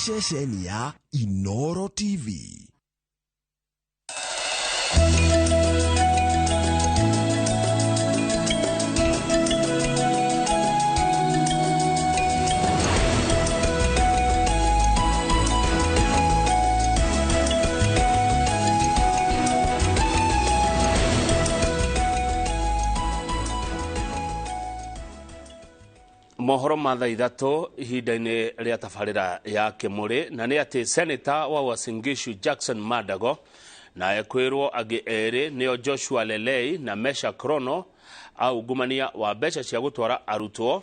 Ceceni ya Inoro TV. Mohoro ma thaa ithatũ ihinda-inĩ rĩa tabarĩra ya Kĩmũrĩ, na nĩ atĩ Senator wa Uasin Gishu Jackson Mandago na ekwĩrwo angĩ erĩ nĩo Joshua Lelei na Mesha Krono aungumania wa mbeca cia gũtwara arutwo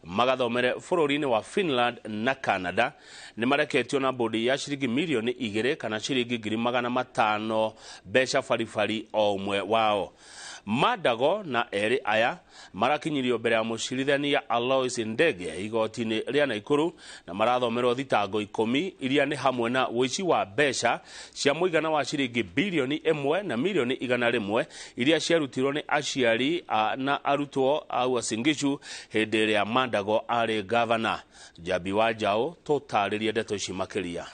magathomere bũrũri-inĩ wa Finland na Canada nĩ mareketio na bodi ya ciringi mirioni 2 kana ciringi 500,000 mbeca baribari o ũmwe wao. Mandago na erĩ aya marakinyirio mbere ya mũcirithania Alois Ndege igoti-inĩ rĩa Naikuru na marathomerwo thitango 10 iria nĩ hamwe na ũici wa mbeca cia mũigana wa ciringi bilioni 1 na milioni 100 iria ciarutirwo nĩ aciari na arutwo a Uasin Gishu hĩndĩ ĩrĩa Mandago arĩ gavana. Njambi wa Njaũ tũtarĩrie ndeto ici makĩria.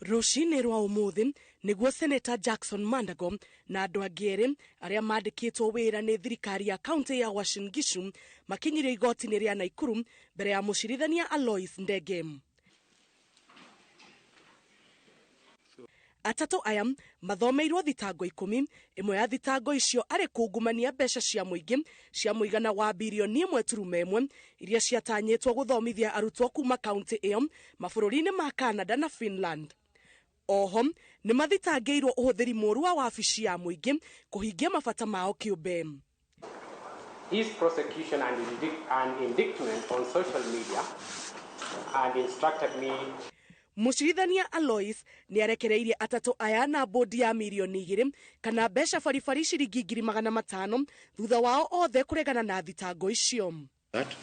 Rũcinĩ rwa ũmũthĩ nĩguo Senator Jackson Mandago na andũ angĩ erĩ arĩa mandĩkĩtwo wĩra nĩ thirikari ya kaunti ya Uasin Gishu makinyirio igoti-inĩ rĩa Naikuru mbere ya mũcirithania Alois Ndege. Atatũ aya mathomeirwo thitango 10, ĩmwe ya thitango icio arĩ kungumania mbeca cia mũingĩ cia mũigana wa bilioni 1.1 iria ciatanyĩtwo gũthomithia arutwo kuma kaunti ĩyo mabũrũri-inĩ ma Canada na Finland. Oho nĩ mathitangĩirwo ũhũthĩri mũũru wa wabici ya mũingĩ kũhingia mabata mao kĩũmbe. His prosecution and indictment on social media and instructed me. Mũcirithania Alois nĩ arekereirie atatũ aya na bodi ya milioni 2 kana mbeca baribari ciringi 500,000 thutha wao othe kũregana na thitango icio. That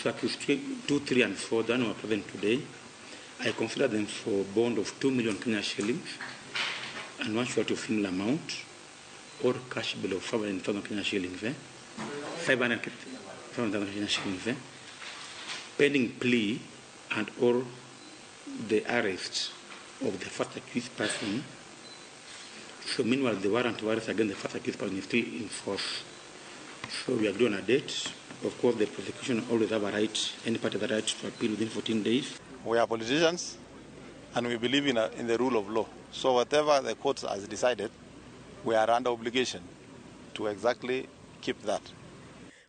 so accused 2, 3 and 4 that were present today, I consider them for bond of 2 million Kenya shillings and one surety of similar amount or cash bill of 500,000 Kenya shillings, 500,000 Kenya shillings, pending plea and or the arrest of the first accused person. So meanwhile, the warrant of arrest against the first accused person is still in force. So we agree on a date. Of course, the prosecution always have a right, any party have a right to appeal within 14 days. We are politicians and we believe in the rule of law. So whatever the court has decided, we are under obligation to exactly keep that.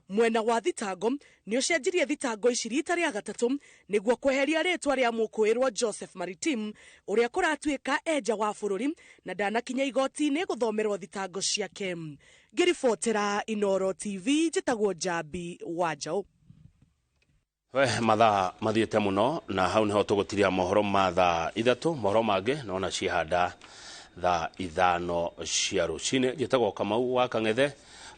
Mwena wa thitango nĩ ũcenjirie thitango ici rita rĩa gatatũ nĩguo kweheria rĩtwa rĩa mũkũĩrwo Joseph Maritim ũrĩa kũratuĩka enja wa bũrũri na ndanakinya igoti-inĩ gũthomerwo thitango ciake. Ngĩribotera Inoro TV njĩtagwo Njambi wa Njaũ. We mathaa mathiĩte mũno na hau nĩho tũgũtiria mohoro ma thaa 3, mohoro mangĩ nona ciĩhanda thaa 5 cia rũcinĩ. Njĩtagwo Kamau wa Kang'ethe,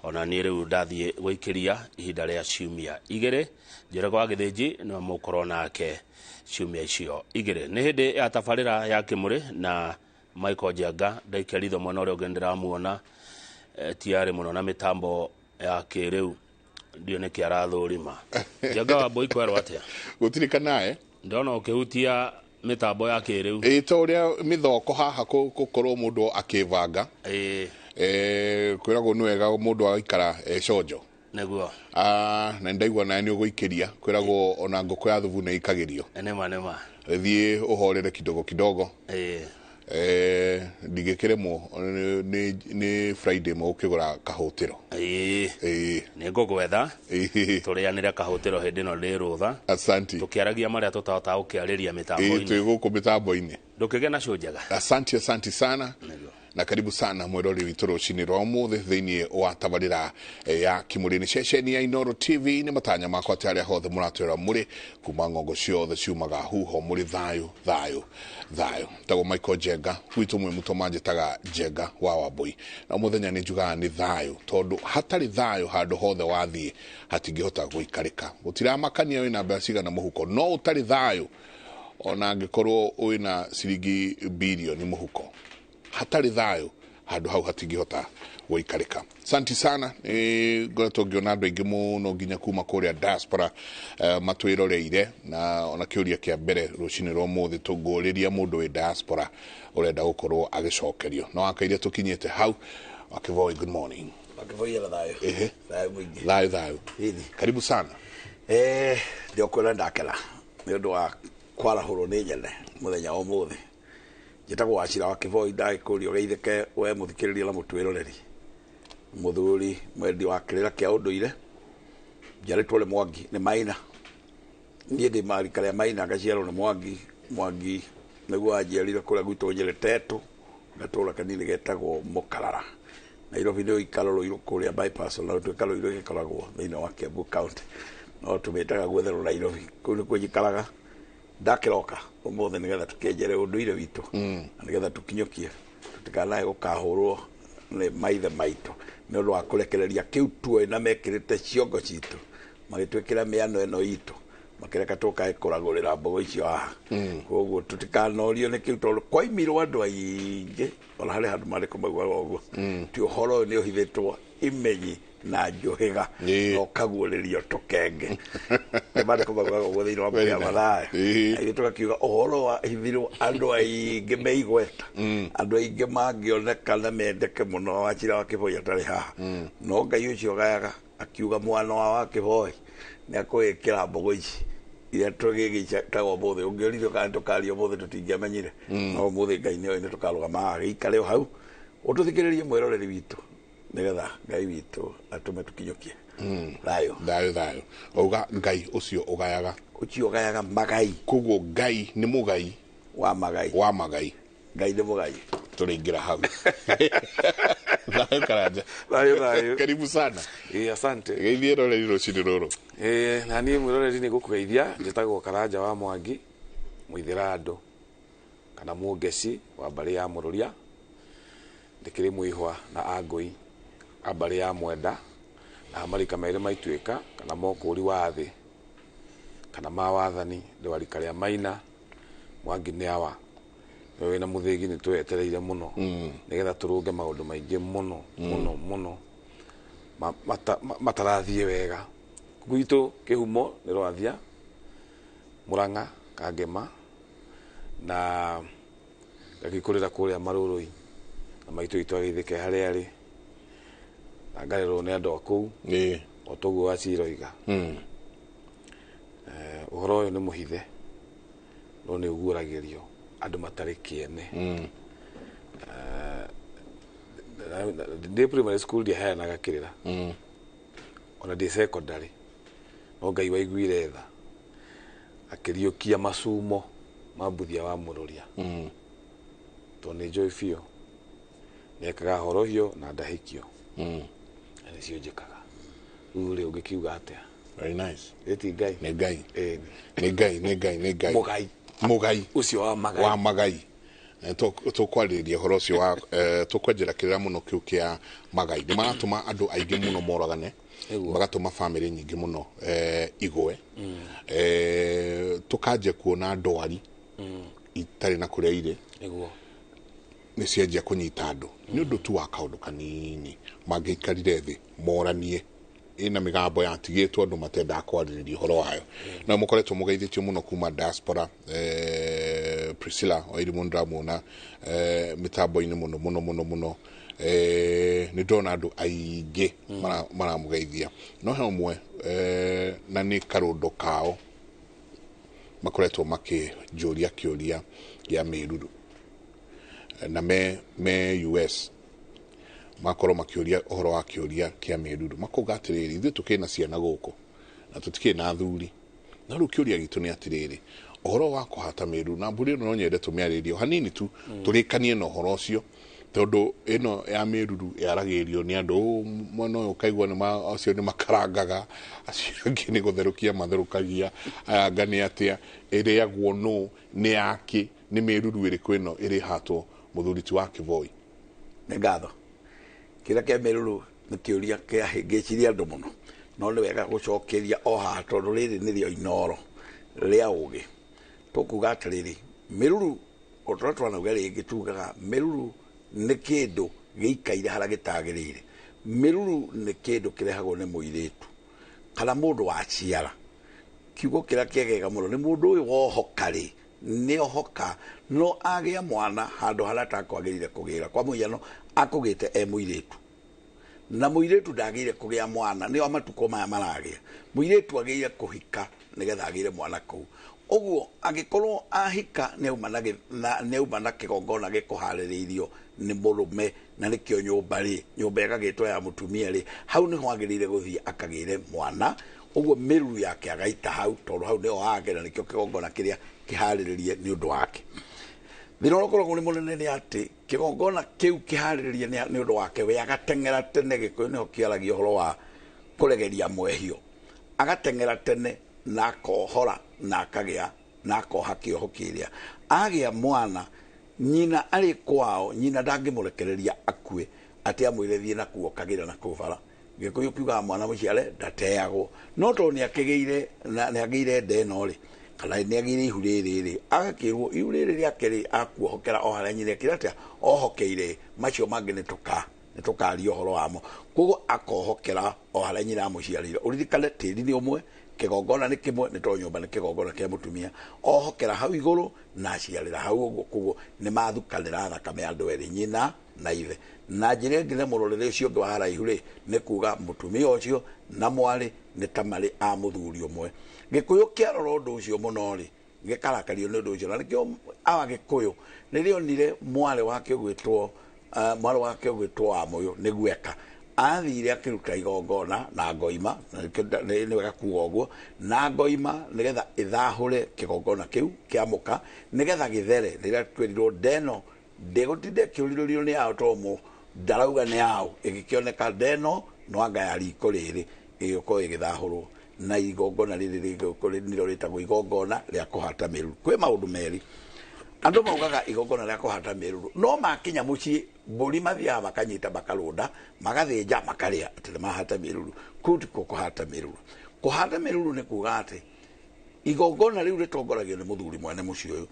ona niĩ rĩu ndathiĩ gũikĩria ihinda rĩa ciumia 2. Njĩrego wa Gĩthĩnji nĩwe mũkorwo nake ciumia icio 2. Nĩ hĩndĩ ya tabarĩra ya Kĩmũrĩ na Michael Njenga ndaikia ritho mwena ũrĩa ũngĩ ndĩramuona tiarĩ mũno na mĩtambo ya kĩrĩu ndio nĩkĩ arathũrima. Njenga wa Mbũi kwerwo atĩa? Gũtirĩ kanae. Ndona ũkĩhutia mĩtambo ya kĩrĩu. Ĩ ta ũrĩa mĩthoko haha gũkorwo mũndũ akĩbanga. Kwĩragwo nĩ wega mũndũ agaikara conjo. Nĩguo. Na ndaigua nawe nĩ ũgũikĩria, kwĩragwo ona ngũkũ ya thubu nĩ ĩikagĩrio. Nĩma nĩma. Thiĩ ũhorere kidogo kidogo. Ndigĩkĩremwo nĩ Friday mũgũkĩgũra kahũtĩro. Nĩ ngũgwetha. Tũrĩanĩre kahũtĩro hĩndĩ ĩno ndĩ rũtha. Asante. Tũkĩaragia marĩa tũtahotaga gũkĩarĩria mĩtambo-inĩ. Twĩ gũkũ mĩtambo-inĩ. Ndũkĩgĩa na show njega. Asante, asante sana. Na karibu sana mwirori witũ rũcinĩ rwa ũmũthĩ thĩinĩ wa tabarĩra ya Kĩmũrĩ. Nĩ ceceni ya Inoro TV. Nĩ matanya makwa atĩ arĩa hothe mũratwĩra mũrĩ kuma ng'ongo ciothe ciumaga huho mũrĩ thayũ thayũ thayũ. Tagwo Michael Njenga gwitũ mwĩ mũtũ manjĩtaga Njenga wa Wambũi, na mũthenya nĩ njugaga nĩ thayũ tondũ hatarĩ thayũ handũ hothe wathiĩ hatingĩhota gũikarĩka. Gũtiramakania wĩna mbeca cigana mũhuko, no ũtarĩ thayũ ona angĩkorwo wĩna ciringi bilioni mũhuko, hatarĩ thayũ Handũ hau hatingĩhota gũikarĩka. Santi sana, ngoretwo ngĩona andũ aingĩ mũno nginya kuma kũrĩa diaspora matwĩroreire, na ona kĩũria kĩa mbere rũcinĩ rwa ũmũthĩ tũngũrĩria mũndũ wĩ diaspora ũrenda gũkorwo agĩcokerio no akaire tũkinyĩte hau. Wakivoi, good morning. Wakivoi na thayũ. Ehe. Thayũ mũingĩ. Thayũ thayũ. Ĩni. Karibu sana. Ndĩokwĩra ndakena nĩ ũndũ wa kwarahũrwo nĩ nyene mũthenya wa ũmũthĩ. Njĩtagwo Wachira wa Kĩboi, ndagĩkũria ũgeithĩke we mũthikĩrĩria na mũtwĩroreri. Mũthuri mwendi wa kĩrĩra kĩa ũndũire, njiarĩtwo nĩ Mwangi, nĩ Maina. Niĩ ndĩ marika rĩa Maina, ngaciarwo nĩ Mwangi. Mwangi nĩguo wanjiarire kũrĩa gwitũ Nyĩrĩ Tetũ, gatũra kanini getagwo Mũkarara. Nairobi nĩ ũikaro Rũirũ kũrĩa bypass, ona gũtuĩka Rũirũ gĩkoragwo thĩinĩ wa Kiambu County, no tũmĩtaga gwetherwo Nairobi. Kũu nĩkuo njikaraga. Ndakĩroka ũmũthĩ nĩgetha tũkĩenjere ũndũire witũ, na nĩgetha tũkinyũkie tũtikanae gũkahũrwo nĩ maithe maitũ nĩ ũndũ wa kũrekereria kĩu tuoĩ na mekĩrĩte ciongo citũ, magĩtwĩkĩra mĩano ĩno itũ, makĩreka tũkae kũragũrĩra mbogo icio haha. Koguo tũtikanorio nĩ kĩu, tondũ kwaimirwo andũ aingĩ, ona harĩ handũ marĩkũ maugaga ũguo, ti ũhoro ũyũ nĩ ũhithĩtwo imenyi na njũhĩga na ũkaguũrĩrio tũkenge. Nĩ marĩkũ maugaga ũguo thĩinĩ wa Very ya nice. Mathayo. Ĩĩ. Ithuĩ tũgakiuga ũhoro wa hithirwo andũ aingĩ meigweta, andũ aingĩ mangĩoneka na mendeke mũno Wachira wa Kĩboi atarĩ haha. No Ngai ũcio gayaga akiuga mwana wa Wakĩboi nĩ akũĩkĩra mbogo ici iria tũgĩgĩtaga ũmũthĩ. Ũngĩoririo kana tũkaria ũmũthĩ tũtingĩamenyire, no ũmũthĩ Ngai nĩoĩ nĩ tũkarũgama haha gĩikare o hau ũtũthikĩrĩrie mwĩroreri witũ, nĩgetha Ngai witũ atũme tũkinyũkie. Thayũ. Thayũ thayũ. Wauga Ngai ũcio ũgayaga. Ũcio ũgayaga magai. Koguo Ngai nĩ mũgai wa magai. Wa magai. Ngai nĩ mũgai. Tũrĩingĩra hau. Thayũ Karanja. Thayũ thayũ. Karibu sana. Asante. Geithie roreri rũcinĩ rũrũ. Na niĩ mwĩroreri nĩ ngũkũgeithia, njĩtagwo Karanja wa Mwangi, mũithĩra andũ kana mũngeci wa mbarĩ ya Mũrũria, ndĩkĩrĩ mwĩhwa na angũi a mbarĩ ya Mwenda, na marika merĩ maituĩka kana mokũri wa thĩ kana ma wathani, ndĩ wa rika rĩa Maina. Mwangi nĩ awa we wĩna mũthĩgi nĩ twetereire mũno nĩgetha tũrũnge maũndũ maingĩ mũno mũno mũno matarathiĩ wega gwitũ. Kĩhumo nĩ Rwathia, Mũrang'a, Kangema, na ngagĩkũrĩra kũrĩa Marũrũi, na maitũ itũ agĩithĩke harĩa arĩ, na ngarerwo nĩ andũ a kũu o toguo Waciroiga. Ũhoro ũyũ nĩ mũhithe no nĩ ũguũragĩrio andũ matarĩ kĩene. Ndĩ primary school ndiaheanaga kĩrĩra, ona ndĩ secondary, no Ngai waiguire tha akĩriũkia macumo ma Mbuthia wa Mũrũria, tondũ nĩ njũĩ biũ nĩekaga horohio na ndahikio, na nĩcio njĩkaga rĩu. Rĩ ũngĩkiuga atĩa? Very nice. Ĩti Ngai. Nĩ Ngai. Ĩni. Nĩ Ngai, nĩ Ngai, nĩ Ngai. Mũgai. Mũgai. Ũcio wa magai. Wa magai. Tũkwarĩrĩria ũhoro ũcio wa tũkwenjera kĩrĩra mũno kĩu kĩa magai. Nĩ maratũma andũ aingĩ mũno moragane, magatũma bamĩrĩ nyingĩ mũno igũe, tũkanjia kuona ndwari itarĩ na kũrĩa irĩ nĩ cianjia kũnyita andũ nĩ ũndũ tu wa kaũndũ kanini mangĩikarire thĩ moranie. Ĩna mĩgambo yatigĩtwo andũ matendaga kwarĩrĩria ũhoro wayo, na mũkoretwo mũgeithĩtio mũno kuma diaspora. Priscilla Wairimu ndĩramuona mĩtambo-inĩ mũno mũno mũno mũno. Nĩ ndona andũ aingĩ maramũgeithia, no he ũmwe na nĩ karũndo kao makoretwo makĩnjũria kĩũria gĩa mĩruru, na me US makorwo makĩũria ũhoro wa kĩũria kĩa mĩruru, makauga atĩrĩrĩ, ithuĩ tũkĩrĩ na ciana gũkũ na tũtikĩrĩ na athuri, na rĩu kĩũria gitũ nĩ atĩrĩrĩ, ũhoro wa kũhata mĩruru na mbũri ĩno no nyende tũmĩarĩrie o hanini tu, tũrĩkanie na ũhoro ũcio, tondũ ĩno ya mĩruru yaragĩrio nĩ andũ. "Ũũ, mwena ũyũ ũkaigua nĩ acio nĩ makarangaga, acio angĩ nĩ gũtherũkia matherũkagia, aya anga nĩ atĩa ĩrĩagwo, nũ nĩ yakĩ, nĩ mĩruru ĩrĩkũ ĩno ĩrĩhatwo?" Mũthuri ti wa Kĩboi. Nĩ ngatho. Kĩrĩa kĩa mĩruru nĩ kĩũria kĩahĩngĩcirie andũ mũno, no nĩ wega gũcokeria o haha tondũ rĩrĩ nĩrĩo inoro rĩa ũgĩ. Tũkuga atĩrĩrĩ, mĩruru o tũrĩa twanauga rĩngĩ, tugaga mĩruru nĩ kĩndũ Gĩikaire harĩa gĩtagĩrĩire. Mĩruru nĩ kĩndũ kĩrehagwo nĩ mũirĩtu kana mũndũ wa ciara. Kiugo kĩrĩa kĩegega mũno nĩ mũndũ ũyũ wohoka rĩ, nĩ ohoka no agĩa mwana handũ harĩa atakwagĩrĩire kũgĩra. Kwa mũhiano akũgĩte e mũirĩtu, na mũirĩtu ndagĩrĩire kũgĩa mwana, nĩo matukũ maya maragĩa. Mũirĩtu agĩrĩire kũhika nĩgetha agĩre mwana kũu. Ũguo angĩkorwo ahika nĩauma na kĩgongona gĩkũharĩrĩirio nĩ mũrũme na nĩkĩo nyũmba rĩ, nyũmba ĩgagĩtwo ya mũtumia rĩ, hau nĩho agĩrĩire gũthiĩ akagĩre mwana. Ũguo mĩruru yake agaita hau, tondũ hau nĩho hake na nĩkĩo kĩgongona kĩrĩa kĩharĩrĩrie nĩ ũndũ wake. Thĩna ũrĩa ũkoragwo ũrĩ mũnene nĩ atĩ kĩgongona kĩu kĩharĩrĩrie nĩ ũndũ wake, we agateng'era tene. Gĩkũyũ nĩho kĩaragia ũhoro wa kũregeria mwehio, agateng'era tene na akohora na akagĩa na akoha kĩoho kĩrĩa. Agĩa mwana, nyina arĩ kwao, nyina ndangĩmũrekereria akue atĩ amwĩre thiĩ nakuo kagĩra na kũu bara. Gĩkũyũ kiugaga mwana mũciare ndateagwo, no tondũ nĩakĩgĩire na nĩagĩire nda ĩno rĩ, kana nĩagĩire ihu rĩrĩ rĩ, agakĩrwo ihu rĩrĩ rĩake rĩ, akuohokera o harĩa nyina ekĩre atĩa ohokeire, macio mangĩ nĩtũkaria ũhoro wamo. Koguo akohokera o harĩa nyina amũciarĩire. Ũririkane tĩri nĩ ũmwe, kĩgongona nĩ kĩmwe, nĩ tondũ nyũmba nĩ kĩgongona kĩa mũtumia. Ohokera hau igũrũ na aciarĩra hau ũguo, koguo nĩ mathukanĩra thakame andũ erĩ, nyina na ithe. Na njĩra ĩngĩ na mũrorere ũcio ũngĩ wa haraihu rĩ, nĩ kuga mũtumia ũcio na mwarĩ nĩ ta marĩ a mũthuri ũmwe. Gĩkũyũ kĩarora ũndũ ũcio mũno rĩ, gĩkarakario nĩ ũndũ ũcio, na nĩkĩo awa Gĩkũyũ nĩrĩonire mwarĩ wake ũgwĩtwo mwarĩ wake ũgwĩtwo Wamũyũ nĩ gweka athire akĩruta igongona na ngoima, nĩ wega kuga ũguo, na ngoima nĩgetha ĩthahũre kĩgongona kĩu kĩa mũka nĩgetha gĩthere. Rĩrĩa twerirwo ndeno ndĩgũtinda ĩkĩũrirũrio nĩ ao tondũ ndarauga nĩ ao, ĩgĩkĩoneka ndeno no anga ya riko rĩrĩ ĩgĩkorwo ĩgĩthahũrwo na igongona rĩrĩ nĩrĩo rĩtagwo igongona rĩa kũhata mĩruru. Kwĩ maũndũ merĩ andũ maugaga igongona rĩa kũhata mĩruru, no makinya mũciĩ mbũri mathiaga makanyita makarũnda magathĩnja makarĩa atĩ nĩ mahata mĩruru. Kũu tikuo kũhata mĩruru. Kũhata mĩruru nĩ kuga atĩ igongona rĩu rĩtongoragio nĩ mũthuri mwene mũciĩ ũyũ,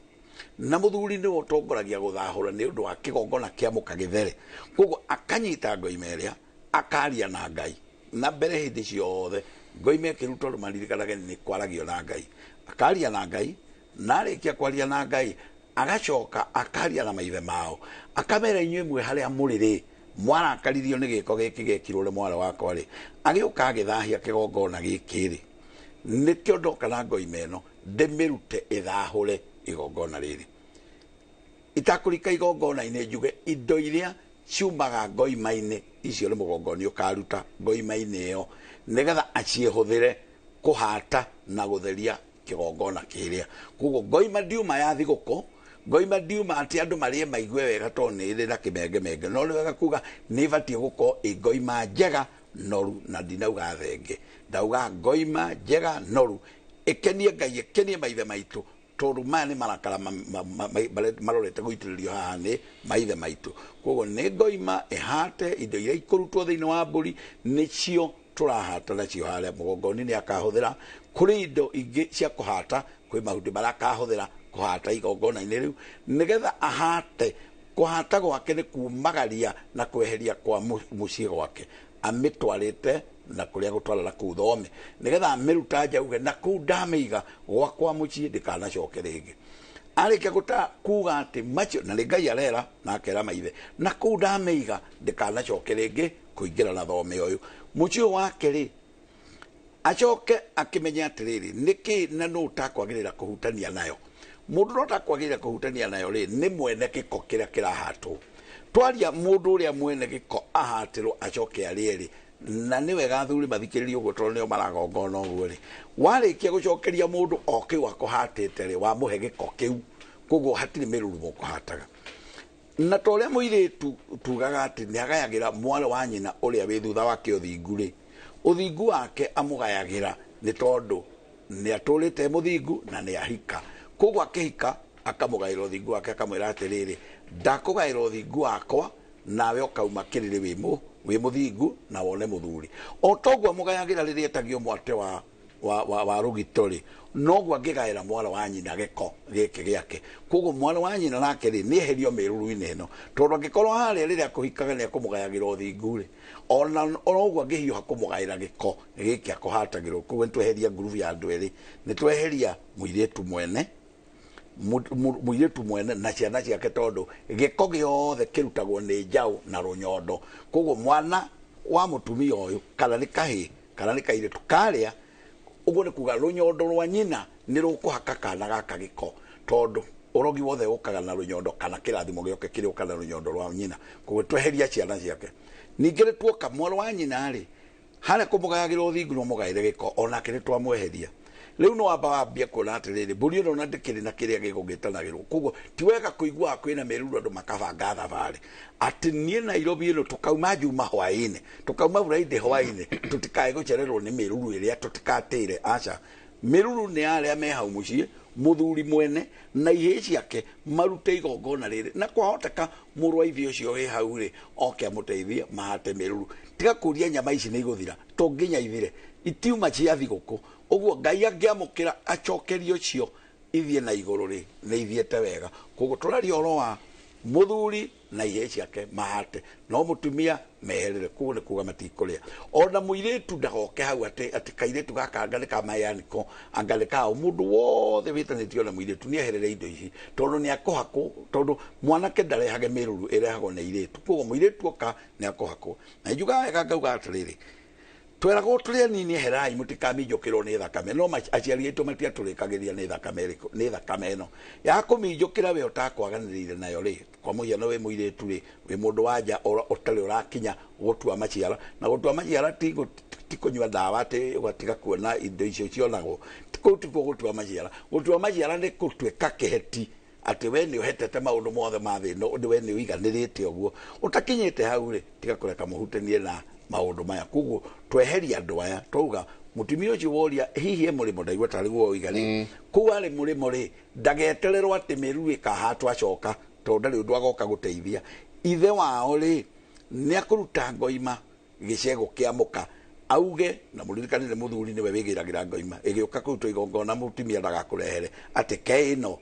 na mũthuri nĩwe ũtongoragia gũthahũra nĩ ũndũ wa kĩgongona kĩa mũka gĩthere. Koguo akanyita ngoima ĩrĩa akaria na Ngai, na mbere hĩndĩ ciothe ngoima ĩkĩrutwo andũ maririkanage nĩ kwaragio na Ngai. Akaria na Ngai, na arĩkia kwaria na Ngai agacoka akaria na maithe mao, akamera inyuĩ mwĩ harĩa mũrĩ rĩ, mwarakaririo nĩ gĩko gĩkĩ gĩekirwo nĩ mwarĩ wakwa rĩ, agĩũka agĩthahia kĩgongona gĩkĩ rĩ, nĩkĩo ndoka na ngoima ĩno ndĩmĩrute ĩthahũre igongona rĩrĩ. Itakũrika igongona-inĩ njuge indo iria ciumaga ngoima-inĩ icio nĩ mũgongoni ũkaruta ngoima-inĩ ĩyo nĩgetha aciĩhũthĩre kũhata na gũtheria kĩgongona kĩrĩa. Koguo ngoima ndiuma ya thigũkũ, ngoima ndiuma atĩ andũ marĩe maigue wega tondũ nĩ ĩrĩ na kĩmengemenge, no nĩ wega kuga nĩ ĩbatiĩ gũkorwo ĩ ngoima njega noru, na ndinauga thenge, ndauga ngoima njega noru ĩkenie Ngai, ĩkenie maithe maitũ, tondũ maya nĩ marakara marorete gũitĩrĩrio haha nĩ maithe maitũ. Koguo nĩ ngoima ĩhate indo iria ikũrutwo thĩinĩ wa mbũri nĩcio tũrahata nacio harĩa mũgongoni nĩ akahũthĩra. Kũrĩ indo ingĩ cia kũhata, kwĩ mahuti marĩa akahũthĩra kũhata igongona-inĩ rĩu nĩgetha ahate. Kũhata gwake nĩ kumagaria na kweheria kwa mũciĩ gwake amĩtwarĩte na kũrĩa gũtwara na kũu thome nĩgetha amĩruta nja uge na kũu ndamĩiga gwakwa mũciĩ ndĩkanacoke rĩngĩ. Arĩkia kuga atĩ macio na nĩ Ngai arera na akera maithe na kũu ndamĩiga ndĩkanacoke rĩngĩ kũingĩra na thome ũyũ mũciĩ wake rĩ, acoke akĩmenye atĩrĩrĩ nĩkĩ na nũ ũtakwagĩrĩra kũhutania nayo. Mũndũ ũrĩa ũtakwagĩrĩra kũhutania nayo rĩ nĩ mwene gĩko kĩrĩa kĩrahatwo. Twaria mũndũ ũrĩa mwene gĩko ahatĩrwo acoke arĩe rĩ, na nĩ wega athuri mathikĩrĩrie ũguo tondũ nĩo maragongona ũguo rĩ, warĩkia gũcokeria mũndũ o kĩu akũhatĩte rĩ, wamũhe gĩko kĩu, koguo hatirĩ mĩruru mũkũhataga. Na ta ũrĩa mũirĩtu tugaga atĩ nĩ agayagĩra mwarĩ wa nyina ũrĩa wĩ thutha wake ũthingu rĩ, ũthingu wake amũgayagĩra nĩ tondũ nĩ atũrĩte mũthingu na nĩ ahika. Koguo akĩhika akamũgaĩra ũthingu wake, akamwĩra atĩrĩrĩ, ndakũgaĩra ũthingu wakwa nawe ũkauma kĩrĩrĩ wĩ mũthingu na wone mũthuri. O toguo amũgayagĩra rĩrĩa etagio mwate wa wa rũgito rĩ, noguo angĩgaĩra mwarĩ wa nyina gĩko gĩkĩ gĩake. Koguo mwarĩ wa nyina nake rĩ, nĩeherio mĩruru-inĩ ĩno, tondũ angĩkorwo harĩa rĩrĩa akũhikaga nĩ akũmũgayagĩra ũthingu rĩ, ona ũguo angĩhiũha kũmũgaĩra gĩko gĩkĩ akũhatagĩrwo. Koguo nĩtweheria ngurubu ya andũ erĩ, nĩtweheria mũirĩtu mwene mũirĩtu mwene na ciana ciake, tondũ gĩko gĩothe kĩrutagwo nĩ njaũ na rũnyondo. Koguo mwana wa mũtumia ũyũ, kana nĩ kahĩĩ kana nĩ kairĩtu, karĩa ũguo nĩ kuga rũnyondo rwa nyina nĩ rũkũhaka kana gaka gĩko, tondũ ũrogi wothe ũkaga na rũnyondo, kana kĩrathimo gĩoke kĩrĩũka na rũnyondo rwa nyina. Koguo tweheria ciana ciake. Ningĩ nĩ tuoka mwarĩ wa nyina rĩ, harĩa kũmũgayagĩra ũthingu no mũgaĩre gĩko, onake nĩ twamweheria. Rĩu no wamba wambie kuona atĩrĩrĩ, mbũri ĩno na ndĩkĩrĩ na kĩrĩa gĩgũgĩtanagĩrwo. Koguo ti wega kũiguaga kwĩna mĩruru andũ makabanga thabarĩ atĩ niĩ Nairobi ĩno tũkauma Juma hwaĩ-inĩ, tũkauma Friday hwaĩ-inĩ, tũtikae gũcererwo nĩ mĩruru ĩrĩa tũtikatĩre. Aca, mĩruru nĩ arĩa me hau mũciĩ, mũthuri mwene na ihĩĩ ciake marute igongona rĩrĩ, na kwahoteka mũrũ wa ithe ũcio wĩ hau rĩ oke amũteithie mahate mĩruru. Tiga kũria nyama ici nĩ igũthira, to nginya ithire, itiuma cia thigũkũ. Ũguo Ngai angĩamũkĩra acokerie ũcio ithiĩ na igũrũ rĩ, nĩ ithiĩte wega. Koguo tũraria ũhoro wa mũthuri na ihĩĩ ciake mahate, no mũtumia meherere. Koguo nĩ kuga matikũrĩa. Ona mũirĩtu ndagoke hau atĩ kairĩtu gaka anga nĩ ka mayaniko, anga nĩ kao. Mũndũ wothe wĩtanĩtio na mũirĩtu nĩ eherere indo ici, tondũ nĩ akũhakwo, tondũ mwanake ndarehage mĩruru, ĩrehagwo nĩ airĩtu. Koguo mũirĩtu oka nĩ akũhakwo. Na njugaga wega ngauga atĩrĩrĩ, tweragwo tũrĩ anini eherai mũtikaminjũkĩrwo nĩ thakame, no aciari aitũ matiatũrĩkagĩria nĩ thakame ĩrĩkũ, nĩ thakame ĩno ya kũminjũkĩra we ũtakwaganĩrĩire nayo rĩ. Kwa mũhiano wĩ mũirĩtu rĩ, wĩ mũndũ wa nja ũtarĩ ũrakinya gũtua maciara, na gũtua maciara ti kũnyua ndawa atĩ ũgatiga kuona indo icio cionagwo, kũu tikuo gũtua maciara. Gũtua maciara nĩ gũtuĩka kĩheti atĩ we nĩ ũhetete maũndũ mothe ma thĩ ĩno, we nĩ ũiganĩrĩte ũguo. Ũtakinyĩte hau rĩ, tiga kũreka mũhutanie na maũndũ maya. Koguo tweheria andũ aya, twauga mũtumia ũcio woria hihi e mũrĩmo, ndaigua tarĩ guo woiga rĩ, kũu arĩ mũrĩmo rĩ, ndagetererwo atĩ mĩruru ĩkahatwo acoka, tondũ ndarĩ ũndũ agoka gũteithia. Ithe wao rĩ, nĩ akũruta ngoima gĩcego kĩa mũka, auge na mũririkane nĩ mũthuri nĩwe wĩgĩragĩra ngoima ĩgĩũka kũrutwo igongona, mũtumia ndagakũrehere atĩ ke ĩno.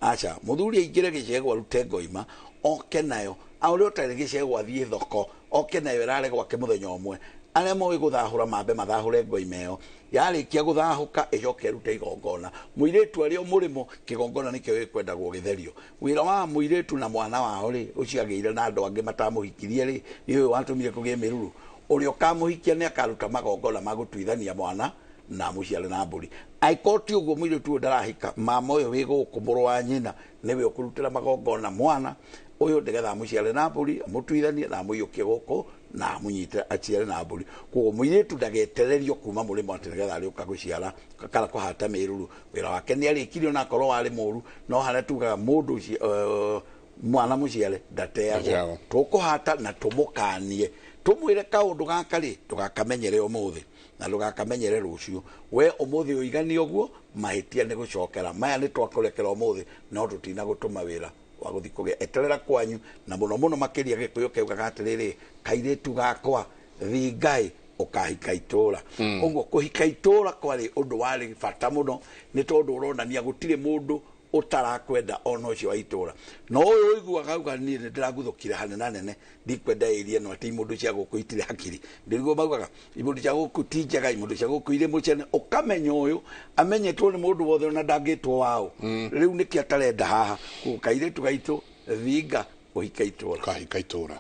Aca, mũthuri aingĩre gĩcego arute ngoima oke nayo, ũrĩa ũtarĩ gĩcego athiĩ thoko oke nayo ĩrare gwake mũthenya ũmwe. Arĩa moĩ gũthahũra mambe mathahũre ngoima ĩyo, yarĩkia gũthahũka ĩcoke ĩrute igongona. Mũirĩtu arĩ o mũrĩmo, kĩgongona nĩkĩo gĩkwendagwo gĩtherio. Wĩra wa mũirĩtu na mwana wao rĩ, ũcio agĩire na andũ angĩ matamũhikirie rĩ, nĩ ũyũ watũmire kũgĩe mĩruru. Ũrĩa ũkamũhikia nĩ akaruta magongona ma gũtuithania mwana na mũciare na mbũri. Angĩkorwo ti ũguo mũirĩtu ũyũ ndarahika, mama ũyũ wĩ gũkũ mũrũ wa nyina nĩwe ũkũrutĩra magongona mwana ũyũ nĩgetha amũciare na mbũri, amũtuithanie na amũiyũkie gũkũ na amũnyite aciare na mbũri. Koguo mũirĩtu ndagetererio kuma mũrĩmo atĩ nĩgetha arĩũka gũciara kana kũhata mĩruru. Wĩra wake nĩ arĩkirie onakorwo warĩ mũru, no harĩa tugaga mũndũ ũcio mwana mũciare ndateagwo. Tũkũhata na tũmũkanie, tũmwĩre kaũndũ gaka rĩ, ndũgakamenyere ũmũthĩ na ndũgakamenyere rũciũ. We ũmũthĩ ũiganie ũguo, mahĩtia nĩ gũcokera. Maya nĩ twakũrekera ũmũthĩ, no tũtina gũtũma wĩra wa gũthiĩ kũgĩa. Eterera kwanyu, na mũno mũno makĩria Gĩkũyũ kĩugaga atĩrĩrĩ, kairĩtu gakwa thingai ũkahika itũra. Ũguo kũhika itũra kwarĩ ũndũ warĩ bata mũno, nĩ tondũ ũronania gũtirĩ mũndũ ũtarakwenda ona ũcio wa itũra. No ũyũ ũiguaga auga niĩ nĩ ndĩraguthũkire hanenanene, ndikwenda ĩria ĩno atĩ imũndũ cia gũkũ itirĩ hakiri. Nĩguo maugaga imũndũ cia gũkũ ti njega, imũndũ cia gũkũ irĩ mũcene. Ũkamenya ũyũ amenyetwo nĩ mũndũ wothe ona ndangĩtwo wao. Rĩu nĩkĩ atarenda haha? Koguo kairĩtu gaitũ thinga ũhike itũra. Kahika itũra.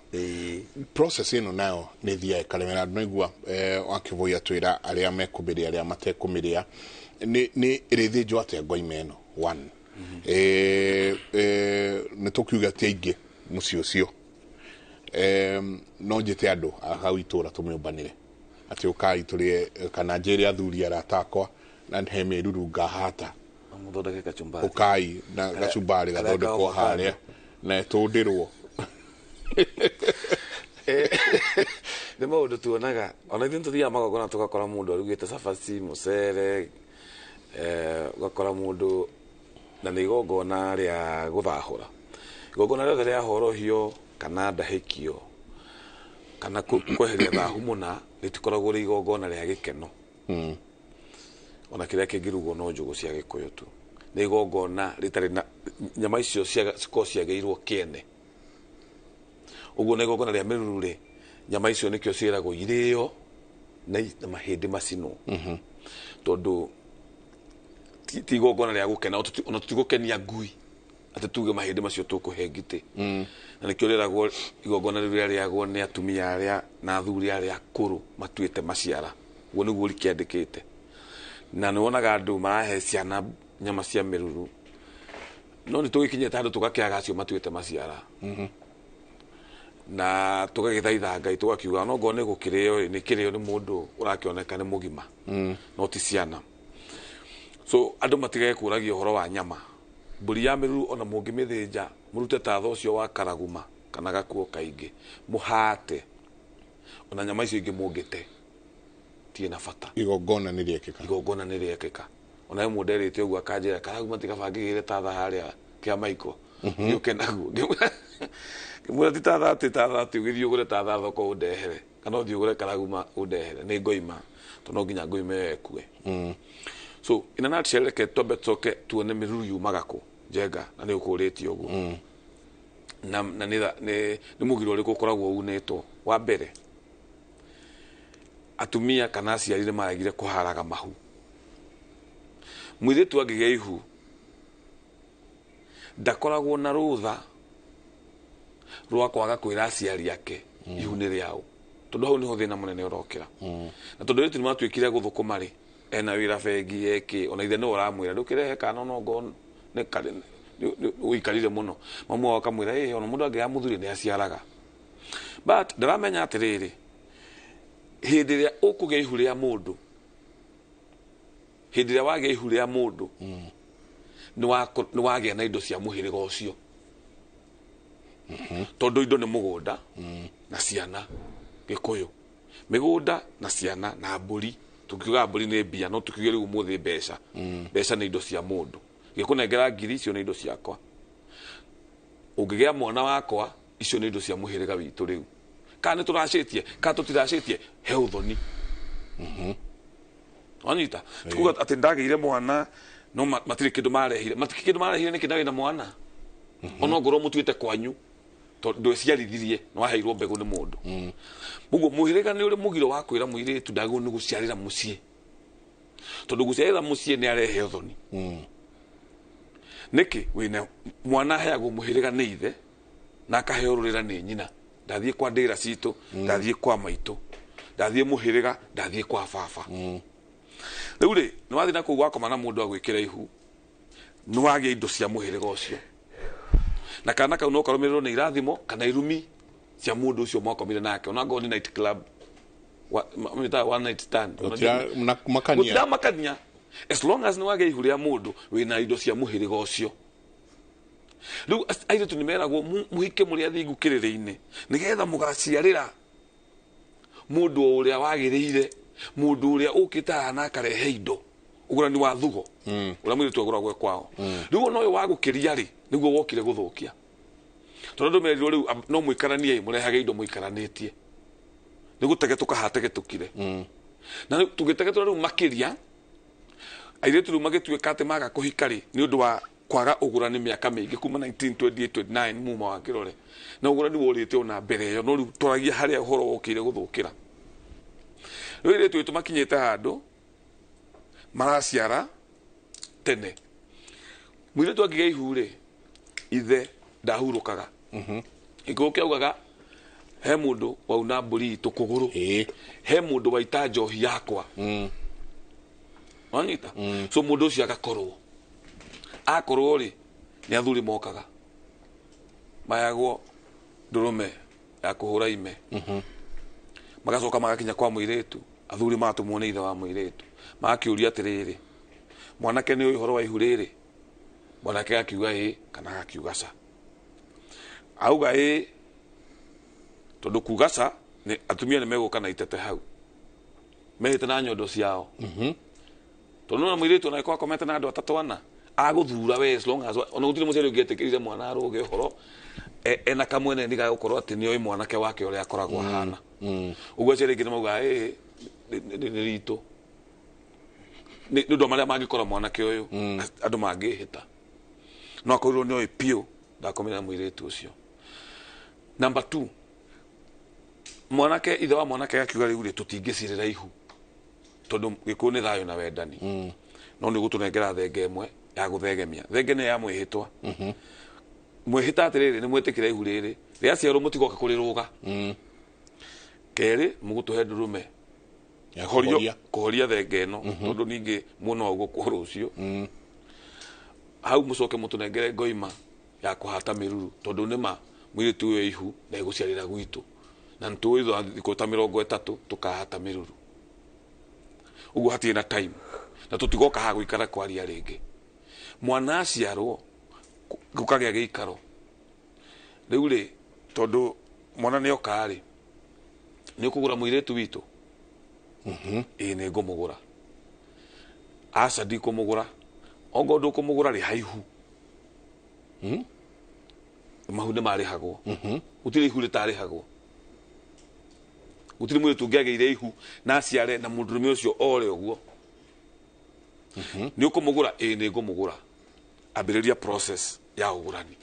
Process ĩno nayo nĩ ĩthiaga ĩkaremera. Andũ naigua Wakĩboi atwĩra arĩa mekũmĩrĩa, arĩa matekũmĩrĩa. Nĩ ĩrĩthĩnjwo atĩa ngoima ĩno? One. Nĩ tũkiuga ti aingĩ mũciĩ ũcio, no njĩte andũ a hau itũra tũmĩũmbanĩre atĩ ũkai tũrĩe, kana njĩre athuri arata akwa na he mĩruru ngahata, mũthondeke kachumbari, ũkai na gacumbari gathondekwo harĩa na ĩtũndĩrwo. Nĩ maũndũ tuonaga ona ithuĩ tũthiaga magongona tũgakora mũndũ arugĩte cabaci, mũcere, ũgakora mũndũ na nĩ igongona rĩa gũthahũra. Igongona rĩothe rĩa horohio kana ndahĩkio kana kweheria thahu mũna rĩtikoragwo rĩ igongona rĩa gĩkeno. Ona kĩrĩa kĩngĩrugwo no njũgũ cia Gĩkũyũ tu. Nĩ igongona rĩtarĩ na nyama icio cikorwo ciagĩirwo kĩene. Ũguo na igongona rĩa mĩruru rĩ, nyama icio nĩkĩo ciĩragwo irĩo na mahĩndĩ macinwo. Tondũ ti igongona rĩa gũkena, ona tũtigũkenia ngui atĩ tuge mahĩndĩ macio tũkũhe ngitĩ. Na nĩkĩo rĩragwo igongona rĩu rĩarĩagwo nĩ atumia arĩa na athuri arĩa akũrũ matuĩte maciara. Ũguo nĩguo rĩkĩandĩkĩte. Na nĩ wonaga andũ marahe ciana nyama cia mĩruru, no nĩ tũgĩkinyĩte handũ tũgakĩaga acio matuĩte maciara. Na tũgagĩthaitha Ngai tũgakiuga no ngorwo nĩ gũkĩrĩo nĩ kĩrĩo nĩ mũndũ ũrakĩoneka nĩ mũgima, no ti ciana. So andũ matigage kũragia ũhoro wa nyama. Mbũri ya mĩruru ona mũngĩmĩthĩnja mũrute tatha ũcio wa karaguma kana gakuo kaingĩ, mũhate ona nyama icio ingĩ mũngĩte tirĩ na bata. Igongona nĩ rĩekĩka. Igongona nĩ rĩekĩka. Ona he mũndũ erĩte ũguo akanjĩra karaguma tigabangĩgĩre tatha harĩa kĩa Maiko. Gĩũke naguo. Ngĩmwĩra ti tatha atĩ tatha atĩ ũgĩthiĩ ũgũre tatha thoko ũndehere kana ũthiĩ ũgũre karaguma ũndehere, nĩ ngoima tondũ no nginya ngoima ĩyo ĩkue. So in a nutshell, reke twambe tũcoke tuone mĩruru yumaga kũ Njenga, na nĩ ũkũrĩtie ũguo. Na nĩ mũgiro ũrĩkũ ũkoragwo unĩtwo. Wa mbere, atumia kana aciari nĩ maregire kũharaga mahu. Mũirĩtu angĩgĩa ihu ndakoragwo na rũtha rwa kwaga kwĩra aciari ake ihu nĩ rĩao, tondũ hau nĩho thĩna mũnene ũrokĩra. Na tondũ airĩtu nĩ matuĩkire gũthũkũma rĩ, ena wĩra bengi eke, ona ithe nĩwe ũramwĩra ndũkĩrehe kana no ngorwo ũikarire mũno. Mamu wao akamwĩra ĩ ona mũndũ angĩaga mũthuri nĩ aciaraga. But ndaramenya atĩrĩrĩ, hĩndĩ ĩrĩa ũkũgĩa ihu rĩa mũndũ, hĩndĩ ĩrĩa wagĩa ihu rĩa mũndũ, nĩ wagĩa na indo cia mũhĩrĩga ũcio. Tondũ indo nĩ mũgũnda na ciana Gĩkũyũ, mĩgũnda na ciana na mbũri. Tũkiuga mbũri nĩ mbia, no tũkiuge rĩu ũmũthĩ mbeca. Mbeca nĩ indo cia mũndũ. Ngĩkũnengera ngiri, icio nĩ indo ciakwa. Ũngĩgĩa mwana wakwa, icio nĩ indo cia mũhĩrĩga witũ rĩu. Kana nĩ tũracĩtie, kana tũtiracĩtie, he ũthoni. Wanyita? Tikuga atĩ ndagĩire mwana, no matirĩ kĩndũ marehire. Matirĩ kĩndũ marehire nĩkĩ ndagĩire mwana. Ona ngorwo mũtuĩte kwanyu, tondũ ndweciarithirie, nĩ waheirwo mbegũ nĩ mũndũ. Ũguo mũhĩrĩga nĩ ũrĩ mũgiro wa kwĩra mũirĩtu ndagĩrĩirwo nĩ gũciarĩra mũciĩ. Tondũ gũciarĩra mũciĩ nĩ arehe ũthoni. Nĩkĩ? Wĩna mwana aheagwo mũhĩrĩga nĩ ithe na akaheo rũrĩra nĩ nyina. Ndathiĩ kwa ndĩra citũ, ndathiĩ kwa maitũ, ndathiĩ mũhĩrĩga, ndathiĩ kwa baba. Rĩu rĩ, nĩ wathiĩ na kũu wakoma na mũndũ agwĩkĩra ihu, nĩ wagĩa indo cia mũhĩrĩga ũcio. Na kana kau no karũmĩrĩrwo nĩ irathimo kana irumi cia mũndũ ũcio mwakomire nake. Ona ngorwo nĩ night club, one night stand. Gũtiramakania. As long as nĩ wagĩa ihu rĩa mũndũ, wĩna indo cia mũhĩrĩga ũcio. Rĩu airĩtu nĩ meragwo mũhike mũrĩ athingu kĩrĩrĩ-inĩ, nĩgetha mũgaciarĩra mũndũ o ũrĩa wagĩrĩire, mũndũ ũrĩa ũkĩte haha na akarehe indo. Ũgũrani wa thugo, ũrĩa mũirĩtu agũragwo kwao. Rĩu ona ũyũ wa gũkĩria rĩ, nĩguo wokire gũthũkia. Tondũ andũ merirwo rĩu no mũikaranie, mũrehage indo mũikaranĩtie. Nĩ gũtegetũka hategetũkire. Na rĩu tũgĩtegetũra rĩu makĩria, airĩtu rĩu magĩtuĩka atĩ maga kũhika rĩ, nĩ ũndũ wa kwaga ũgũrani mĩaka mĩingĩ kuma 1928, 29 muma wa kĩrore. Na ũgũrani worĩte ona mbere ĩyo, no rĩu tũragia harĩa ũhoro wokĩire gũthũkĩra. Rĩu airĩtu aitũ makinyĩte handũ maraciara tene. Mũirĩtu angĩgĩa ihu rĩ, ithe ndahurũkaga. Gĩkũyũ kĩaugaga he mũndũ wauna mbũri itũ kũgũrũ, he mũndũ waita njohi yakwa. Wanyita? So mũndũ ũcio agakorwo. Akorwo rĩ, nĩ athuri mokaga. Mayagwo ndũrũme ya kũhũra ime. Magacoka magakinya kwa mũirĩtu, athuri matũmwo nĩ ithe wa mũirĩtu. Magakĩũria atĩrĩrĩ, mwanake nĩ ũĩ ũhoro wa ihu rĩrĩ? Mwanake akiuga ĩ kana agakiuga ca. Auga ĩ, tondũ kuga ca, nĩ atumia nĩ megũka na itete hau. Mehĩte na nyondo ciao. Tondũ nĩ mũirĩtu ona angĩkorwo akomete na andũ atatũ ana, agũthura we as long as ona gũtirĩ mũciari ũngĩetĩkĩrire mwana arũge ũhoro, ena kamwene nĩ gagũkorwo atĩ nĩoĩ mwanake wake ũrĩa akoragwo ahana. Ũguo aciari aingĩ nĩ maugaga ĩ nĩ ritũ. Nĩ ũndũ wa marĩa mangĩkora mwanake ũyũ, andũ mangĩhĩta no akorirwo nĩ oĩ piũ ndakomire na mũirĩtu ũcio. Number 2, mwanake, ithe wa mwanake akiuga rĩu rĩ, tũtingĩcirĩra ihu tondũ gĩkũyũ nĩ thayũ na wendani, no nĩ ũgũtũnengera thenge ĩmwe ya gũthegemia. Thenge nĩ ya mwĩhĩtwa, mwĩhĩta atĩrĩrĩ, nĩ mwĩtĩkĩra ihu rĩrĩ rĩaciarwo mũtigoka kũrĩrũga. Kerĩ, mũgũtũhe ndũrũme Ya kũhoria kũhoria. Kũhoria thenge ĩno, tondũ ningĩ mũno ũgũkwo rũciũ hau, mũcoke mũtũnengere ngoima ya kũhata mĩruru, tondũ nĩma mũirĩtu ũyũ ihu na ĩgũciarĩra gwitũ, na nĩtũĩ thutha wa thikũ ta 30 tũkahata mĩruru ũguo, hatirĩ na time na tũtigoka haha gũikara kwaria rĩngĩ. Mwana aciarwo gũkagĩa gĩikaro rĩu rĩ, tondũ mwana nĩ oka rĩ, nĩ ũkũgũra mũirĩtu witũ? Ĩĩ, nĩ ngũmũgũra. Aca, ndikũmũgũra. Ongorwo ndũkũmũgũra rĩ, haihu mahu nĩ marĩhagwo, gũtirĩ ihu rĩtarĩhagwo, gũtirĩ mũirĩtu ũngĩagĩire ihu na aciare na mũndũrũme ũcio ore ũguo. Nĩ ũkũmũgũra? Ĩĩ, nĩ ngũmũgũra. Ambĩrĩria process ya ũgũrani.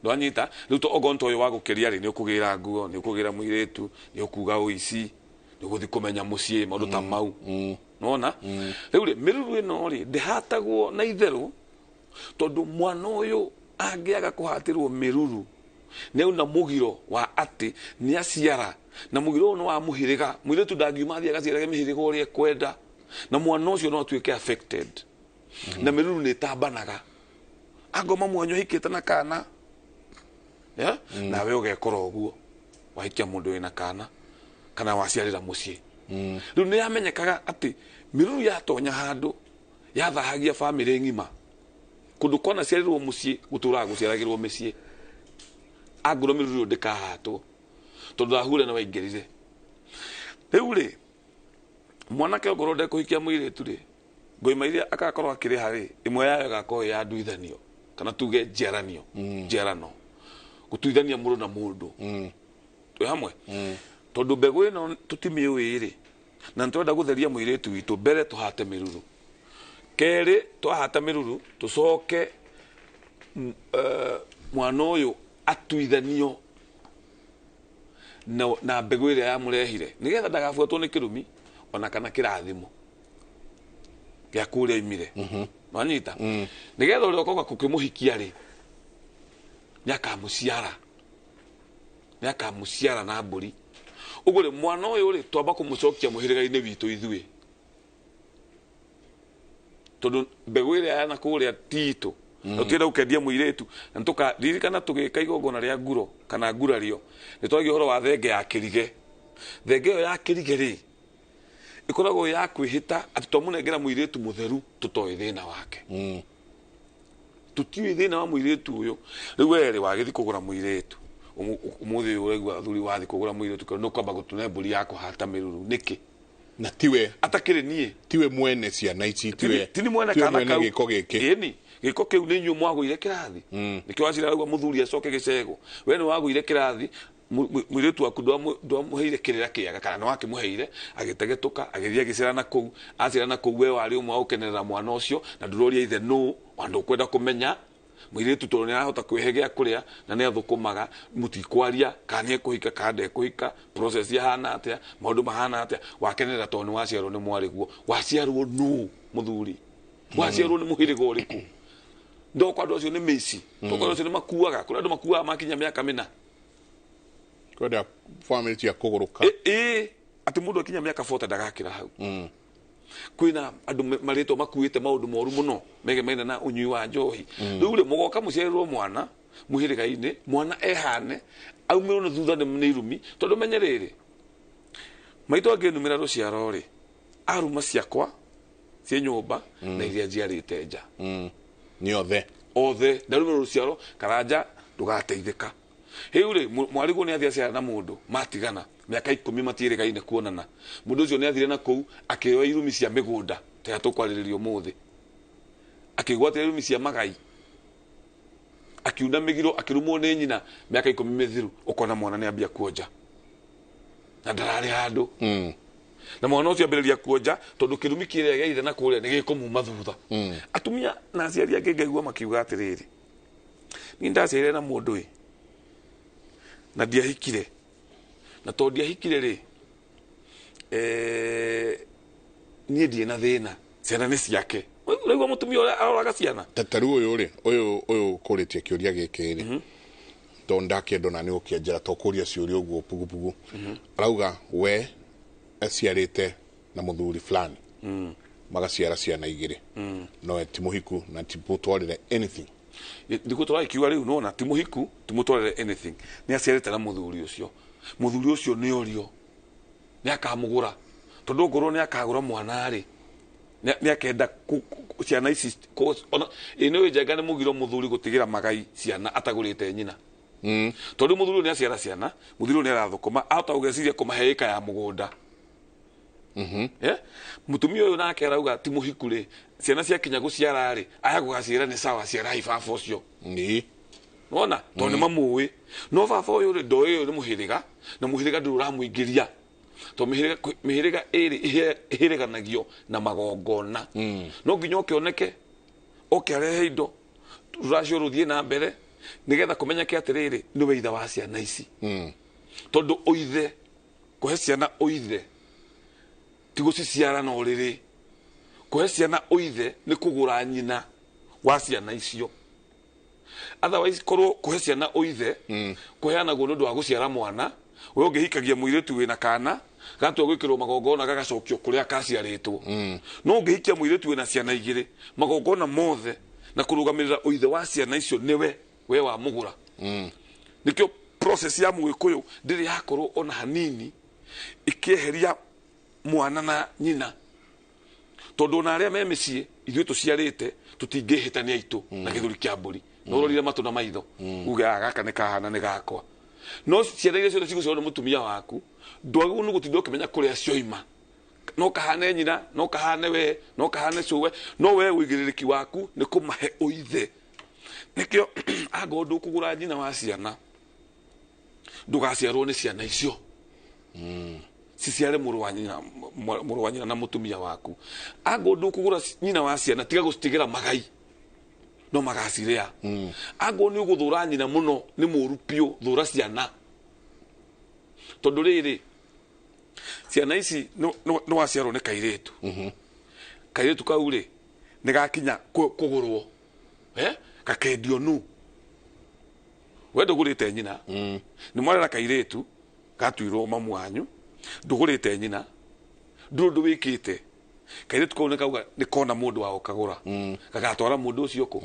Ndwanyita rĩu to okorwo nĩ ta ũyũ wa gũkĩria rĩ, nĩ ũkũgĩra nguo, nĩ ũkũgĩra mũirĩtu, nĩ ũkuga ũici, nĩ ũgũthiĩ kũmenya mũciĩ, maũndũ ta mau. Nona rĩu rĩ, mĩruru ĩno rĩ, ndĩhatagwo na itherũ, tondũ mwana ũyũ angĩaga kũhatĩrwo mĩruru nĩ auna mũgiro wa atĩ nĩ aciara, na mũgiro ũyũ nĩ wa mũhĩrĩga. Mũirĩtu ndangiuma athiĩ agaciarage mĩhĩrĩga ũrĩa ekwenda, na mwana ũcio no atuĩke affected. Na mĩruru nĩ ĩtambanaga, angoma mwanyu ahikĩte na kana, yeah? Nawe ũgekora ũguo wahikia mũndũ wĩna kana kana waciarĩra mũciĩ. Rĩu nĩ yamenyekaga atĩ mĩruru yatonya handũ yathahagia bamĩrĩ ng'ima. Kũndũ kwana ciarĩrwo mũciĩ gũtũraga gũciaragĩrwo mĩciĩ, angorwo mĩruru ĩyo ndĩkahatwo tondũ thahu ũrĩa nĩ waingĩrire. Rĩu rĩ, mwanake ongorwo ndekũhikia mũirĩtu rĩ, ngoima iria agakorwo akĩrĩha rĩ, ĩmwe yayo ĩgakorwo ĩ ya nduithanio, kana tuge njiaranio, njiarano, gũtuithania mũndũ na mũndũ. Twĩ hamwe? Tondũ mbegũ ĩno tũtimĩũĩ rĩ, na nĩ tũrenda gũtheria mũirĩtu witũ, mbere tũhate mĩruru, kerĩ twahata mĩruru tũcoke mwana ũyũ atuithanio na mbegũ ĩrĩa yamũrehire, nĩgetha ndagabuatwo nĩ kĩrumi ona kana kĩrathimo gĩa kũrĩa oimire. Nwanyita? Nĩgetha ũrĩa ũkoka gũkĩmũhikia rĩ, nĩakamũciara, nĩakamũciara na mbũri. Ũguo rĩ, mwana ũyũ rĩ, twamba kũmũcokia mũhĩrĩga-inĩ witũ ithuĩ, tondũ mbegũ ĩrĩa ya na kũrĩa ti itũ, na tũtienda gũkendia mũirĩtu. Na nĩtũkaririkana tũgĩka igongona rĩa nguro kana ngurario, nĩ twaragia ũhoro wa thenge ya kĩrige. Thenge ĩyo ya kĩrige rĩ, ĩkoragwo ya kwĩhĩta atĩ twamũnengera mũirĩtu mũtheru, tũtoĩ thĩna wake, tũtiũĩ thĩna wa mũirĩtu ũyũ. Rĩu werĩ wagĩthiĩ kũgũra mũirĩtu ũmũthĩ ũyũ, ũraigua athuri, wathiĩ kũgũra mũirĩtu nĩ ũkwamba gũtũne mbũri ya kũhata mĩruru nĩkĩ? Na tiwe atakĩrĩ niĩ. Tiwe mwene ciana ici, tiwe tini mwene tiwe kana mwene kau. Gĩko gĩkĩ. Ĩni, gĩko kĩu nĩ inyuĩ mwagũire kĩrathi. Nĩkĩo wacira rauga mũthuri acoke gĩcego. We nĩ wagũire kĩrathi, mũirĩtu waku ndwamũheire kĩrĩra kĩega, kana nĩ wakĩmũheire agĩtegetũka, agĩthiĩ agĩcera na kũu, acera na kũu, we warĩ ũmwe wa gũkenerera mwana ũcio, na ndũroria ithe nũ, ona ndũkwenda kũmenya mũirĩtu, tondũ nĩ arahota kwĩhe gĩa kũrĩa na nĩ athũkũmaga. Mũtikwaria kana nĩ ekũhika kana ndekũhika, process yahana atĩa, maũndũ mahana atĩa. Wakenerera tondũ nĩ waciarwo nĩ mwarĩguo. Waciarwo nũ, mũthuri? Waciarwo nĩ mũhĩrĩga ũrĩkũ? Ndokwa andũ acio nĩ mĩici, ndokwa andũ acio nĩ makuaga. Kũrĩ andũ makuaga makinya mĩaka 4. Kwenda family cia kũgũrũka. Ĩ atĩ mũndũ akinya mĩaka 40 ndagakĩra hau. Kwĩna andũ marĩtwo makuĩte maũndũ moru mũno megemaine na ũnyui wa njohi. Rĩu rĩ, mũgoka mũciarĩrwo mwana mũhĩrĩga-inĩ, mwana ehane aumĩrwo nĩ thutha nĩ irumi, tondũ menye rĩrĩ, maitũ angĩnumĩra rũciaro rĩ, aruma ciakwa ciĩ nyũmba na iria njiarĩte nja. Nĩ othe. Othe ndarumĩrwo rũciaro. Karanja, ndũgateithĩka. Rĩu rĩ, mwarĩguo nĩ athiĩ aciara na mũndũ, matigana mĩaka 10 matiĩrĩgaine kuonana. Mũndũ ũcio nĩ athire na kũu akĩoya irumi cia mĩgũnda ta ĩrĩa tũkwarĩrĩria ũmũthĩ, akĩgwatĩra irumi cia magai, akiuna mĩgiro, akĩrumwo nĩ nyina. Mĩaka 10 mĩthiru, ũkona mwana nĩ ambia kuonja na ndararĩ handũ. Na mwana ũcio ambĩrĩria kuonja tondũ kĩrumi kĩrĩa gĩa ithe na kũrĩa nĩ gĩkũmuma thutha. Atumia na aciari angĩ ngaigua makiuga atĩrĩrĩ, niĩ ndaciarire na mũndũ ĩ na ndiahikire, na tondũ ndiahikire rĩ, niĩ ndirĩ na thĩna, ciana nĩ ciake. Ũraigua mũtumia ũrĩa aroraga ciana? Ta rĩu ũyũ rĩ, ũyũ ũkũrĩtie kĩũria gĩkĩ rĩ, tondũ ndakĩenda ona nĩ gũkĩanjĩra to kũria ciũria ũguo pugupugu. Arauga we aciarĩte na mũthuri fulani, magaciara ciana igĩrĩ, no ti mũhiku na ti mũtwarĩre anything. Ndiko tũrakiuga rĩu nona ti mũhiku, ti mũtwarĩre anything, nĩ aciarĩte na mũthuri ũcio. Mũthuri ũcio nĩ orio nĩ akamũgũra, tondũ ongorwo nĩ akagũra mwana rĩ, nĩ akenda ciana ici ona ĩ nĩ njenga nĩ mũgiro mũthuri gũtigĩra magai ciana atagũrĩte nyina. Tondũ mũthuri ũyũ nĩ aciara ciana, mũthuri ũyũ nĩ arathũkũma, ahota gũgeciria kũmahe ĩka ya mũgũnda. Mũtumia ũyũ nake arauga ti mũhiku rĩ, ciana ciakinya gũciara rĩ, aya gũgaciĩra nĩ sawa, ciarai baba ũcio. Nona tondũ nĩ mamũĩ, no baba ũyũ rĩ, ndoĩ ũyũ nĩ mũhĩrĩga, na mũhĩrĩga ndũrĩ ũramũingĩria, tondũ mĩhĩrĩga ĩrĩ ĩhĩrĩganagio na magongona. No nginya ũkĩoneke oke arehe indo, rũracio rũthiĩ na mbere nĩgetha kũmenyeke atĩrĩrĩ nĩwe ithe wa ciana ici. Tondũ ũithe, kũhe ciana ũithe ti gũciciara na ũrĩrĩ, kũhe ciana ũithe nĩ kũgũra nyina wa ciana icio. Otherwise korwo kũhe ciana ũithe kũheanagwo nĩ ũndũ wa gũciara mwana, we ũngĩhikagia mũirĩtu wĩna kana gatua gwĩkĩrwo magongona gagacokio kũrĩa kaciarĩtwo. No ũngĩhikia mũirĩtu wĩna ciana igĩrĩ, magongona mothe na kũrũgamĩrĩra ũithe wa ciana icio nĩwe we wa mũgũra. Nĩkĩo process ya mũgĩkũyũ ndĩrĩ yakorwo ona hanini ĩkĩeheria mwana na nyina, tondũ ona arĩa me mĩciĩ ithuĩ tũciarĩte tũtingĩhĩtania aitũ na gĩthũri kĩa mbũri, no ũrorire matũ na maitho uge gaka nĩ kahana nĩ gakwa. No ciana iria ciothe cigũciarwo nĩ mũtumia waku ndwagĩrĩirwo nĩ gũtinda ũkĩmenya kũrĩa cioima, no kahane nyina, no kahane we, no kahane cũwe, no we ũigĩrĩrĩki waku nĩ kũmahe ũithe. Nĩkĩo angorwo ndũkũgũra nyina wa ciana, ndũgaciarwo nĩ ciana icio, ciciare mũrũ wa nyina na mũtumia waku. Angorwo ndũkũgũra nyina wa ciana, tiga gũcitigĩra magai, no magaciria. Angorwo nĩ ũgũthũra nyina mũno, nĩ mũru biũ, thũra ciana, tondũ rĩrĩ ciana ici nĩ waciarwo nĩ kairĩtu. Kairĩtu kau rĩ nĩ gakinya kũgũrwo, gakendio nu, we ndũgũrĩte nyina. Nĩ mwarera kairĩtu gatuirwo mamu wanyu, ndũgũrĩte nyina, ndũrĩ ũndũ wĩkĩte. Kairĩtu kau nĩ kauga nĩ kona mũndũ wa gũkagũra, gagatwara mũndũ ũcio kũ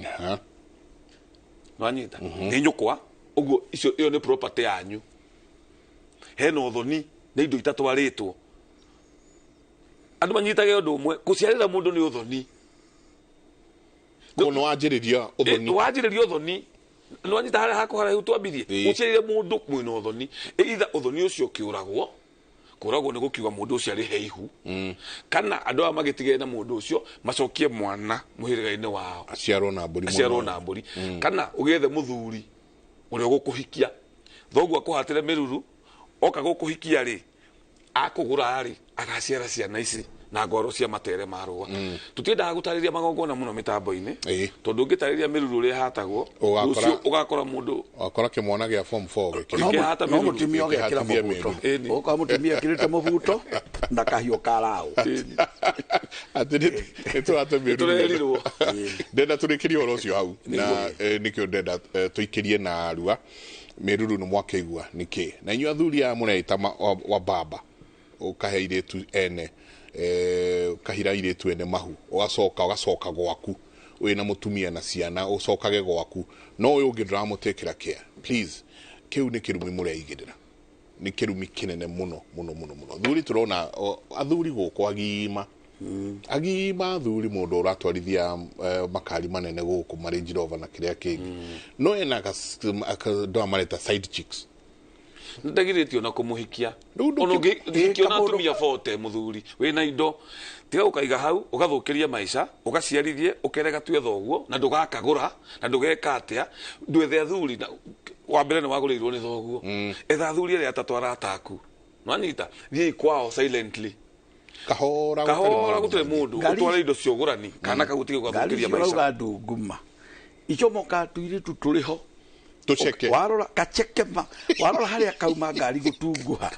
nwanyita nĩ nyũkwa. Ũguo icio ĩyo nĩ property yanyu, hena ũthoni nĩ indo itatwarĩtwo. Andũ manyitage ũndũ ũmwe, gũciarĩra mũndũ nĩ ũthoni. Koguo nĩ wanjĩrĩria ũthoni. Wanjĩrĩria ũthoni, nĩ wanyita harĩa hakwa haraihu twambirie, gũciarĩra mũndũ mwĩna ũthoni, either ũthoni ũcio ũkĩũragwo, kũragwo nĩ gũkiuga mũndũ ũcio arĩ heihu, kana andũ aya magĩtigane na mũndũ ũcio macokie mwana mũhĩrĩga-inĩ wao, aciarwo na mbũri, aciarwo na mbũri, kana ũgĩethe mũthuri ũrĩa ũgũkũhikia, thoguo akũhatĩre mĩruru, oka gũkũhikia rĩ, akũgũra rĩ, agaciara ciana ici na ngwaro cia matere ma rũa. Tũtiendaga gũtarĩria magongona mũno mĩtambo-inĩ, tondũ ũngĩtarĩria mĩruru ũrĩa ĩhatagwo, rũciũ ũgakora mũndũ ũgakora kĩmwana gĩa form 4 gĩkĩ. No mũtumia ũgekĩra mũbuto, ũgakora mũtumia ekĩrĩte mũbuto na kahiũ ka raũ. Atĩ nĩ tũrate mĩruru. Ndenda tũrĩkĩrie ũhoro ũcio hau, na nĩkĩo ndenda tũikĩrie na rua mĩruru nĩ mwakĩigua nĩkĩ. Na inyuĩ athuri aya mũreita wa baba, ũkahe irĩtu ene, ũkahira irĩtu ene mahu, ũgacoka ũgacoka gwaku wĩna mũtumia na ciana, ũcokage gwaku, no ũyũ ũngĩ ndũramũtĩkĩra care. Please, kĩu nĩ kĩrumi mũreigĩrĩra, nĩ kĩrumi kĩnene mũno mũno mũno mũno. Athuri tũrona athuri gũkũ agima agima, athuri mũndũ ũratwarithia makari manene gũkũ ma Range Rover na kĩrĩa kĩngĩ, no ena andũ mareta side chicks. Ndagirĩtio na kũmũhikia, ona ũngĩhikia na atumia 40 mũthuri wĩna indo, tiga ũkaiga hau ũgathũkĩria maica, ũgaciarithie, ũkere gatue thoguo, na ndũgakagũra, na ndũgeka atĩa, ndwethe athuri. Wa mbere nĩ wagũrĩirwo nĩ thoguo, etha athuri arĩa atatũ arata aku, nwanyita, thiĩi kwao silently, Kahora Kahora gũtirĩ mũndũ ũtware indo cia ũgũrani kana kagutige Ngari gwathũkĩria icio maica. rauga ndunguma icomoka tuiritu tũrĩ ho Tũceke. Warora kaceke ma warora harĩa kauma ngari gũtunguha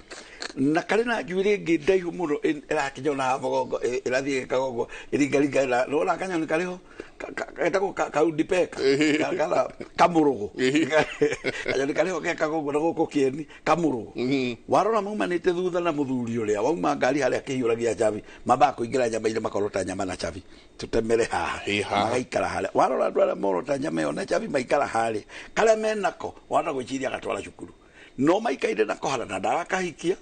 na karĩ na njuĩrĩ ĩngĩ ndaihu mũno ĩrakinya na mũgongo ĩrathiĩ ĩgĩkaga ũguo ĩringaringa na nĩwona kanyoni karĩ ho getagwo kaundipeka kana kamũrũgũ, kanyoni karĩ ho gekaga ũguo na gũkũ kĩeni kamũrũgũ. Warora maumanĩte thutha na mũthuri ũrĩa wauma ngari harĩa akĩhiũragia cabi, mambaga kũingĩra nyama-inĩ makorota nyama na cabi tũtemere haha Ĩ haha. magaikara harĩa. Warora andũ arĩa morota nyama ĩyo na cabi maikara harĩa karĩa menako wahota gwĩciria agatwara cukuru no maikaire nako harĩa na ndarakahikia,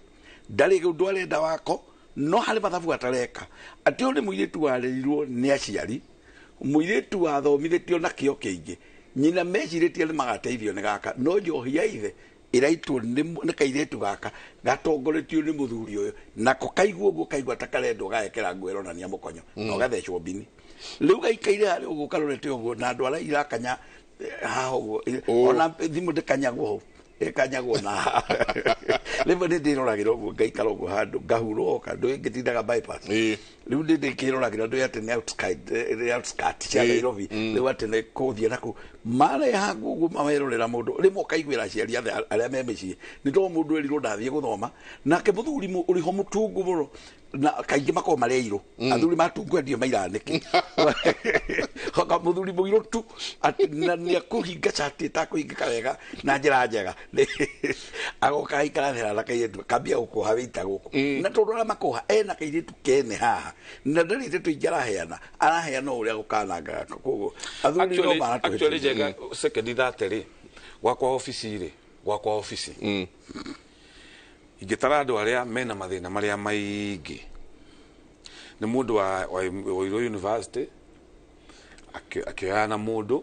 ndarĩ ũndũ arenda wako, no harĩ mathabu atareka. Atĩ ũyũ nĩ mũirĩtu warerirwo nĩ aciari, mũirĩtu wathomithĩtio na kĩo kĩingĩ, nyina mecirĩtie nĩ magateithio nĩ gaka, no njohi ya ithe ĩraitwo nĩ kairĩtu gaka gatongoretio nĩ mũthuri ũyũ, nako kaigua ũguo kaigua ta karendwo gagekĩra nguo ĩronania mũkonyo na ũgathecwo mbini. Rĩu gaikaire harĩa ũguo karorete ũguo na andũ arĩa irakanya haha ũguo, ona thimũ ndĩkanyagwo hau, ĩkanyagwo na rĩmwe nĩ ndĩroragĩra ũguo ngaikara ũguo handũ ngahurũka ndũĩ ngĩtindaga bypass. Rĩu nĩ ndĩkĩroragĩra ndũĩ atĩ nĩ outskirt, nĩ outskirt cia Nairobi, rĩu atĩ nĩ kũthiĩ na kũu mareha ũguo mawerorera mũndũ rĩmwe ũkaiguĩra aciari othe arĩa me mĩciĩ nĩ tondũ mũndũ erirwo ndathiĩ gũthoma nake mũthuri ũrĩ ho mũtungu mũno na kaingĩ makoragwo marĩ airũ, athuri matungu endio mairaga nĩkĩ. Hoka mũthuri mũirũ tu atĩ na nĩ akũhinga cati ĩtakũhingĩka wega na njĩra njega, agoka aikara thĩ na kairĩtu kambia gũkũha wĩita gũkũ na tondũ arĩa makũha ena kairĩtu kene haha na ndarĩ ndeto ingĩ araheana, araheana o ũrĩa gũkanangaga. Koguo athuri no Actually maratũhĩtithia. Njega sekendi 30 rĩ gwakwa obici rĩ, gwakwa obici ingĩtara andũ arĩa mena mathĩna marĩa maingĩ nĩ mũndũ wa Wairũ University akĩoyana na mũndũ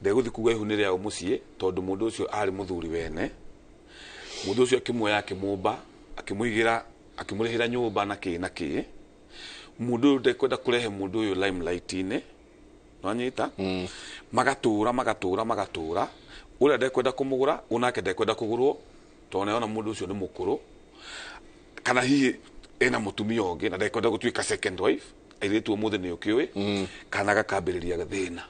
ndegũthiĩ kuga ihu nĩ rĩao mũciĩ tondũ mũndũ ũcio arĩ mũthuri wene. Mũndũ ũcio akĩmuoya akĩmũmba akĩmũigĩra akĩmũrĩhĩra nyũmba na kĩ na kĩ. Mũndũ ũyũ ndekwenda kũrehe mũndũ ũyũ limelight-inĩ, nwanyita magatũra magatũra magatũra, ũrĩa ndekwenda kũmũgũra ũnake ndekwenda kũgũrwo tondũ nĩona mũndũ ũcio nĩ mũkũrũ kana hihi ena mũtumia ũngĩ na ndekwenda gũtuĩka second wife, airĩtu ũmũthĩ nĩ ũkĩũĩ, kana gakambĩrĩria thĩna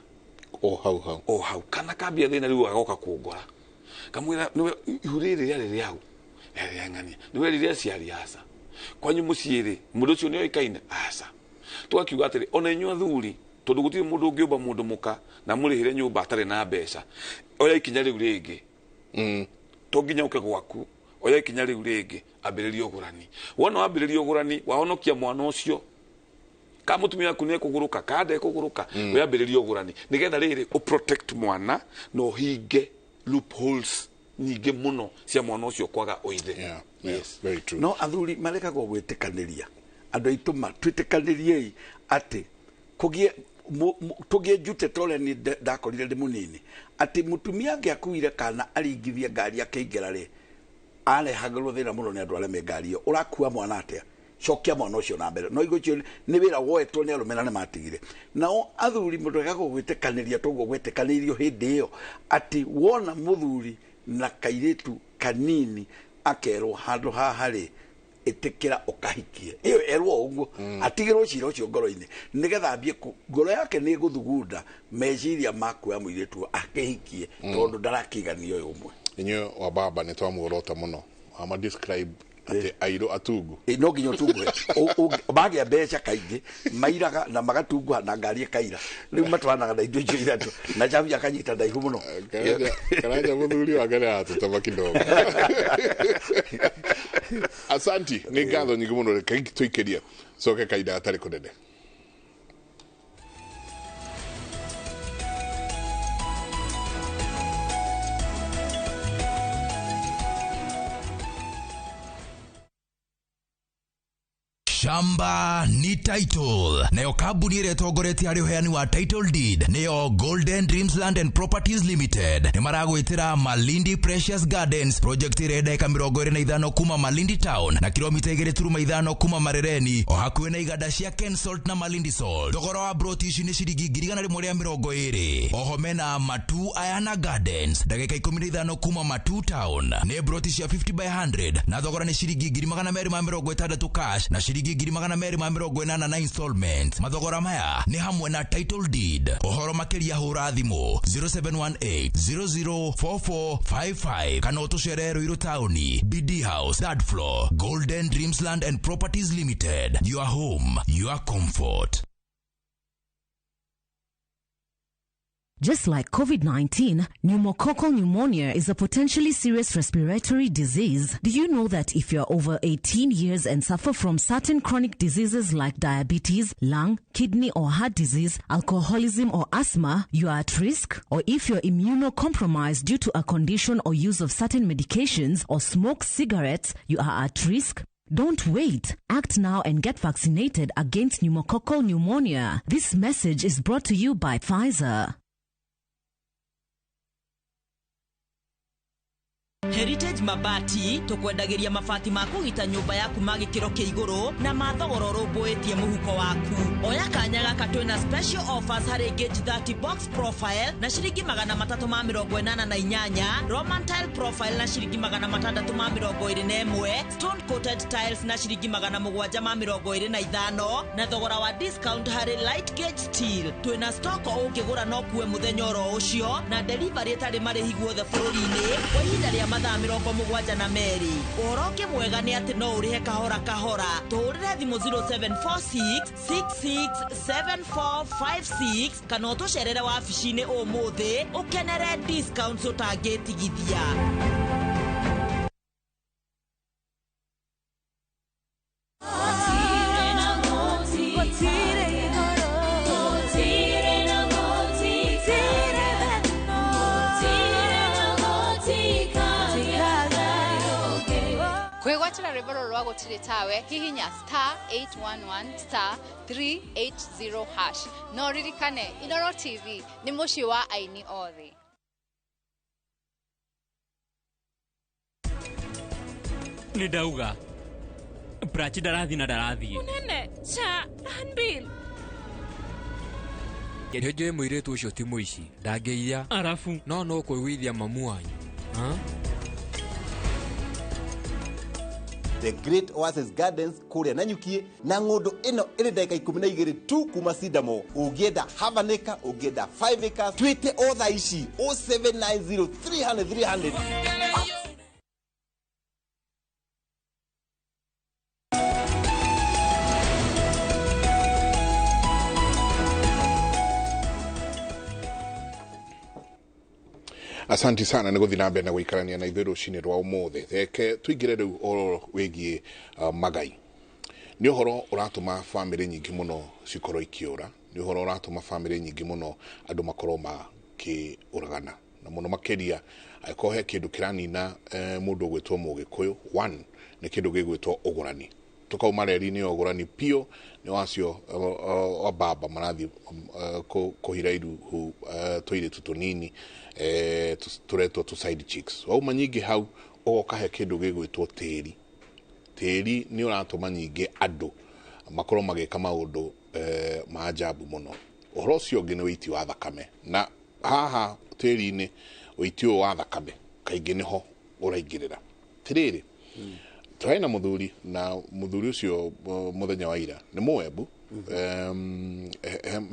o hau hau o hau, kana kambia thĩna rĩu agoka kũngora kamwĩra nĩwe ihu rĩrĩ rĩarĩ rĩau rĩarĩ rĩa ng'ania, nĩwe rĩrĩa aciari aca kwanyu mũciĩ rĩ mũndũ ũcio nĩoĩkaine aca. Tũgakiuga atĩrĩ ona inyuĩ athuri tondũ gũtirĩ mũndũ ũngĩũmba mũndũ mũka na mũrĩhĩre nyũmba atarĩ na mbeca, oya ikinya rĩu rĩngĩ, to nginya ũke gwaku, oya ikinya rĩu rĩngĩ ambĩrĩria ũgũrani. Wona wambĩrĩria ũgũrani wahonokia mwana ũcio, ka mũtumia waku nĩ ekũgũrũka ka ndekũgũrũka, we ambĩrĩria ũgũrani nĩgetha rĩrĩ ũ protect mwana na ũhinge loopholes nyingĩ mũno cia mwana ũcio kwaga ũithe. Yeah, very true. No athuri marekagwo gwĩtĩkanĩria andũ aitũ ma twĩtĩkanĩriei atĩ kũgĩe tũgĩe njute ta ũrĩa niĩ ndakorire ndĩ mũnini atĩ mũtumia angĩakuire kana aringithie ngari akĩingĩra rĩ arehagĩrwo thĩna mũno nĩ andũ arĩa me ngari ĩyo, ũrakua mwana atĩa, cokia mwana ũcio na mbere. No igo icio nĩ wĩra woetwo nĩ arũme na nĩ matigire. Nao athuri mũndũ gwĩtĩkanĩria toguo gwĩtĩkanĩirio hĩndĩ ĩyo atĩ wona mũthuri na kairĩtu kanini akerwo handũ haha rĩ ĩtĩkĩra ũkahikie, ĩyo erwo ũguo atigĩrwo cira ũcio ngoro-inĩ nĩgetha ambie ngoro yake nĩ ĩgũthugunda meciria ma kuoya mũirĩtu akĩhikie tondũ ndarakĩigania ũyũ ũmwe. Inyuĩ wa baba nĩ twamuorota mũno ama describe atĩ airũ atungu. No nginya ũtunguhe. Magĩa mbeca kaingĩ mairaga na magatunguha na ngari ĩkaira, rĩu matwaranaga na indo icio ithatũ na cabi akanyita ndaihu mũno. Karanja mũthuri wake nĩ aratũtema kidogo. Asanti, nĩ ngatho nyingĩ mũno, reke tũikĩrie coke kahinda gatarĩ kũnene. Shamba ni title nayo kambuni ĩrĩa ĩtongoretie harĩ ũheani wa title deed nĩyo Golden Dreams Land and Properties Limited. Nĩ maragwĩtĩra Malindi Precious Gardens project ĩrĩa ndagĩka 25 kuma Malindi Town na kilomita 2.5 kuma Marereni o hakuhĩ na iganda cia Kensalt na Malindi Salt. Thogora wa broti ici nĩ ciringi 120,000. Oho mena Matu Ayana Gardens ndagĩka 15 kuma Matu Town nĩ broti cia 50 by 100 na thogora nĩ ciringi 260,000 cash na ciringi 280,000 na installment. Mathogora maya nĩ hamwe na title deed. Ũhoro makĩria hũra thimũ 0718 004455 kana ũtũcerere Ruiru taũni, BD House, third floor. Golden Dreams Land and Properties Limited, your home, your comfort. Just like COVID 19, pneumococcal pneumonia is a potentially serious respiratory disease. Do you know that if you're over 18 years and suffer from certain chronic diseases like diabetes, lung, kidney, or heart disease, alcoholism, or asthma, you are at risk? Or if you're immunocompromised due to a condition or use of certain medications or smoke cigarettes, you are at risk? Don't wait. Act now and get vaccinated against pneumococcal pneumonia. This message is brought to you by Pfizer. Heritage Mabati tukwendagĩria mabati ma kũgita nyũmba yaku ma gĩkĩro kĩa igũrũ na ma thogora ũrũmbũĩtie mũhuko waku. Oya kanya gaka twĩna special offers harĩ gauge 30 box profile na ciringi 388, Roman tile profile na ciringi 621, stone coated tiles na ciringi 725, na thogora wa discount harĩ light gauge steel. Twĩna stock ũngĩgũra no kuwe mũthenya oro ũcio na delivery ĩtarĩ marĩhi guothe bũrũri-inĩ kwa ihinda rĩa mathaa 72. Ũhoro ũngĩ mwega nĩ atĩ no ũrĩhe kahora kahora. Tũhũrĩre thimũ 0746 667456 kana ũtũcerere wabici-inĩ ũmũthĩ ũkenere discounts ũtangĩtigithia. Kwĩgwatĩra rwĩmbo rũrũ rwa gũtirĩ tawe hihinya star 811 star 380 hash. No ririkane Inoro TV nĩ mũciĩ wa aini othe. Nĩ ndauga Prachi ndarathi na ndarathiĩ. Munene cha handbill. Nĩ njũĩ mũirĩtu ũcio ti mũici ndangĩiya arabu no no kũiguithia mamu wanyu. The Great Oasis Gardens kũrĩa Nanyukie na ng'ũndũ ĩno ĩrĩ ndagĩka 12 tu kuma Sidamo. Ũngĩenda half an acre, ũngĩenda 5 acres, twĩte o thaa ici 0790 300 300. Asanti sana nä gå thiä na mbere na gå ikarania na ithuä rå cinä rwa å må thä reke tå ingä re rä u å wä giä magai nä å horo å ratå ma bamä nyingä må no cikorwo ikä å ra nä å horo å ratå ma bamä nyingä må no andå makorwo makä å ragana na må no makä ria angäkorwo he kä ndå kä ranina må ndå å gwä two må gä kå yå nä kä ndå gä gwä two å gå rani tukauma reri-inĩ ya ũgũrani piũ nĩ wacio wababa marathiĩ kũhira iruhu tũirĩtu tũnini tũretwo tũ side chicks. Wauma nyingĩ hau ũgoka he kĩndũ gĩgwĩtwo tĩri. Tĩri nĩ ũratũma nyingĩ andũ makorwo magĩka maũndũ ma ajabu mũno. Ũhoro ũcio ũngĩ nĩ ũiti wa thakame, na haha tĩri-inĩ ũiti ũyũ wa thakame kaingĩ nĩho ũraingĩrĩra. Tirĩrĩ, tũrarĩ na mũthuri na mũthuri ũcio mũthenya wa ira nĩ mũwembu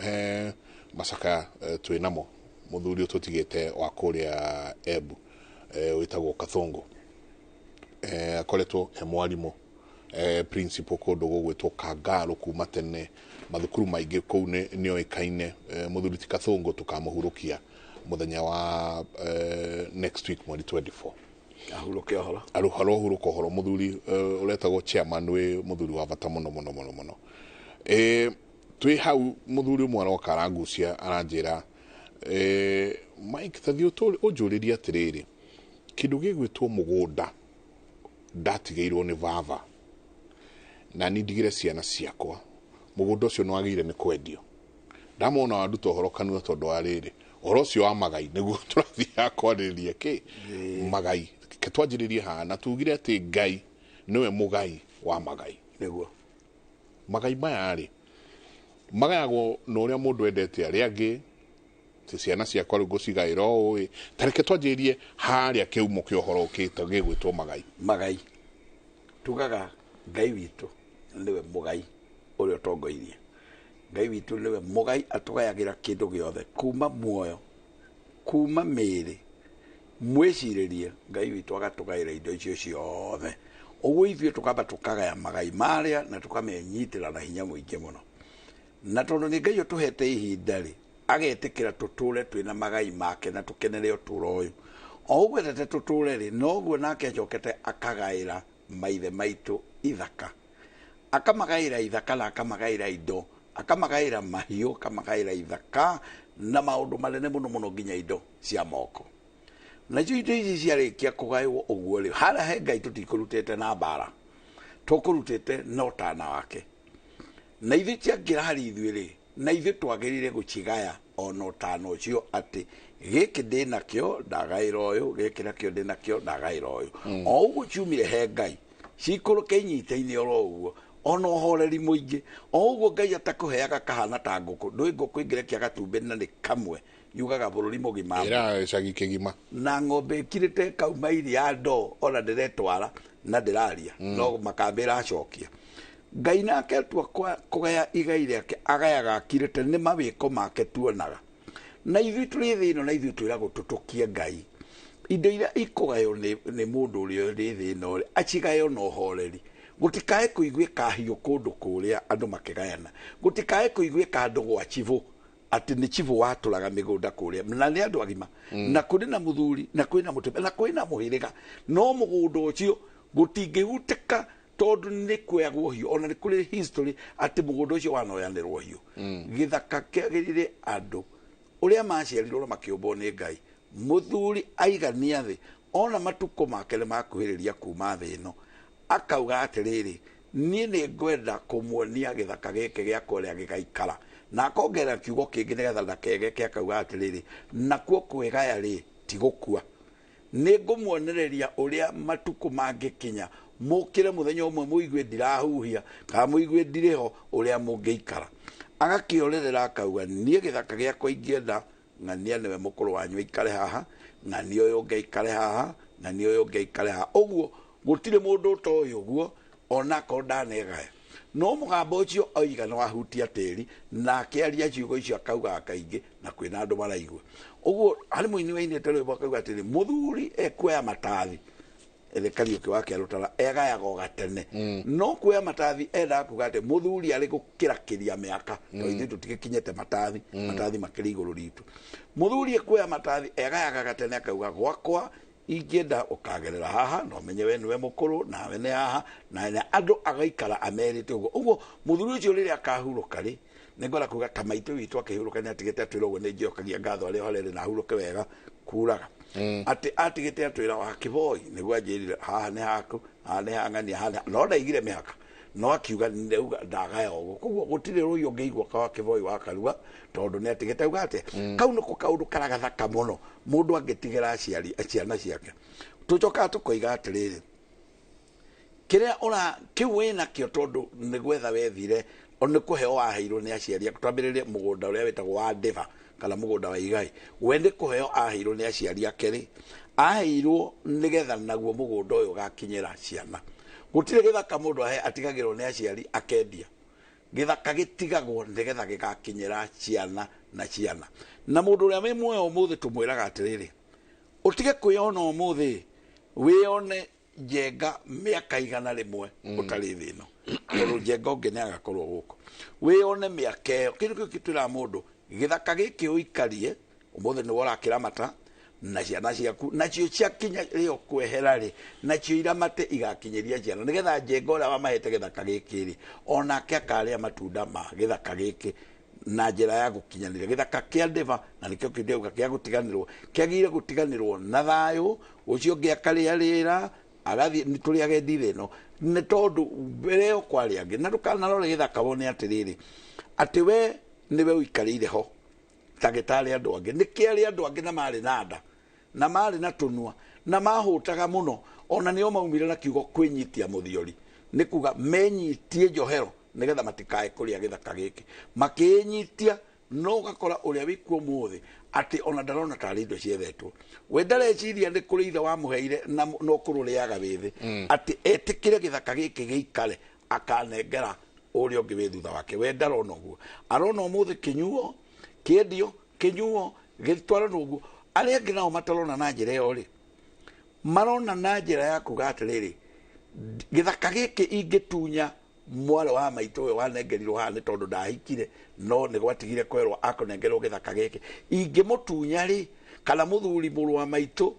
he macaka twĩ namo mũthuri ũtũtigĩte wa kũrĩa Embu wĩtagwo Kathũngũ, akoretwo he mwarimũ principal kũndũ gũgwĩtwo Kangarũ kuma tene, mathukuru maingĩ kũu nĩ oĩkaine. Mũthuri ti Kathũngũ tũkamũhurũkia mũthenya wa next week mweri 24. Ahuruke ũhoro, arohurũka ũhoro. Mũthuri ũretagwo chairman wĩ mũthuri wa bata mũno mũno mũno mũno. Twĩ hau mũthuri ũmwe aroka arangucia aranjĩra, Mike tathiĩ ũnjũrĩrie atĩrĩrĩ, kĩndũ gĩgwĩtwo mũgũnda ndatigĩirwo nĩ baba na niĩ ndigire ciana ciakwa, mũgũnda ũcio nĩ wagĩrĩire nĩ kwendio. Ndamona wanduta ũhoro kanua tondũ wa rĩrĩ ũhoro ũcio wa magai nĩguo tũrathiaga kwarĩrĩria kĩ magai. Ke twanjĩrĩrie haha na tugire atĩ Ngai nĩwe mũgai wa magai. Nĩguo magai maya rĩ magayagwo na ũrĩa mũndũ endete arĩa angĩ, ti ciana ciakwa rĩu ngũcigaĩra ũũ ĩ. Ta reke twanjĩrĩrie harĩa kĩhumo kĩa ũhoro ũkĩte gĩgwĩtwo magai. Magai tugaga Ngai witũ nĩwe mũgai ũrĩa ũtongoirie. Ngai witũ nĩwe mũgai, atũgayagĩra kĩndũ gĩothe kuma muoyo, kuma mĩĩrĩ, mwĩcirĩrie. Ngai witũ agatũgaĩra indo icio ciothe. Ũguo ithuĩ tũkamba tũkagaya magai marĩa na tũkamenyitĩra na hinya mũingĩ mũno. Na tondũ nĩ Ngai ũtũhete ihinda rĩ, agetĩkĩra tũtũre twĩna magai make na tũkenere ũtũũro ũyũ. O ũguo endete tũtũre rĩ, noguo nake acokete akagaĩra maithe maitũ ithaka. Akamagaĩra ithaka na akamagaĩra indo, akamagaĩra mahiũ, akamagaĩra ithaka na maũndũ manene mũno mũno nginya indo cia moko. Nacio indo ici ciarĩkia kũgaywo ũguo rĩ, harĩa he Ngai tũtikũrutĩte na mbara, tũkũrutĩte na ũtana wake. Na ithuĩ ciangĩra harĩ ithuĩ rĩ, na ithuĩ twagĩrĩire gũcigaya ona ũtana ũcio atĩ gĩkĩ ndĩnakĩo ndagaĩra ũyũ, gĩkĩ nakĩo ndĩnakĩo ndagaĩra ũyũ. O ũguo ciumire he Ngai, cikũrũke inyita-inĩ oro ũguo, ona ũhoreri mũingĩ. O ũguo Ngai atakũheaga kahana ta ngũkũ, ndũĩ ngũkũ ĩngĩrekia gatumbĩ na nĩ kamwe, yugaga bũrũri mũgima. Ĩra gĩcagi kĩgima. Na ng'ombe ĩkirĩte ĩkauma iria ndoo ona ndĩretwara na ndĩraria, no makambĩ ĩracokia. Ngai nake atua kũgaya igai rĩake, agayaga akirĩte nĩ mawĩko make tuonaga. Na ithuĩ tũrĩ thĩ ĩno, na ithuĩ twĩragwo tũtũkie Ngai. Indo iria ikũgaywo nĩ mũndũ ũrĩa ũrĩ thĩ ĩno rĩ, acigayo na ũhoreri. Gũtikae kũiguĩka hiũ kũndũ kũrĩa andũ makĩgayana. Gũtikae kũiguĩka andũ gwa chibũ, atĩ nĩ chibũ watũraga mĩgũnda kũrĩa, na nĩ andũ agima. Na kũrĩ na mũthuri, na kwĩna mũtumia, na kwĩna mũhĩrĩga. No mũgũnda ũcio gũtingĩhutĩka tondũ nĩ kuoyagwo hiũ. Ona nĩ kũrĩ history atĩ mũgũnda ũcio wanoyanĩrwo hiũ. Gĩthaka kĩagĩrĩire andũ ũrĩa maciarirwo na makĩũmbwo nĩ Ngai. Mũthuri aigania thĩ, ona matukũ make nĩ makuhĩrĩria kuma thĩ ĩno, akauga atĩrĩrĩ, niĩ nĩ ngwenda kũmuonia gĩthaka gĩkĩ gĩakwa ũrĩa gĩgaikara. Na akongerera kiugo kĩngĩ nĩgetha ndakegeke, akauga atĩrĩrĩ, nakuo kwĩgaya rĩ ti gũkua. Nĩ ngũmuonereria ũrĩa matukũ mangĩkinya, mũkĩre mũthenya ũmwe mũigue ndirahuhia kana mũigue ndirĩ ho, ũrĩa mũngĩikara. Agakĩorerera akauga, niĩ gĩthaka gĩakwa ingĩenda ng'ania nĩwe mũkũrũ wanyu aikare haha, ng'ania ũyũ ũngĩ aikare haha, ng'ania ũyũ ũngĩ aikare haha. Ũguo gũtirĩ mũndũ ũtoĩ ũguo onakorwo ndanegaya. No mũgambo ũcio oiga nĩ wahutia tĩri, na akĩaria ciugo icio akaugaga kaingĩ na kwĩna andũ maraigua. Ũguo harĩ mũini wainĩte rwĩmbo akauga atĩrĩ, mũthuri ekuoya matathi, ĩrĩ Kariũki wa Kĩarũtara, egayaga o gatene. No kuoya matathi endaga kuga atĩ mũthuri arĩ gũkĩrakĩria mĩaka, tondũ ithuĩ tũtigĩkinyĩte matathi, matathi makĩrĩ igũrũ ritũ. Mũthuri ekuoya matathi egayaga gatene akauga, gwakwa ingĩenda ũkagerera haha, no menye we nĩwe mũkũrũ, nawe nĩ haha, nawe nĩ andũ agaikara amerite ũguo. Ũguo mũthuri ũcio rĩrĩa akahurũka rĩ, nĩ ngwenda kuga ta maitũ witũ akĩhurũka nĩ atigĩte atwĩra ũguo, nĩ njokagia ngatho arĩa horere na ahurũke wega kuraga. Atĩ atigĩte atwĩra wa Kĩboi, nĩguo anjĩrire haha nĩ haku, haha nĩ hang'ania, haha no ndaigire mĩhaka. No akiuga ndauga ndagaya ũguo. Koguo gũtirĩ rũi ũngĩigua ka wa Kĩboi wa Karua, tondũ nĩ atigĩte auga atĩa. Kau nĩko kaũndũ karagathaka mũno mũndũ angĩtigĩra aciari ciana ciake. Tũcokaga tũkoiga atĩrĩrĩ, kĩrĩa ũra kĩu wĩnakĩo tondũ nĩ gwetha wethire, o nĩ kũheo waheirwo nĩ aciari aku. Twambĩrĩrie mũgũnda ũrĩa wĩtagwo wa ndĩba kana mũgũnda wa igai. We nĩ kũheo aheirwo nĩ aciari ake rĩ, aheirwo nĩgetha naguo mũgũnda ũyũ ũgakinyĩra ciana. Gũtirĩ gĩthaka mũndũ ahe atigagĩrwo nĩ aciari akendia. Gĩthaka gĩtigagwo nĩgetha gĩgakinyĩra ciana na ciana. Na mũndũ ũrĩa wĩ muoyo ũmũthĩ tũmwĩraga atĩrĩrĩ, ũtige kwĩyona ũmũthĩ, wĩyone njenga mĩaka 100 ũtarĩ thĩ ĩno, tondũ njenga ũngĩ nĩ agakorwo gũkũ. Wĩyone mĩaka ĩyo. Kĩndũ kĩu gĩtwĩraga mũndũ, gĩthaka gĩkĩ ũikarie ũmũthĩ nĩwe ũrakĩramata na ciana ciaku, nacio ciakinya rĩo kwehera rĩ, nacio iramate igakinyĩria ciana, nĩgetha njenga ũrĩa wamahete gĩthaka gĩkĩ rĩ, onake akarĩa matunda ma gĩthaka gĩkĩ na njĩra ya gũkinyanĩria. Gĩthaka kĩa ndĩba, na nĩkĩo kĩu ndĩrauga kĩa gũtiganĩrwo, kĩagĩrĩire gũtiganĩrwo na thayũ, ũcio ũngĩ akarĩa rĩra, agathiĩ, nĩ tũrĩ agendi thĩ ĩno, nĩ tondũ mbere ĩyo kwarĩ angĩ. Na ndũkanarore gĩthaka wone atĩrĩrĩ, atĩ we nĩwe ũikarĩire ho ta gĩtarĩ andũ angĩ. Nĩ kĩarĩ andũ angĩ na marĩ na nda, na marĩ na tũnua, na mahũtaga mũno. Ona nĩo maumire na kiugo kwĩnyitia mũthiori, nĩ kuga menyitie njohero nĩgetha matikae kũrĩa gĩthaka gĩkĩ. Makĩĩnyitia, no ũgakora ũrĩa wĩkuo ũmũthĩ atĩ ona ndarona tarĩ indo ciethetwo. We ndareciria nĩ kũrĩ ithe wamũheire na no kũrũrĩaga wĩ thĩ, atĩ etĩkĩre gĩthaka gĩkĩ gĩikare. Akanengera ũrĩa ũngĩ wĩ thutha wake. We ndarona ũguo, arona ũmũthĩ kĩnyuo kĩendio, kĩnyuo gĩtwarana ũguo. Arĩa angĩ nao matarona na njĩra ĩyo rĩ, marona na njĩra ya kuga atĩrĩrĩ, gĩthaka gĩkĩ ingĩtunya mwarĩ wa maitũ ũyũ wanengerirwo haha nĩ tondũ ndahikire, no nĩ gwatigire kwerwo akũnengerwo gĩthaka gĩkĩ, ingĩmũtunya rĩ, kana mũthuri mũrũ wa maitũ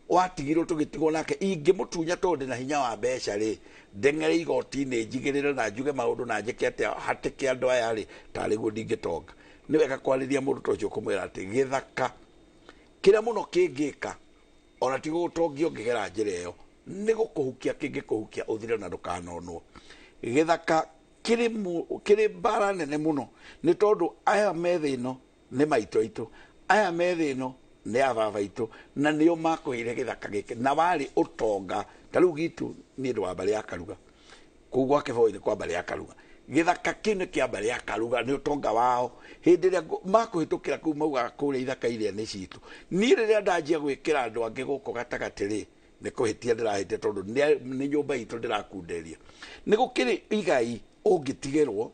watigirwo tũgĩtigwo nake, ingĩmũtunya tondũ ndĩna hinya wa mbeca rĩ, ndeng'ere igoti-inĩ njigĩrĩre na njuge maũndũ na njĩke atĩa hatĩke andũ aya rĩ, tarĩ guo ndingĩtonga. Nĩ wega kwarĩria mũndũ ta ũcio kũmwĩra atĩ gĩthaka kĩrĩa mũno kĩngĩka ona ti gũgũtongia ũngĩgera njĩra ĩyo, nĩ gũkũhukia kĩngĩkũhukia ũthire na ndũkanonwo. Gĩthaka kĩrĩ mbara nene mũno, nĩ tondũ aya me thĩ ĩno nĩ maitũ aitũ, aya me thĩ ĩno nĩ a baba aitũ, na nĩo makũheire gĩthaka gĩkĩ na warĩ ũtonga. Ta rĩu gitũ niĩ ndĩ wa mbarĩ ya Karuga, kũu gwa Kĩboi kwa mbarĩ ya Karuga, gĩthaka kĩu nĩ kĩa mbarĩ ya Karuga, nĩ ũtonga wao. Hĩndĩ ĩrĩa makũhĩtũkĩra kũu maugaga kũrĩa ithaka iria nĩ citũ. Niĩ rĩrĩa ndanjia gwĩkĩra andũ angĩ gũkũ gatagatĩ rĩ, nĩ kũhĩtia ndĩrahĩtia, tondũ nĩ nyũmba itũ ndĩrakunderia. Nĩ gũkĩrĩ igai ũngĩtigĩrwo,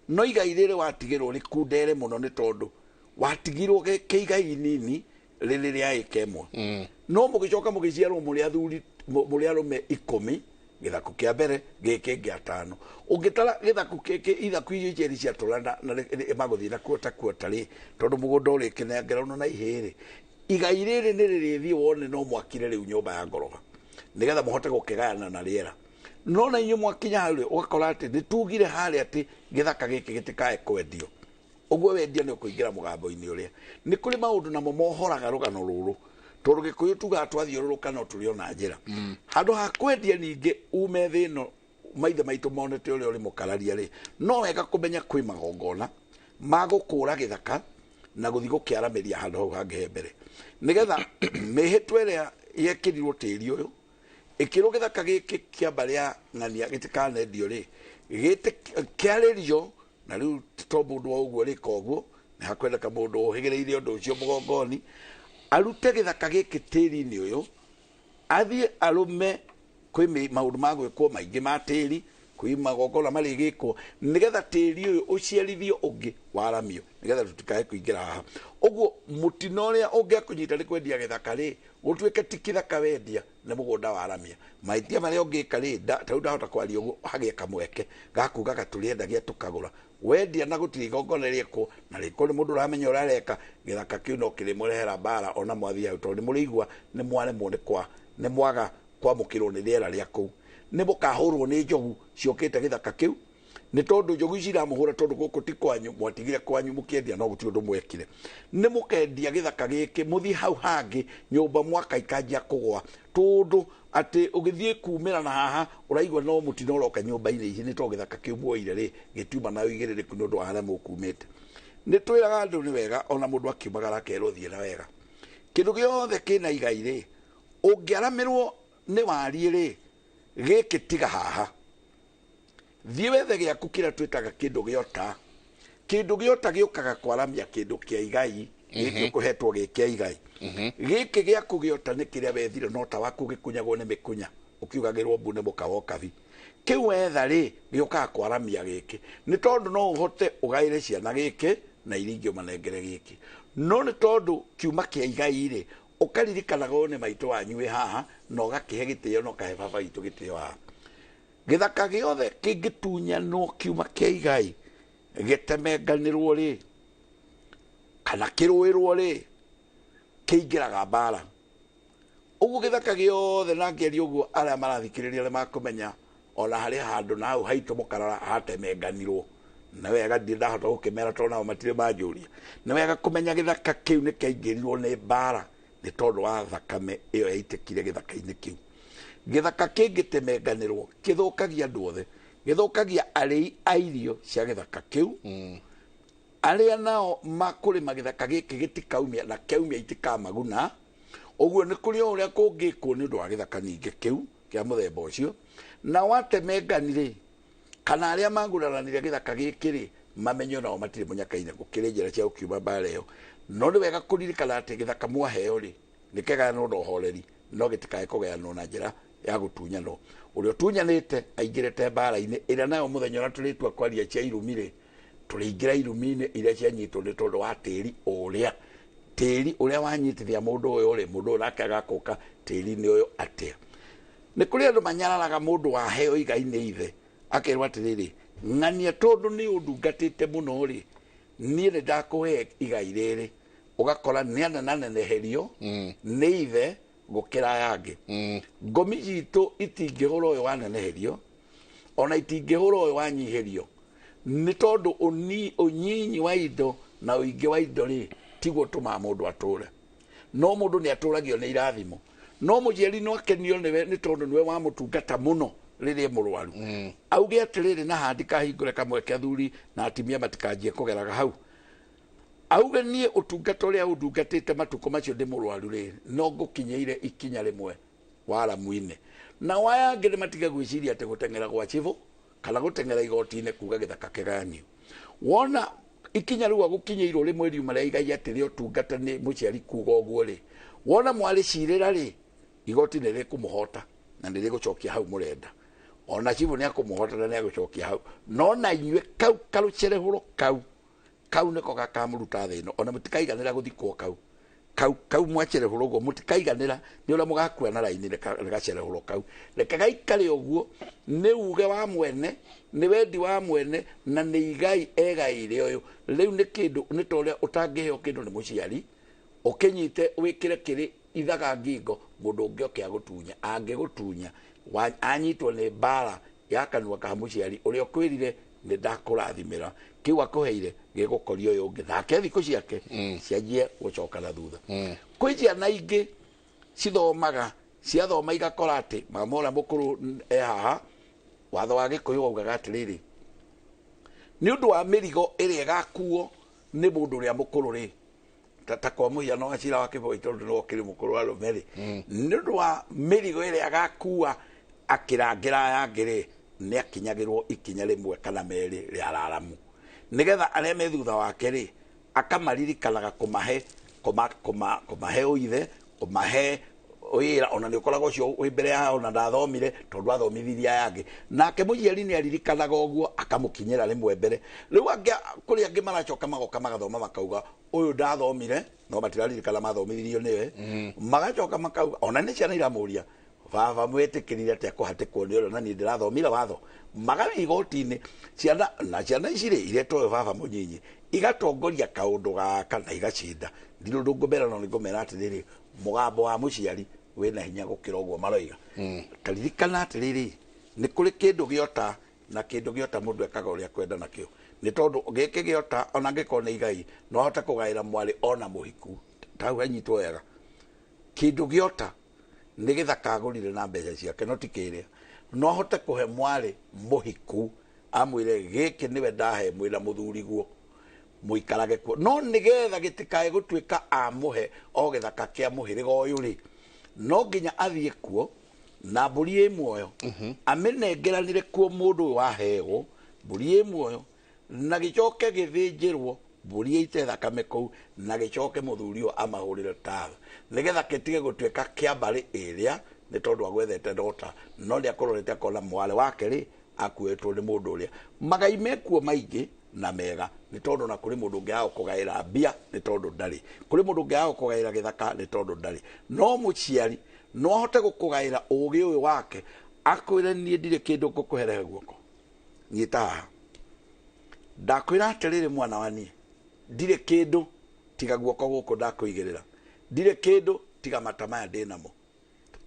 no igai rĩrĩ watigĩrwo rĩkundere mũno, nĩ tondũ watigirwo kĩigai nini rĩrĩ rĩa ĩka ĩmwe, no mũgĩcoka mũgĩciarwo mũrĩ athuri, mũrĩ arũme 10, gĩthaku kĩa mbere gĩkĩ ngĩ 5. Ũngĩtara gĩthaku gĩkĩ, ithaku icio igĩrĩ ciatũra na magũthiĩ na kuota kuota rĩ, tondũ mũgũnda ũrĩkĩnengerwo na ihĩĩ rĩ, igai rĩrĩ nĩ rĩrĩthiĩ wone no mwakire rĩu nyũmba ya ngoroba nĩgetha mũhote gũkĩgayana na rĩera. No na inyuĩ mwakinya hau rĩ, ũgakora atĩ nĩ tugire harĩa atĩ gĩthaka gĩkĩ gĩtikae kwendio. Ũguo wendia nĩ ũkũingĩra mũgambo-inĩ ũrĩa. Nĩ kũrĩ maũndũ namo mohoraga rũgano rũrũ, tondũ Gĩkũyũ tugaga twathiũrũrũka no tũrĩ ona njĩra. Handũ ha kwendia ningĩ ume thĩ ĩno maithe maitũ monete ũrĩa ũrĩ mũkararia rĩ, no wega kũmenya kwĩ magongona ma gũkũra gĩthaka na gũthiĩ gũkĩaramĩria handũ hau hangĩ he mbere, nĩgetha mĩhĩtwa ĩrĩa yekĩrirwo tĩri ũyũ ĩkĩrwo gĩthaka gĩkĩ kĩa mbarĩ ya ng'ania gĩtikanendio rĩ, kĩarĩrio. Na rĩu to mũndũ wa ũguo rĩka ũguo, nĩ hakwendeka mũndũ ũhĩgĩrĩire ũndũ ũcio mũgongoni, arute gĩthaka gĩkĩ tĩri-inĩ ũyũ, athiĩ arũme. Kwĩ maũndũ ma gwĩkwo maingĩ ma tĩri, kwĩ magongona marĩgĩkwo nĩgetha tĩri ũyũ ũciarithio ũngĩ waramio, nĩgetha tũtikae kũingĩra haha. Ũguo mũtino ũrĩa ũngĩakũnyita nĩ kwendia gĩthaka rĩ, gũtuĩke ti kĩthaka wendia, nĩ mũgũnda waramia. Mahĩtia marĩa ũngĩka rĩ, ta rĩu ndahota kwaria ũguo hagĩe kamweke ga kugaga tũrĩendagia tũkagũra. Wendia na gũtirĩ igongona rĩekwo, na rĩkwo nĩ mũndũ ũramenya ũrĩa areka, gĩthaka kĩu no kĩrĩmũrehera mbara ona mwathiĩ hau, tondũ nĩ mũrĩigua nĩ mwaremwo nĩ mwaga kwamũkĩrwo nĩ rĩera rĩa kũu, nĩ mũkahũrwo nĩ njogu ciokĩte gĩthaka kĩu, nĩ tondũ njogu ici iramũhũra tondũ gũkũ ti kwanyu, mwatigire kwanyu mũkĩendia no gũtirĩ ũndũ mwekire. Nĩ mũkendia gĩthaka gĩkĩ mũthiĩ hau hangĩ nyũmba mwaka ikanjia kũgwa, tondũ atĩ ũgĩthiĩ kumĩra na haha ũraigua no mũtino ũroka nyũmba-inĩ ici, nĩ tondũ gĩthaka kĩu muoire rĩ gĩtiuma na ũigĩrĩrĩku nĩ ũndũ wa harĩa mũkumĩte. Nĩ twĩraga andũ nĩ wega ona mũndũ akiumagara akerwo thiĩ na wega. Kĩndũ gĩothe kĩna igai rĩ, ũngĩaramĩrwo nĩ wariĩ rĩ, gĩkĩ tiga haha, thiĩ wethe gĩaku kĩrĩa twĩtaga kĩndũ gĩota. Kĩndũ gĩota gĩũkaga kwaramia kĩndũ kĩa igai gĩkĩ ũkũhetwo gĩ kĩa igai. Gĩkĩ gĩaku gĩota nĩ kĩrĩa wethire no ta waku gĩkunyagwo nĩ mĩkunya, ũkiugagĩrwo mbu nĩ mũka wa ũkabi. Kĩu wetha rĩ, gĩũkaga kwaramia gĩkĩ, nĩ tondũ no ũhote ũgaĩre ciana gĩkĩ na iria ingĩ ũmanengere gĩkĩ, no nĩ tondũ kiuma kĩa igai rĩ, ũkaririkanaga ũyũ nĩ maitũ wanyu wĩ haha, na ũgakĩhe gĩtĩo na ũkahe baba witũ gĩtĩo haha. Gĩthaka gĩothe kĩngĩtunyanwo kiuma kĩa igai gĩtemenganĩrwo rĩ, kana kĩrũĩrwo rĩ, kĩingĩraga mbara. Ũguo gĩthaka gĩothe, na ngĩaria ũguo arĩa marathikĩrĩria nĩ makũmenya ona harĩ handũ na hau haitũ mũkarara hatemenganirwo. Na wega ndirĩ ndahota gũkĩmera tondũ nao matirĩ manjũria. Nĩ wega kũmenya gĩthaka kĩu nĩ kĩaingĩrirwo nĩ mbara nĩ tondũ wa thakame ĩyo yaitĩkire gĩthaka-inĩ kĩu. Gĩthaka kĩngĩtemenganĩrwo kĩthũkagia andũ othe, gĩthũkagia arĩi a irio cia gĩthaka kĩu, arĩa nao makũrĩma gĩthaka gĩkĩ gĩtikaumia na kĩaumia itikamaguna. Ũguo nĩ kũrĩ o ũrĩa kũngĩkwo nĩ ũndũ wa gĩthaka ningĩ kĩu kĩa mũthemba ũcio. Na watemengani rĩ, kana arĩa magũraranire gĩthaka gĩkĩ rĩ, mamenye nao matirĩ mũnyaka-inĩ, gũkĩrĩ njĩra cia gũkiuma mbara ĩyo. No nĩ wega kũririkana atĩ gĩthaka mwaheo rĩ, nĩ kĩgayanwo na ũhoreri, no gĩtikae kũgayanwo na njĩra Ya gũtunyanwo ũrĩa ũtunyanĩte aingĩrĩte mbara-inĩ ĩrĩa nayo mũthenya ũrĩa tũrĩtua kwaria cia irumi rĩ, tũrĩingĩra irumi-inĩ iria cianyitwo nĩ tondũ wa tĩri ũrĩa, tĩri ũrĩa wanyitithia mũndũ ũyũ rĩ, mũndũ ũyũ nake agakũka tĩri-inĩ ũyũ atĩa. Nĩ kũrĩ andũ manyararaga mũndũ waheo igai nĩ ithe, akerwo atĩrĩrĩ, ng'ania tondũ nĩ ũndungatĩte mũno rĩ, niĩ nĩ ndakũhe igai rĩrĩ. Ũgakora nĩ anenaneneherio nĩ ithe gũkĩra aya angĩ. Ngomi citũ itingĩhũra ũyũ waneneherio, ona itingĩhũra ũyũ wanyihĩrio, nĩ tondũ ũnyinyi wa indo na ũingĩ wa indo rĩ, tiguo ũtũmaga mũndũ atũre. No mũndũ nĩ atũragio nĩ irathimo. No mũciari no akenio nĩwe nĩ tondũ nĩwe wamũtungata mũno rĩrĩa mũrwaru. Auge atĩrĩrĩ, na handi kahingũre kamweke athuri na atumia matikanjie kũgeraga hau. Auge niĩ ũtungata ũrĩa ũndungatĩte matukũ macio ndĩ mũrwaru rĩ, no ngũkinyĩire ikinya rĩmwe waramu-inĩ. Nao aya angĩ nĩ matige gwĩciria atĩ gũteng'era gwa cibũ kana gũteng'era igoti-inĩ kuga gĩthaka kĩgayanio. Wona ikinya rĩu agũkinyĩirwo rĩmwe riuma rĩa igai atĩ rĩa ũtungata nĩ mũciari kuga ũguo rĩ, wona mwarĩcirĩra rĩ, igoti nĩ rĩkũmũhota na nĩ rĩgũcokia hau mũrenda. Ona cibũ nĩ akũmũhota na nĩ agũcokia hau. No na inyuĩ kau karũcerehũro kau, kau nĩko gakamũruta thĩ ĩno. Ona mũtikaiganĩra gũthikwo kau. Kau, kau mwacerehũrwo ũguo, mũtikaiganĩra nĩ ũrĩa mũgakua na raini nĩ gacerehũrwo kau. Reke gaikare ũguo, nĩ uge wa mwene, nĩ wendi wa mwene, na nĩ igai egaire ũyũ. Rĩu nĩ kĩndũ, nĩ ta ũrĩa ũtangĩheo kĩndũ nĩ mũciari, ũkĩnyite wĩkĩre kĩrĩ ithaga ngingo, mũndũ ũngĩ oke agũtunya. Angĩgũtunya, anyitwo nĩ mbara ya kanua ka mũciari, ũrĩa ũkwĩrire nĩ ndakũrathimĩra, kĩu akũheire gĩgũkoria ũyũ ũngĩ, nake thikũ ciake cianjie gũcoka na thutha. Kwĩ ciana ingĩ cithomaga, ciathoma igakora atĩ mama ũrĩa mũkũrũ e haha, watho wa Gĩkũyũ waugaga atĩrĩrĩ, nĩ ũndũ wa mĩrigo ĩrĩa ĩgakuo nĩ mũndũ ũrĩa mũkũrũ rĩ, ta kwa mũhiano wa Cira wa Kĩboi tondũ nĩwe ũkĩrĩ mũkũrũ arũme rĩ, nĩ ũndũ wa mĩrigo ĩrĩa agakua akĩrangĩra aya angĩ rĩ, nĩ akinyagĩrwo ikinya rĩmwe kana merĩ rĩa araramu, nĩgetha arĩa me thutha wake rĩ, akamaririkanaga kũmahe, kũmahe ũithe, kũmahe wĩra. Ona nĩ ũkoragwo ũcio wĩ mbere yao na ndathomire tondũ athomithirie aya angĩ. Nake mũciari nĩ aririkanaga ũguo akamũkinyĩra rĩmwe mbere. Rĩu angĩ, kũrĩ angĩ maracoka magoka magathoma makauga ũyũ ndathomire, no matiraririkana mathomithirio nĩwe. Magacoka makauga ona nĩ ciana iramũria, baba mwĩtĩkĩrire atĩa kũhatĩkwo nĩ ũrĩa na niĩ ndĩrathomire watho. Magathiĩ igoti-inĩ, ciana na ciana ici rĩ, iretwo ũyũ baba mũnyinyi, igatongoria kaũndũ gaka na igacinda. Ndirĩ ũndũ ngũmera, no nĩ ngũmera atĩrĩrĩ, mũgambo wa mũciari wĩna hinya gũkĩra ũguo maroiga. Ta ririkana atĩrĩrĩ, nĩ kũrĩ kĩndũ gĩota na kĩndũ gĩota mũndũ ekaga ũrĩa akwenda nakĩo. Nĩ tondũ gĩkĩ gĩota ona angĩkorwo nĩ igai, no ahote kũgaĩra mwarĩ ona mũhiku. Ta hau hanyitwo wega. Kĩndũ gĩota nĩ gĩthaka agũrire na mbeca ciake, no ti kĩrĩa. No ahote kũhe mwarĩ mũhiku, amwĩre gĩkĩ nĩwe ndahe mwĩna mũthuriguo, mũikarage kuo. No nĩgetha gĩtikae gũtuĩka amũhe o gĩthaka kĩa mũhĩrĩga ũyũ rĩ, no nginya athiĩ kuo na mbũri ĩ muoyo, amĩnengeranĩre kuo mũndũ ũyũ waheo mbũri ĩ muoyo, na gĩcoke gĩthĩnjĩrwo mbũri ĩite thakame kũu, na gĩcoke mũthuri ũyũ amahũrĩre tawa, nĩgetha gĩtige gũtuĩka kĩa mbarĩ ĩrĩa nĩ tondũ agwethete ndota, no nĩ akũrorete akona mwarĩ wake rĩ akuĩtwo nĩ mũndũ ũrĩa. Magai mekuo maingĩ na mega, nĩ tondũ na kũrĩ mũndũ ũngĩ agũkũgaĩra mbia nĩ tondũ ndarĩ, kũrĩ mũndũ ũngĩ agũkũgaĩra gĩthaka nĩ tondũ ndarĩ. No mũciari no ahote gũkũgaĩra ũgĩ ũyũ wake, akwĩre niĩ ndirĩ kĩndũ ngũkũherehe guoko, nyita haha, ndakwĩra atĩrĩrĩ mwana wa niĩ, ndirĩ kĩndũ tiga guoko gũkũ ndakũigĩrĩra, ndirĩ kĩndũ tiga mata maya ndĩ namo,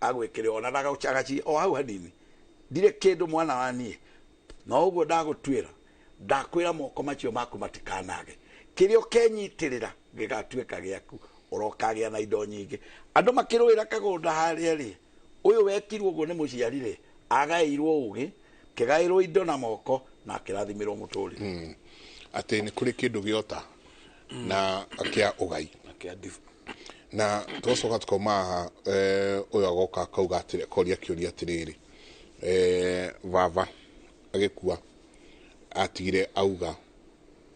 agwĩkĩre ona ndagagũcagacie o hau hanini, ndirĩ kĩndũ mwana wa niĩ, no ũguo ndagũtuĩra, ndakwĩra moko macio maku matikanage, kĩrĩa ũkenyitĩrĩra gĩgatuĩka gĩaku, ũrokagĩa na indo nyingĩ. Andũ makĩrũĩra kagũnda harĩa rĩ, ũyũ wekirwo ũguo nĩ mũciari rĩ, agaĩirwo ũgĩ, kĩgaĩrwo indo na moko, na akĩrathimĩrwo mũtũrĩre. Atĩ nĩ kũrĩ kĩndũ gĩota na kĩa ũgai na tũgacoka tũkauma haha, ũyũ agoka akauga atĩrĩ, akoria kĩũria atĩrĩrĩ, baba agĩkua atigire auga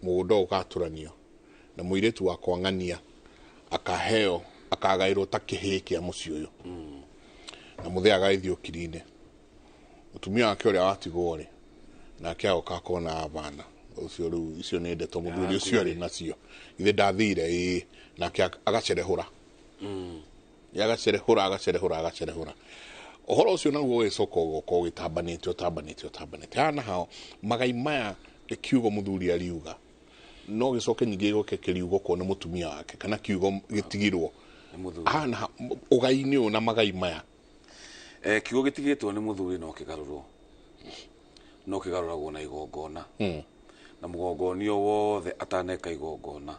mũgũnda ũyũ ũgatũranio na mũirĩtu wakwa ng'ania akaheo akagaĩrwo ta kĩhĩĩ kĩa mũciĩ ũyũ. Na mũthee agagĩthiĩ ũkiri-inĩ. Mũtumia wake ũrĩa watigwo rĩ, nake agoka akona abana ũcio rĩu icio nĩ ndeto mũthuri ũcio arĩ nacio, ithe ndathire ĩĩ, nake agacerehũra. Agacerehũra agacerehũra agacerehũra ũhoro ũcio, naguo ũgĩcoka ũgoka ũgĩtambanĩte ũtambanĩte ũtambanĩte haha na hao magai maya. Kiugo mũthuri ariuga no gĩcoke ningĩ gĩgoke kĩriugwo nĩ mũtumia wake, kana kiugo gĩtigirwo haha na ũgai-inĩ ũyũ na magai maya. Kiugo gĩtigĩtwo nĩ mũthuri no kĩgarũrwo, no kĩgarũragwo na igongona. Na mũgongoni o wothe ataneka igongona,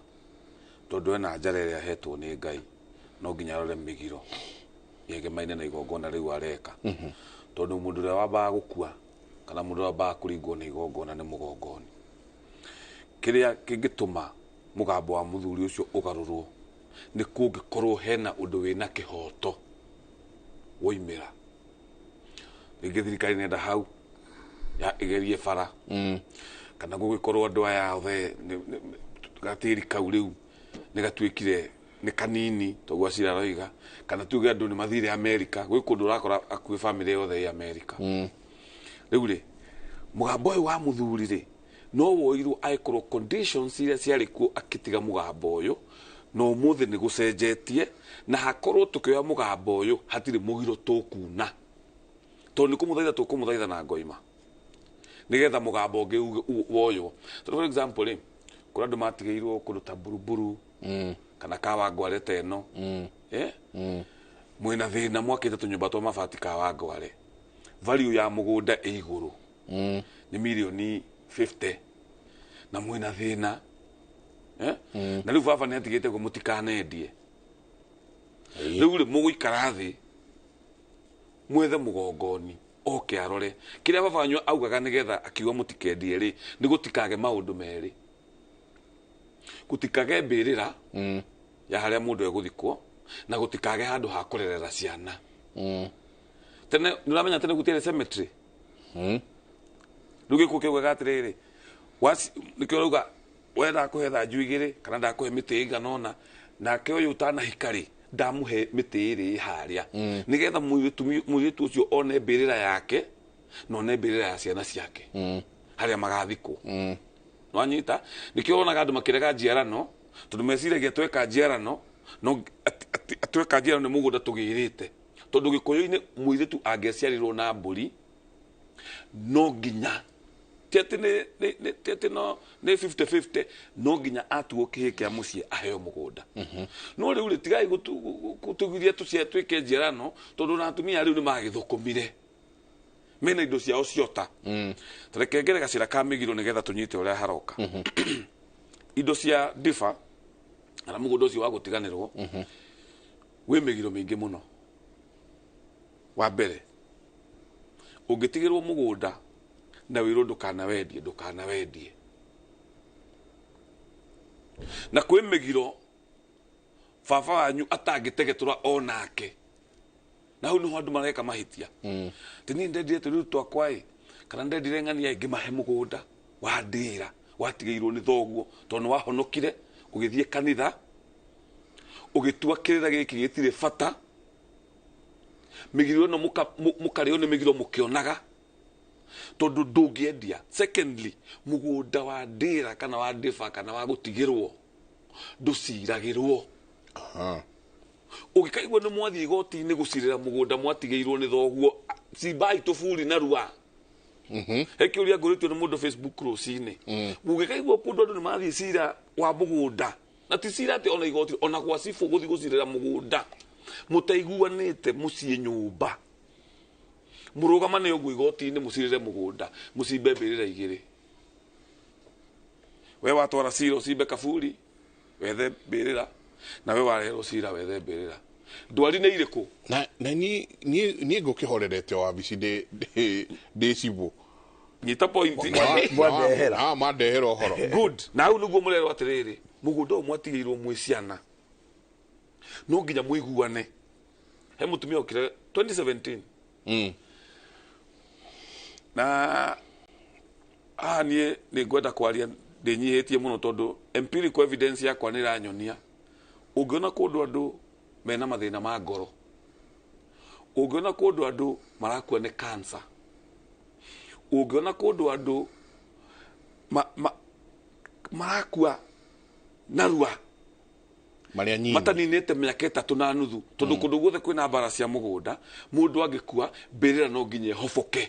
tondũ ena njara ĩrĩa ahetwo nĩ Ngai, no nginya arore mĩgiro yegemaine na igongona rĩu areka. Tondũ mũndũ ũrĩa wambaga gũkua kana mũndũ ũrĩa wambaga kũringwo nĩ igongona nĩ mũgongoni. Kĩrĩa kĩngĩtũma mũgambo wa mũthuri ũcio ũgarũrwo nĩ kũngĩkorwo hena ũndũ wĩna kĩhoto woimĩra, rĩngĩ thirikari nenda hau ya ĩgerie bara, kana gũgĩkorwo andũ aya othe gatĩri kau rĩu nĩ gatuĩkire nĩ kanini toguo acira aroiga, kana tuge andũ nĩ mathire Amerika, gwĩ kũndũ ũrakora akuĩ bamĩrĩ yothe ĩ Amerika. Rĩu rĩ, mũgambo ũyũ wa mũthuri rĩ, no woirwo angĩkorwo conditions iria ciarĩ kuo akĩtiga mũgambo ũyũ na ũmũthĩ nĩ gũcenjetie, na hakorwo tũkĩoya mũgambo ũyũ hatirĩ mũgiro tũkuna, tondũ nĩ kũmũthaitha tũkũmũthaitha na ngoima nĩgetha mũgambo ũngĩ woywo. Tondũ for example rĩ, kũrĩ andũ matigĩirwo kũndũ ta Buruburu kana Kawangware ta ĩno, mwĩna thĩna, mwakĩte tũnyũmba twa mabati Kawangware, value ya mũgũnda ĩ igũrũ, nĩ mirioni 50, na mwĩna thĩna, na rĩu baba nĩ atigĩte ũguo mũtikanendie. Rĩu rĩ, mũgũikara thĩ mwethe mũgongoni oke arore kĩrĩa baba wanyu augaga, nĩgetha akiuga mũtikendie rĩ, nĩ gũtikage maũndũ merĩ, gũtikage mbĩrĩra ya harĩa mũndũ egũthikwo, na gũtikage handũ ha kũrerera ciana. Tene nĩ ũramenya tene gũtiarĩ cemetery. Rĩu gĩkuũ kĩaugaga atĩrĩrĩ, nĩkĩo ũrauga we ndakũhe thanju igĩrĩ kana ndakũhe mĩtĩ ĩigana ũna, nake ũyũ ũtanahika rĩ, ndamũhe mĩtĩ ĩrĩ ĩ harĩa, nĩgetha mũirĩtu ũcio one mbĩrĩra yake na one mbĩrĩra ya ciana ciake harĩa magathikwo. Nwanyita? Nĩkĩo wonaga andũ makĩrega njiarano, tondũ meciragia tweka njiarano no tweka njiarano nĩ mũgũnda tũgĩrĩte. Tondũ gĩkũyũ-inĩ mũirĩtu angĩaciarirwo na mbũri no nginya, ti atĩ ti atĩ no nĩ 50-50, no nginya atuo kĩhĩ kĩa mũciĩ aheo mũgũnda. No rĩu rĩ, tigai gũtũgiria tũcia twĩke njiarano, tondũ na atumia rĩu nĩ magĩthũkũmire mena indo ciao ciota. Tareke ngere gacĩra ka mĩgiro nĩgetha tũnyite ũrĩa haroka. Indo cia ndiba kana mũgũnda ũcio wa gũtiganĩrwo wĩ mĩgiro mĩingĩ mũno. Wa mbere, ũngĩtigĩrwo mũgũnda na wĩrwo ndũkanawendie, ndũkanawendie. Na kwĩ mĩgiro baba wanyu atangĩtegetũra onake, na hau niho andũ mareka mahĩtia. Ti niĩ ndendire tũrĩu twakwa ĩ, kana ndendire ng'ania ngĩmahe mũgũnda wa ndĩra watigĩirwo nĩ thoguo, tondũ nĩ wahonokire ũgĩthiĩ kanitha ũgĩtua kĩrĩra gĩkĩ gĩtirĩ bata. Mĩgiro ĩno mũkarĩo nĩ mĩgiro mũkĩonaga, tondũ ndũngĩendia. Secondly, mũgũnda wa ndĩra kana wa ndĩba kana wa gũtigĩrwo ndũciragĩrwo. Ũngĩkaigua nĩ mwathiĩ igoti-inĩ gũcirĩra mũgũnda mwatigĩirwo nĩ thoguo, cimbai tũburi narua. He kĩũria ngũrĩtio nĩ mũndũ Facebook rũcinĩ. Ũngĩkaigua kũndũ andũ nĩ mathiĩ cira wa mũgũnda, na ti cira atĩ ona igoti, ona gwa cibũ gũthiĩ gũcirĩra mũgũnda mũtaiguanĩte mũciĩ nyũmba, mũrũgamane ũguo igoti-inĩ mũcirĩre mũgũnda, mũcimbe mbĩrĩra igĩrĩ. We watwara cira ũcimbe kaburi wethe mbĩrĩra, na we wareherwo cira wethe mbĩrĩra. Ndwari nĩ irĩkũ? Na niĩ ngũkĩhorerete wabici ndĩ cibũ. Nyita point. Mandehera. Mandehera ũhoro. Good. Na hau nĩguo mũrerwo atĩrĩrĩ, mũgũnda ũyũ mwatigĩirwo mwĩ ciana no nginya mũiguane. He mũtumia okire 2017 na haha niĩ nĩ ngwenda kwaria ndĩnyihĩtie mũno, tondũ empirical evidence yakwa nĩ ĩranyonia ũngĩona kũndũ andũ mena mathĩna ma ngoro, Ũngĩona kũndũ andũ marakua nĩ cancer, ũngĩona kũndũ andũ marakua narua marĩa nyinyi mataninĩte mĩaka 3.5, tondũ kũndũ guothe kwĩna mbara cia mũgũnda, mũndũ angĩkua mbĩrĩra no nginya ĩhoboke.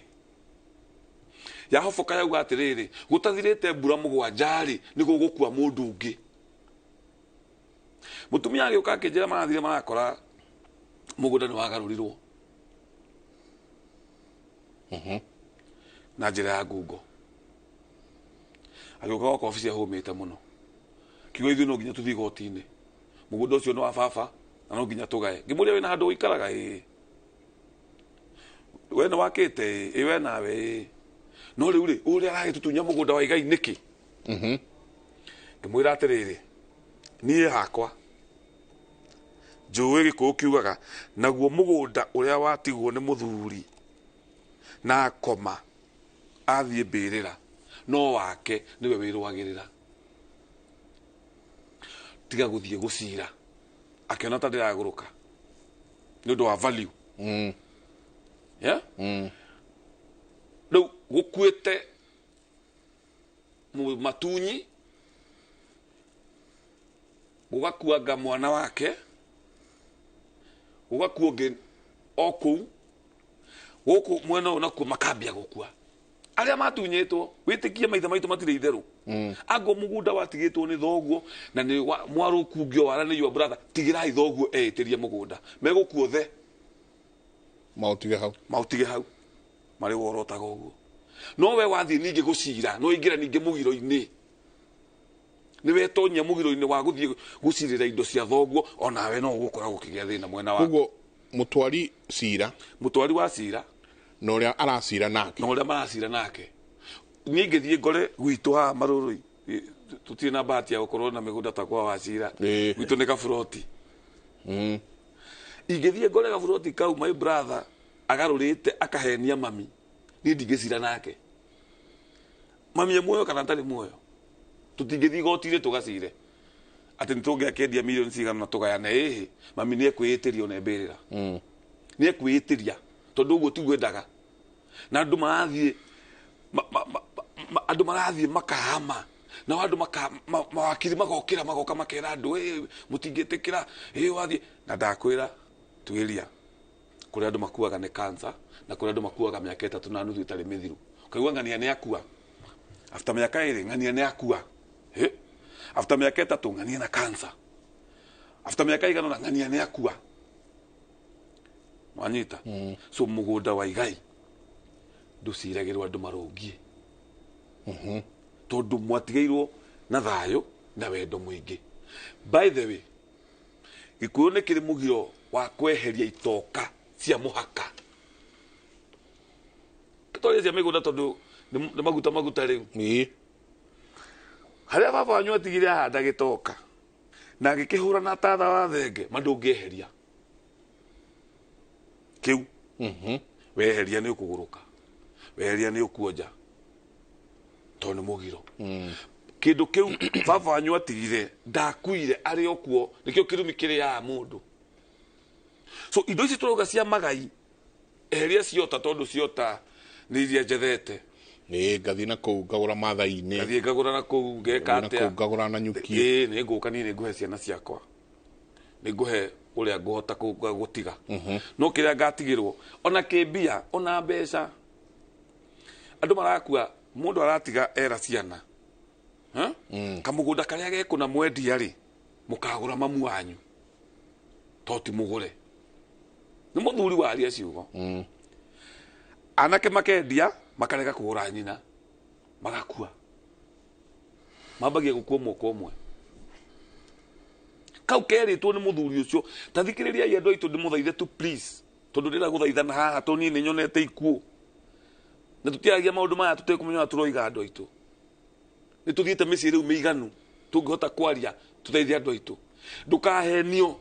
Yahoboka yauga atĩrĩrĩ, gũtathirĩte mbura 7 rĩ, nĩguo gũkua mũndũ ũngĩ. Mũtumia agĩũka akĩnjĩra marathire marakora mũgũnda nĩ wagarũrirwo na njĩra ya ngungo. Agĩũka gwakwa obici ahũmĩte mũno, kiugo ithuĩ no nginya tũthiĩ igoti-inĩ, mũgũnda ũcio nĩ wa baba na no nginya tũgae. Ngĩmũria wĩna handũ ũikaraga? Ĩĩ. We nĩ wakĩte? Ĩĩ. We nawe? Ĩĩ. No rĩu rĩ, ũrĩa aragĩtũtunya mũgũnda wa igai nĩkĩ? Ngĩmwĩra atĩrĩrĩ, niĩ hakwa njũĩ Gĩkũyũ kiugaga naguo mũgũnda ũrĩa watigwo nĩ mũthuri na akoma athiĩ mbĩrĩra no wake nĩwe wĩrũagĩrĩra, tiga gũthiĩ gũcira. Akĩona ta ndĩragũrũka nĩ ũndũ wa value. Yeah? Rĩu gũkuĩte matunyi, gũgakuanga mwana wake, gũgakua ũngĩ o kũu gũkũ mwena ũyũ, nakuo makambia gũkua arĩa matunyĩtwo. Wĩtĩkie maithe maitũ matirĩ itherũ. Ango mũgũnda watigĩtwo nĩ thoguo na nĩ mwarũkungio waranĩirio, brother, tigĩrai thoguo eĩtĩrie mũgũnda, megũkuo the maũtige hau, maũtige hau marĩ worotaga ũguo. No we wathiĩ ningĩ gũcira, no ingĩra ningĩ mũgiro-inĩ, nĩ wetonyia mũgiro-inĩ wa gũthiĩ gũcirĩra indo cia thoguo, onawe no ũgũkora gũkĩgĩa thĩna mwena waku. Koguo mũtwari cira, mũtwari wa cira na ũrĩa aracira nake, na ũrĩa maracira nake. Niĩ ingĩthiĩ ngore gwitũ haha Marũrũi, tũtirĩ na bahati ya gũkorwo na mĩgũnda ta kwa Wacira, gwitũ nĩ kaburoti. Ingĩthiĩ ngore gaburoti kau my brother agarũrĩte akahenia mami, niĩ ndingĩcira nake. Mami e muoyo kana atarĩ muoyo, tũtingĩthiĩ igoti-inĩ tũgacire atĩ nĩ tũngĩakĩendia mirioni cigana na tũgayane. Ĩhĩ, mami nĩ ekwĩĩtĩria ona mbĩrĩra, nĩ ekwĩĩtĩria, tondũ ũguo tiguo endaga. Na andũ marathiĩ andũ marathiĩ makahama, nao andũ mawakiri magokĩra magoka makera andũ, "Ĩ, mũtingĩtĩkĩra ĩ wathiĩ." Na ndakwĩra tuĩria kũrĩa andũ makuaga nĩ cancer, na kũrĩa andũ makuaga mĩaka 3.5 ĩtarĩ mĩthiru, ũkaigua ng'ania nĩ akua after mĩaka 2, ng'ania nĩ akua. Ĩ, after mĩaka 3 ng'ania na cancer, after mĩaka igana na ng'ania nĩ akua. Wanyita? So mũgũnda wa igai ndũciragĩrwo andũ marũngiĩ, tondũ mwatigĩirwo na thayũ na wendo mũingĩ. By the way, Gĩkũyũ nĩ kĩrĩ mũgiro wa kweheria itoka cia mũhaka twaria cia mĩgũnda, tondũ nĩ maguta maguta rĩu. Harĩa baba wanyu atigire ahanda gĩtoka na agĩkĩhũra na tatha wa thenge, ma ndũngĩeheria kĩu. Weheria nĩ ũkũgũrũka, weheria nĩ ũkuonja, tondũ nĩ mũgiro. Kĩndũ kĩu baba wanyu atigire ndakuire arĩ o kuo, nĩkĩo kĩrumi kĩrĩaga mũndũ. So indo ici tũrauga cia magai, eheria ciota, tondũ ciota nĩ iria njethete. Ĩ, ngathiĩ na kũu ngagũra Mathai-inĩ, ngathiĩ ngagũra na kũu, ngeka na atĩa, kũu ngagũra na nyuki. Ĩ, nĩ ngũka niĩ nĩ ngũhe ciana ciakwa, nĩ ngũhe ũrĩa ngũhota gũtiga, no kĩrĩa ngatigĩrwo ona kĩmbia ona mbeca. Andũ marakua, mũndũ aratiga era ciana, ha? Kamũgũnda karĩa gekũna mwendia rĩ, mũkagũra mamu wanyu, to ti mũgũre nĩ mũthuri waria ciugo. Anake makendia makarega kũgũra nyina, magakua, mambagia gũkua mwaka ũmwe kau kerĩtwo nĩ mũthuri ũcio. Ta thikĩrĩriai andũ aitũ, ndĩmũthaithe tu please, tondũ ndĩra gũthaithana haha, tondũ niĩ nĩ nyonete ikuũ na tũtiaragia maũndũ maya tũtekũmenya ũrĩa tũroiga. Andũ aitũ, nĩ tũthiĩte mĩciĩ rĩu mĩiganu tũngĩhota kwaria tũteithie andũ aitũ. Ndũkahenio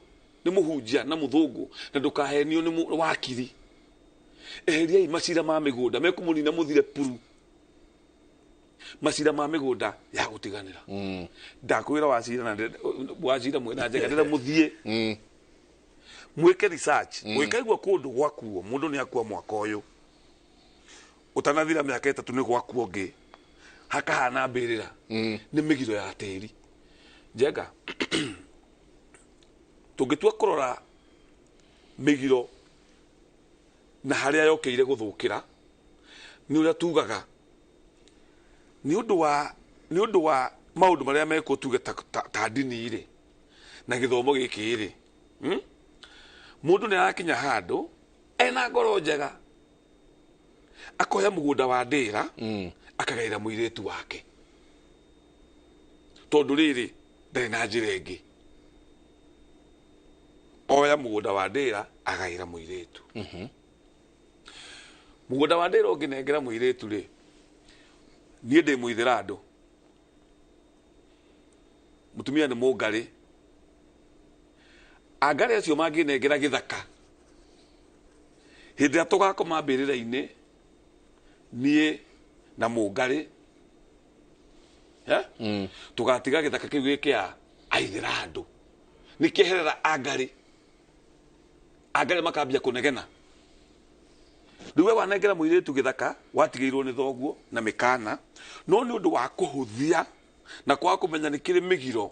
nĩ mũhunjia na mũthũngũ, na ndũkahenio nĩ wakiri. Eheriai macira ma mĩgũnda mekũmũnina mũthire puru. Macira ma mĩgũnda ya gũtiganĩra, ndakwĩra wacira na wacira mwĩna njega ndĩra mũthiĩ. Mwĩke research. Ũngĩkaigua kũndũ gwakuo, mũndũ nĩ akua mwaka ũyũ, ũtanathira mĩaka 3 nĩ gwakuo ũngĩ, hakahana mbĩrĩra. Nĩ mĩgiro ya tĩri. Njenga, tũngĩtua kũrora mĩgiro na harĩa yokĩire gũthũkĩra, nĩ ũrĩa tugaga nĩ ũndũ wa maũndũ marĩa mekwo tuge ta ndini rĩ na gĩthomo gĩkĩ rĩ, mũndũ nĩ arakinya handũ ena ngoro njega akoya mũgũnda wa ndĩra akagaĩra mũirĩtu wake, tondũ rĩrĩ ndarĩ na njĩra ĩngĩ. Oya mũgũnda wa ndĩra agaĩra mũirĩtu. Mũgũnda wa ndĩra ũngĩnengera mũirĩtu rĩ, niĩ ndĩ mũithĩra andũ, mũtumia nĩ mũngarĩ, angarĩ acio mangĩnengera gĩthaka hĩndĩ ĩrĩa tũgakoma mbĩrĩra-inĩ, niĩ na mũngarĩ tũgatiga gĩthaka kĩu gĩkĩa aithĩra andũ, nĩkĩeherera angarĩ, angarĩ makambia kũnegena. Rĩu we wanengera mũirĩtu gĩthaka watigĩirwo nĩ thoguo na mĩkana, no nĩ ũndũ wa kũhũthia na kwaga kũmenya nĩ kĩrĩ mĩgiro,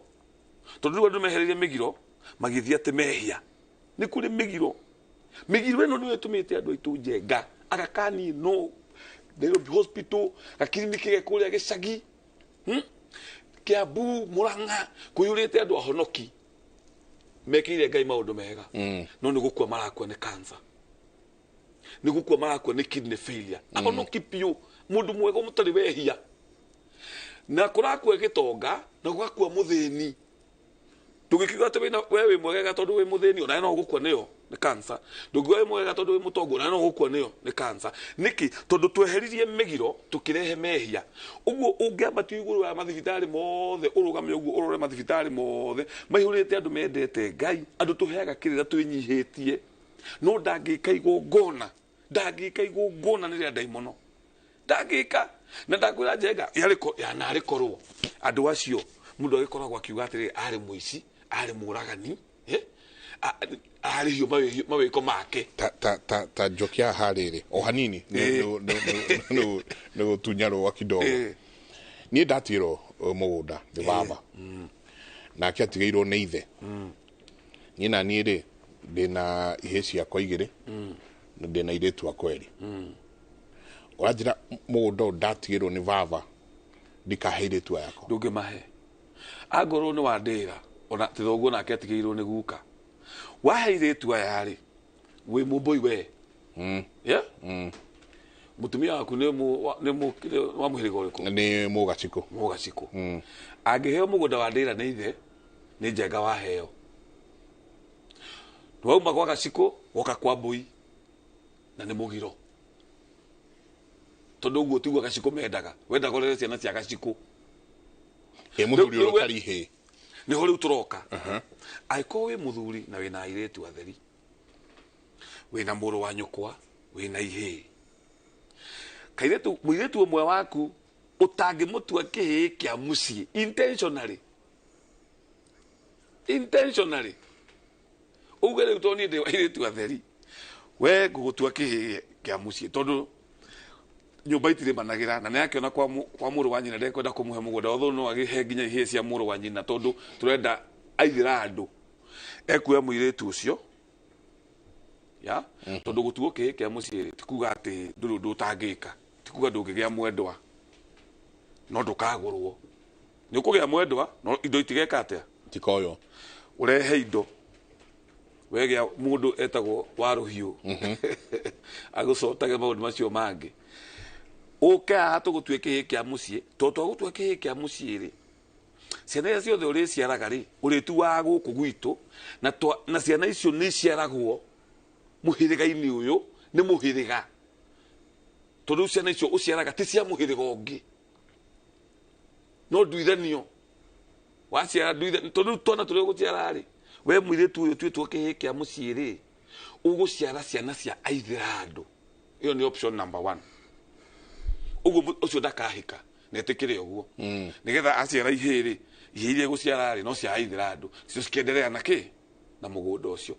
tondũ rĩu andũ mehereire mĩgiro magĩthiĩ atĩ mehia. Nĩ kũrĩ mĩgiro. Mĩgiro ĩno nĩyo ĩtũmĩte andũ aitũ njenga agakani no Nairobi Hospital, gakiriniki ge kũrĩa gĩcagi, Kiambu, Murang'a, kũiyũrĩte andũ ahonoki mekĩire Ngai maũndũ mega, no nĩ gũkua marakua nĩ cancer, nĩ gũkua marakua nĩ kidney failure. Ahonoki biũ, mũndũ mwega mũtarĩ wehia, na kũrakua gĩtonga na gũgakua mũthĩni. Ndũngĩkiuga atĩ we wĩ mwegega tondũ wĩ mũthĩni, onawe no ũgũkua nĩyo nĩ cancer. Ndũngiuga wĩ mwegega tondũ wĩ mũtongu, onawe no ũgũkua nĩyo nĩ cancer. Nĩkĩ? Tondũ tweheririe mĩgiro tũkĩrehe mehia. Ũguo ũngĩambatio igũrũ wa mathibitarĩ mothe, ũrũgame ũguo ũrore mathibitarĩ mothe maihũrĩte andũ mendete Ngai, andũ tũheaga kĩrĩra twĩnyihĩtie, no ndangĩka igongona, ndangĩka igongona nĩ rĩa ndaimono, ndangĩka. Na ndakwĩra njenga yanarĩ korwo andũ acio mũndũ agĩkoragwo akiuga atĩrĩrĩ, arĩ mũici, arĩ mũragani, arĩ hiũ mawĩko make. Ta njokia haha rĩrĩ o hanini nĩ gũtunya rũa kidogo. Niĩ ndatigĩrwo mũgũnda nĩ baba, nake atigĩirwo nĩ ithe. Niĩ na niĩ rĩ ndĩna ihĩĩ ciakwa 2 na ndĩna airĩtu akwa 2. Ũranjĩra mũgũnda ũyũ ndatigĩrwo nĩ baba ndikahe airĩtu aya akwa? Ndũngĩmahe. Angorwo nĩ wa ndĩra, ona ti thoguo nake atigĩirwo nĩ guka, wahe airĩtu aya rĩ, wĩ mũmbũi we. Mũtumia waku nĩ wa mũhĩrĩga ũrĩkũ? Nĩ mũgacikũ. Mũgacikũ. Angĩheo mũgũnda wa ndĩra nĩ ithe, nĩ njenga waheo. Wauma gwa gacikũ woka kwa mbũi, na nĩ mũgiro, tondũ ũguo tiguo gacikũ mendaga, wendaga ũrere ciana cia gacikũ. Ĩ mũthuri ũrĩa ũtarĩ ihĩĩ? Nĩho rĩu tũroka. Angĩkorwo wĩ mũthuri na wĩna airĩtu atheri, wĩna mũrũ wa nyũkwa, wĩna ihĩĩ, kairĩtu mũirĩtu ũmwe waku ũtangĩmũtua kĩhĩĩ kĩa mũciĩ intentionally, intentionally uge rĩu tondũ niĩ ndĩ airĩtu atheri, we ngũgũtua kĩhĩĩ kĩa mũciĩ, tondũ nyũmba itirĩmanagĩra, na nĩakĩona kwa mũrũ wa nyina ndekwenda kũmũhe mũgũnda, although no agĩhe nginya ihĩĩ cia mũrũ wa nyina, tondũ tũrenda aithĩra andũ. Ekuoya mũirĩtu ũcio ya tondũ gũtuo kĩhĩĩ kĩa mũciĩ ti kuga atĩ ndũrĩ ũndũ ũtangĩka, ti kuga ndũngĩgĩa mwendwa, no ndũkagũrwo. Nĩ ũkũgĩa mwendwa, no indo itigeka atĩa? Tikoywo. Ũrehe indo. Wegĩa mũndũ etagwo wa rũhiũ, agũcotage maũndũ macio mangĩ. Ũke haha tũgũtue kĩhĩĩ kĩa mũciĩ, tondũ twagũtua kĩhĩĩ kĩa mũciĩ rĩ, ciana iria ciothe ũrĩciaraga rĩ, ũrĩtuaga gũkũ gwitũ, na ciana icio nĩ iciaragwo mũhĩrĩga-inĩ ũyũ, nĩ mũhĩrĩga, tondũ rĩu ciana icio ũciaraga ti cia mũhĩrĩga ũngĩ, no nduithanio waciara nduithanio, tondũ rĩu twana tũrĩa ũgũciara rĩ, we mũirĩtu ũyũ ũtuĩtwo kĩhĩĩ kĩa mũciĩ rĩ, ũgũciara ciana cia aithĩra andũ. Ĩyo nĩ option number 1. Ũguo ũcio ndakahika, na etĩkĩre ũguo, nĩgetha aciara ihĩĩ rĩ, ihĩĩ iria egũciara rĩ, no cia aithĩra andũ, cio cikĩenderea na kĩ? Na mũgũnda ũcio.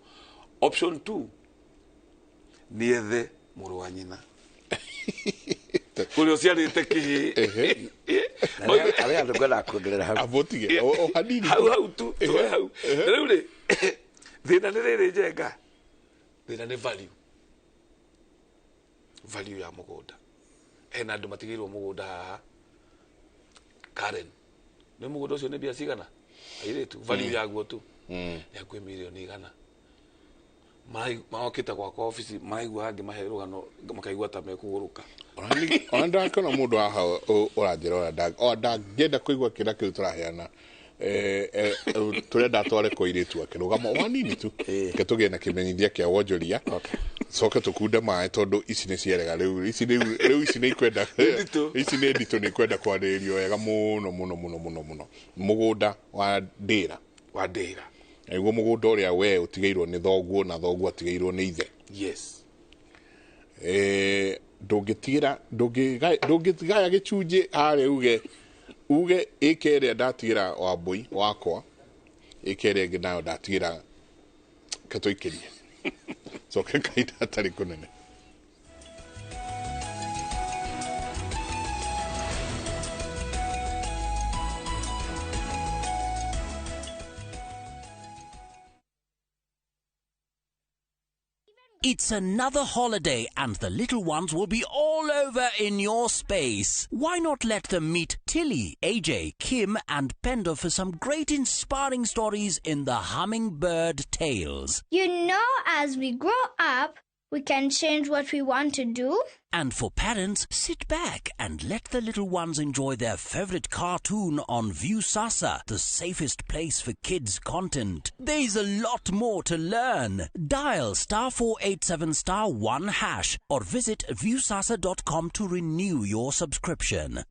Option 2 nĩ ethe mũrũ wa nyina kũrĩa ũciarĩte kĩhĩ. Arĩa andũ ngwendaga kuongerera hau. Abotige o hanini. Hau hau tu tuwe hau. Rĩu rĩ, thĩna nĩ rĩrĩ, Njenga, thĩna nĩ value ya mũgũnda. Hena andũ matigĩirwo mũgũnda haha Karen, nĩ mũgũnda ũcio nĩ mbia cigana airĩtu, value yaguo tu nĩ hakuhĩ mirioni 100. Marokĩte gwakwa obici, maraigua angĩ mahe rũgano makaigua ta mekũgũrũka. Ona ndakĩona mũndũ haha ũranjĩra ũrĩa o ndangĩenda kũigua kĩrĩa kĩu tũraheana. Tũrenda atware kwa airĩtu ake rũgamo o hanini tu, ke tũgĩe na kĩmenyithia kĩa wonjoria, coke tũkunde maĩ, tondũ ici nĩ cierega rĩu, ici rĩu ici nĩ ikwenda, ici nĩ nditũ, nĩ ikwenda kwarĩrĩrio wega mũno mũno mũno mũno mũno. Mũgũnda wa ndĩra. Wa ndĩra. Nĩguo mũgũnda ũrĩa we ũtigĩirwo nĩ thoguo na thoguo atigĩirwo nĩ ithe. Yes. Ndũngĩtigĩra, ndũngĩgaya gĩcunjĩ harĩa uge ĩka ĩrĩa ndatigĩra Wambũi wakwa, ĩka ĩrĩa ĩngĩ nayo ndatigĩra, ketũikĩrie coke kahinda hatarĩ kũnene. It's another holiday and the little ones will be all over in your space. Why not let them meet Tilly, AJ, Kim and Pendo for some great inspiring stories in the Hummingbird Tales. You know, as we grow up, we can change what we want to do. And for parents, sit back and let the little ones enjoy their favorite cartoon on Viusasa, the safest place for kids' content. There's a lot more to learn. Dial *487*1# or visit viusasa.com to renew your subscription.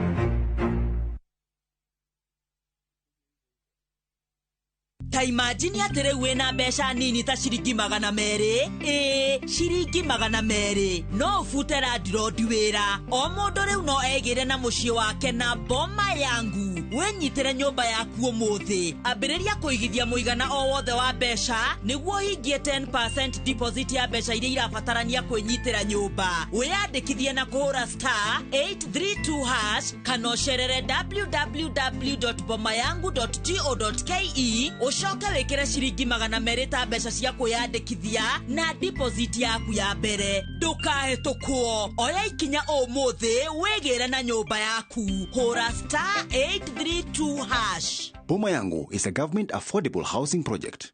Ta imagine atĩ rĩu wĩna mbeca nini ta ciringi 200, ĩĩ, ciringi 200, no ũbute landlord wĩra. O mũndũ rĩu no egĩre na mũciĩ wake na Boma Yangu. Wĩnyitĩre nyũmba yaku ũmũthĩ. Ambĩrĩria kũigithia mũigana o wothe wa mbeca nĩguo ũhingie 10% deposit ya mbeca iria irabatarania kwĩnyitĩra nyũmba. Wĩyandĩkithie na kũhũra *832# kana ũcerere www.bomayangu.go.ke, ũcoke wĩkĩre ciringi 200 ta mbeca cia kwĩyandĩkithia na deposit yaku ya mbere. Ndũkahĩtũkwo, oya ikinya ũmũthĩ wĩgĩre na nyũmba yaku. Hũra *832#. Boma Yangu is a government affordable housing project.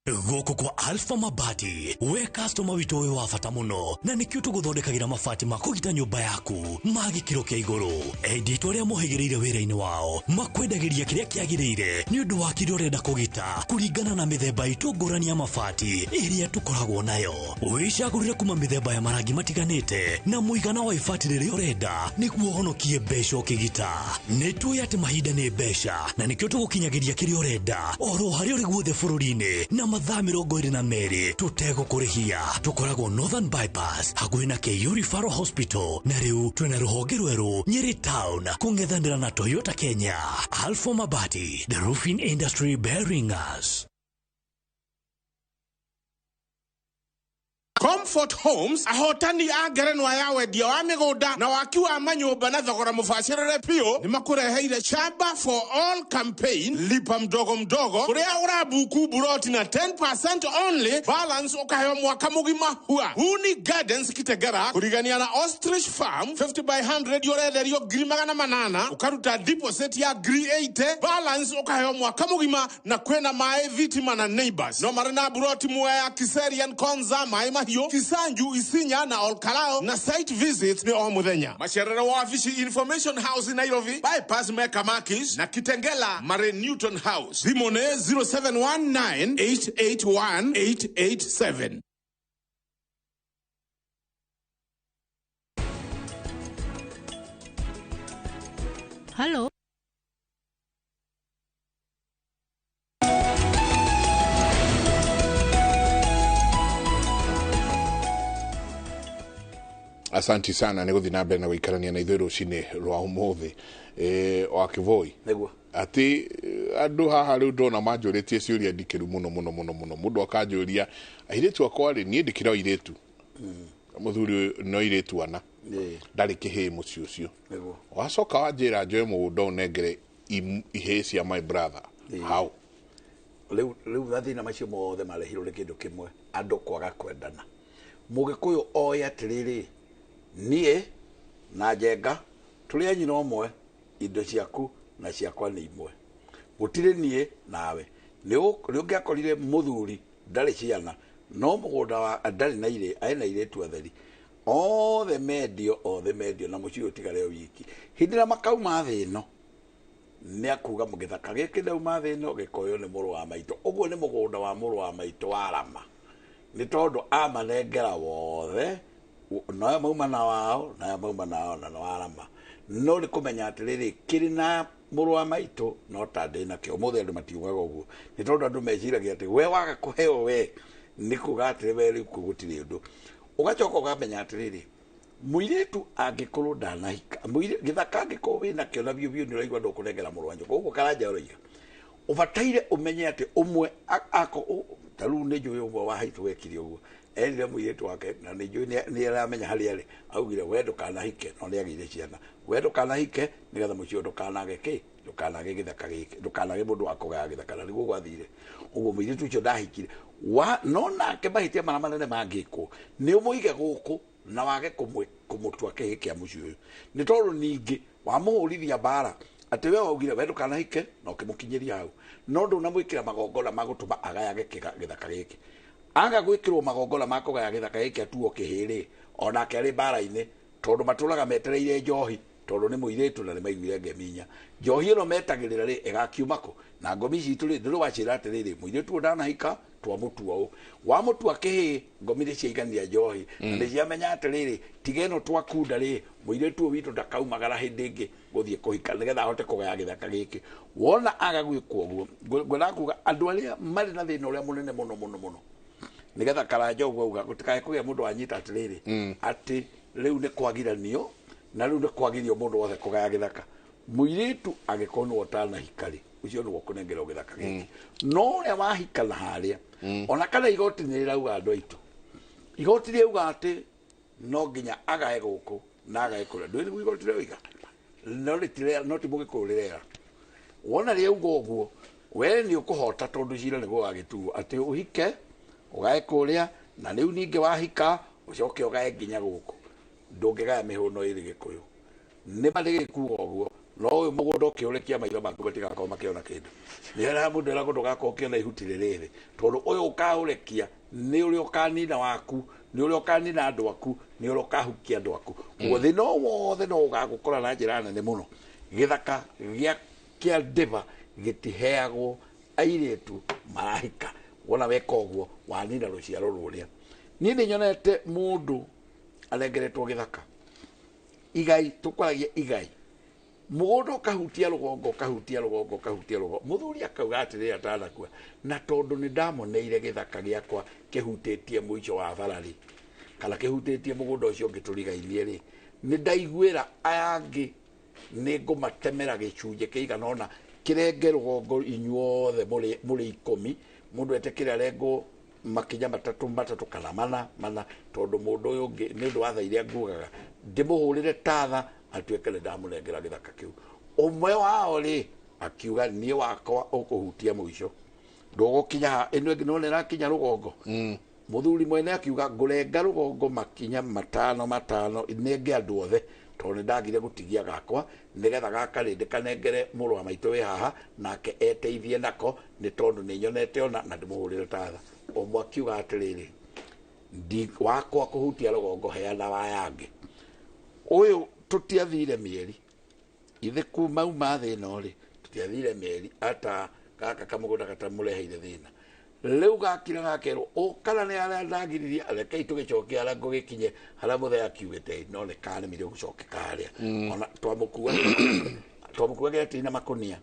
Gũkũ kwa Alpha Mabati, we customer witũ wĩ wa bata mũno, na nĩkĩo tũgũthondekagĩra mabati ma kũgita nyũmba yaku ma gĩkĩro kĩa igũrũ. Endia aitũ arĩa mohĩgĩrĩire wĩra-inĩ wao makwendagĩria kĩrĩa kĩagĩrĩire nĩ ũndũ wa kĩrĩa ũrenda kũgita kũringana na mĩthemba itũ ngũrani ya mabati ĩrĩa tũkoragwo nayo. Wĩcagũrĩre kuma mĩthemba ya marangi matiganĩte na mũigana wa ibati rĩrĩa ũrenda nĩguo ũhonokie mbeca ũkĩgita. Nĩ tũĩ atĩ mahinda nĩ mbeca na nĩkĩo tũgũkinyagĩria kĩrĩa ũrenda oro harĩa ũrĩ guothe bũrũri-inĩ na mathaa 22 tũtegũkũrĩhia. Tũkoragwo Northern Bypass hakuhĩ na KU Referral Hospital, na rĩu twĩna rũhonge rwerũ Nyeri Town kũng'ethanĩra na Toyota Kenya. Alpha Mabati, the roofing industry bearing us. Comfort Homes ahotani a ngerenwa ya wendia wa mĩgũnda na waki wa manyũmba na thogora mũbacĩrĩre biũ nĩ makũreheire Shamba for All campaign, lipa mdogo mdogo, kũrĩa ũrabuku buroti na 10% only, balance ũkaheo mwaka mũgima hua. Huni Gardens Kitegera kũrigania na Ostrich Farm 50 by 100 ũrenderio 800,000, ũkaruta deposit ya 80,000, balance ũkaheo mwaka mũgima na kwĩna maĩ, thitima na neighbors. No marĩ na buroti Mwea, Kiserian, Konza, Maĩ Mahiũ, Kisanju, Isinya na Olkalao, na site visits ni o muthenya. Macerere wa wabici Information House Nairobi, Bypass Mecca Makis na Kitengela Mare Newton House. Thimũ nĩ 0719881887. Hello. Asanti sana nĩ gũthiĩ na mbere na gũikarania na ithuĩ rũcinĩ rwa ũmũthĩ. Wa Kĩvoi. Nĩguo. Atĩ andũ haha rĩu ndona manjũrĩtie ciũria ndikĩru mũno mũno mũno mũno. Mũndũ akanjũria airĩtu akwa rĩ, niĩ ndĩkĩra airĩtu. Mũthuri no airĩtu ana. Ndarĩ kĩhĩĩ mũciĩ ũcio. Wacoka wanjĩra njoe mũgũnda ũnengere ihĩĩ cia my brother. How? Rĩu mathĩna macio mothe marehirwo nĩ kĩndũ kĩmwe, andũ kwaga kwendana. Mũgĩkũyũ oĩ atĩrĩrĩ, niĩ na Njenga tũrĩ a nyina ũmwe, indo ciaku na ciakwa nĩ imwe. Gũtirĩ niĩ nawe. Nĩ ũngĩakorire mũthuri ndarĩ ciana, no mũgũnda wa ndarĩ na arĩ na airĩtu atheri. Othe mendio na mũciĩ ũtigare o wiki. Hĩndĩ ĩrĩa makauma thĩ ĩno, nĩ akuga gĩthaka gĩkĩ ndauma thĩ ĩno gĩkoywo nĩ mũrũ wa maitũ. Ũguo nĩ mũgũnda wa mũrũ wa maitũ wa Rama. Nĩ tondũ amanengera wothe, nayo mauma na wao, nayo mauma na wao na wa Rama. No nĩ kũmenya atĩrĩrĩ, kĩrĩ na mũrũ wa maitũ no ta ndĩ nakĩo. Ũmũthĩ andũ matiugaga ũguo. Nĩ tondũ andũ meciragia atĩ we waga kũheo we, nĩ kuga atĩrĩ we rĩu gũtirĩ ũndũ. Ũgacoka ũkamenya atĩrĩrĩ, mũirĩtu angĩkorwo ndanahika, gĩthaka angĩkorwo wĩna kĩo na biũ biũ nĩ ũraigua ndũkũnengera mũrũ wa nyũkwa. Ũguo Karanja ũroiga. Ũbataire ũmenye atĩ ũmwe ako ta rĩu nĩ njũĩ ũmwe wa haitũ wekire ũguo. Erire mũirĩtu wake na nĩ njũĩ nĩ aramenya harĩa arĩ. Augire we ndũkanahike, no nĩ agĩire ciana. We ndũkanahike nĩgetha mũciĩ ndũkanage kĩ, ndũkanage gĩthaka gĩkĩ, ndũkanage mũndũ wa kũgaya gĩthaka, na nĩguo gwathire. Ũguo mũirĩtu ũcio ndahikire. No nake mahĩtia marĩa manene mangĩkwo nĩ ũmũige gũkũ na wage kũmũtua kĩhĩ kĩa mũciĩ ũyũ. Nĩ tondũ ningĩ wamũhũrithia mbara atĩ we waugire we ndũkanahike na ũkĩmũkinyĩria hau, no ndũnamwĩkĩra magongona ma gũtũma agayage gĩthaka gĩkĩ. Aga gwĩkĩrwo magongona ma kũgaya gĩthaka gĩkĩ atuo kĩhĩ rĩ, onake arĩ mbara-inĩ, tondũ matũraga metereire njohi, tondũ nĩ mũirĩtu na nĩ maiguire ngemi inya. Njohi ĩno metagĩrĩra rĩ, ĩgakiuma kũ? Na ngomi citũ rĩ, ndũrĩ wacĩra atĩrĩrĩ, mũirĩtu ũyũ ndanahika, twamũtua ũũ. Wamũtua kĩhĩ, ngomi nĩ ciaigania njohi. Na nĩ ciamenya atĩrĩrĩ, tiga ĩno twakunda rĩ, mũirĩtu ũyũ witũ ndakaumagara hĩndĩ ĩngĩ gũthiĩ kũhika nĩgetha ahote kũgaya gĩthaka gĩkĩ. Wona aga gwĩkwo ũguo, ngwendaga kuga andũ arĩa marĩ na thĩna ũrĩa mũnene mũno mũno mũno, nĩgetha Karanja ũguo auga gũtikae kũgĩa mũndũ wanyita atĩrĩrĩ, atĩ rĩu nĩ kwagiranio na rĩu nĩ kwagirio mũndũ wothe kũgaya gĩthaka. Mũirĩtu angĩkorwo nĩwe ũtanahika rĩ, ũcio nĩwe ũkũnengerwo gĩthaka gĩkĩ. No ũrĩa wahika na harĩa, ona kana igoti nĩ rĩrauga andũ aitũ, igoti rĩauga atĩ no nginya agae gũkũ na agae kũrĩa. Ndũĩ nĩguo igoti rĩoiga? No rĩtirera, no ti mũgĩkũyũ rĩrera. Wona rĩauga ũguo, we nĩ ũkũhota tondũ cira nĩguo wagĩtuo atĩ ũhike ũgae kũrĩa, na rĩu ningĩ wahika ũcoke ũgae nginya gũkũ. Ndũngĩgaya mĩhũno ĩrĩ gĩkũyũ. Nĩ ma nĩgĩkuga ũguo, no ũyũ mũgũnda ũkĩũrekia maitho maku matigakorwo makĩona kĩndũ. Nĩ harĩa mũndũ eragwo ndũgakorwo ũkĩona ihuti rĩrĩ thĩ, tondũ ũyũ ũkaũrekia nĩ ũrĩa ũkanina waku, nĩ ũrĩa ũkanina andũ aku, nĩ ũrĩa ũkahukia andũ aku. Ũguo thĩna o wothe no ũgagũkora na njĩra nene mũno. Gĩthaka kĩa ndĩba gĩtiheagwo airĩtu marahika. Wona weka ũguo wanina rũciaro rũrĩa. Niĩ nĩ nyonete mũndũ anengeretwo gĩthaka. Igai, tũkwaragia igai. Mũgũnda ũkahutia rũgongo, ũkahutia rũgongo, ũkahutia rũgongo. Mũthuri akauga atĩrĩrĩ atanakua, na tondũ nĩ ndamoneire gĩthaka gĩakwa kĩhutĩtie mũico wa bara rĩ, kana kĩhutĩtie mũgũnda ũcio ũngĩ tũrigainie rĩ, nĩ ndaiguĩra aya angĩ nĩ ngũmatemera gĩcunjĩ kĩigana ũna kĩrenge rũgongo inyuothe mũrĩ 10, mũndũ etĩkĩre arengwo makinya matatũ matatũ kana mana mana, tondũ mũndũ ũyũ ũngĩ nĩ ũndũ wa tha iria ngugaga ndĩmũhũrĩre tatha atuĩke nĩ ndamũnengera gĩthaka kĩu. Ũmwe wao rĩ akiuga niĩ wakwa ũkũhutia mũico, ndũgũkinya haha, ĩno ĩngĩ nĩwona ĩrakinya rũgongo. Mũthuri mwene akiuga ngũrenga rũgongo makinya matano matano nenge andũ othe, tondũ nĩ ndagire gũtigia gakwa nĩgetha gaka rĩ ndĩkanengere mũrũ wa maitũ wĩ haha nake eteithie nako, nĩ tondũ nĩ nyonete ona na ndĩmũhũrĩre tatha. Ũmwe akiuga atĩrĩrĩ, wakwa kũhutia rũgongo heana wa yangĩ. Ũyũ tũtiathire mĩeri ithe kuma uma thĩ ĩno rĩ, tũtiathire mĩeri ata gaka kamũgũnda gatamũreheire thĩna. Rĩu gakira gakerwo ũkana nĩ arĩa ndagiririe, rekei tũgĩcokie harĩa ngũgĩkinye harĩa mũthee akiugĩte, no nĩ karemire gũcokeka harĩa. Ona twamũkuagĩra tĩri na makũnia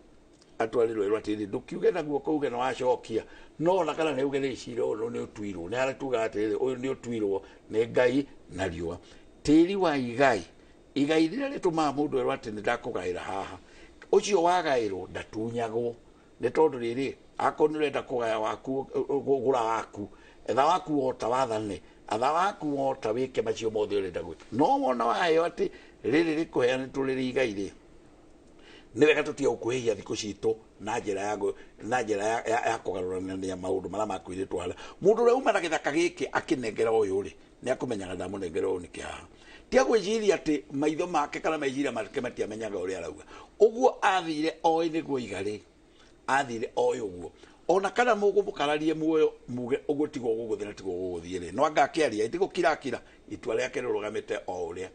atwarirwo erwo atĩrĩrĩ, ndũkiuge na guoko uge nĩ wacokia, no ona kana nĩ uge nĩ cira ũyũ nĩ ũtuirwo. Nĩ harĩa tugaga atĩrĩrĩ, ũyũ nĩ ũtuirwo nĩ Ngai na riũa. Tĩri wa igai, igai rĩrĩa rĩtũmaga mũndũ erwo atĩ nĩ ndakũgaĩra haha, Ũcio wagaĩrwo ndatunyagwo nĩ tondũ rĩrĩ akorwo nĩ ũrenda kũgaya waku gũgũra waku etha waku wota wathane atha waku wota wĩke macio mothe ũrenda gwĩka no wona waheo atĩ rĩrĩ rĩkũheanĩtwo rĩrĩ igai rĩ nĩ wega tũtige gũkuhĩhia thikũ citũ na njĩra ya na njĩra ya kũgarũrania maũndũ marĩa makwĩrĩtwo harĩa mũndũ ũrĩa uma na gĩthaka gĩkĩ akĩnengera ũyũ rĩ nĩ akũmenyaga ndamũnengera ũyũ nĩkĩ haha ti agwĩciria atĩ maitho make kana meciria make matiamenyaga ũrĩa arauga ũguo athire oĩ nĩguo iga rĩ athire oĩ ũguo ona kana mũgũmũkararie muoyo muge ũguo tiguo gũgũthiĩ na tiguo gũgũthiĩ rĩ no anga akĩaria itigũkirakira itua rĩake rĩrũgamĩte o ũrĩa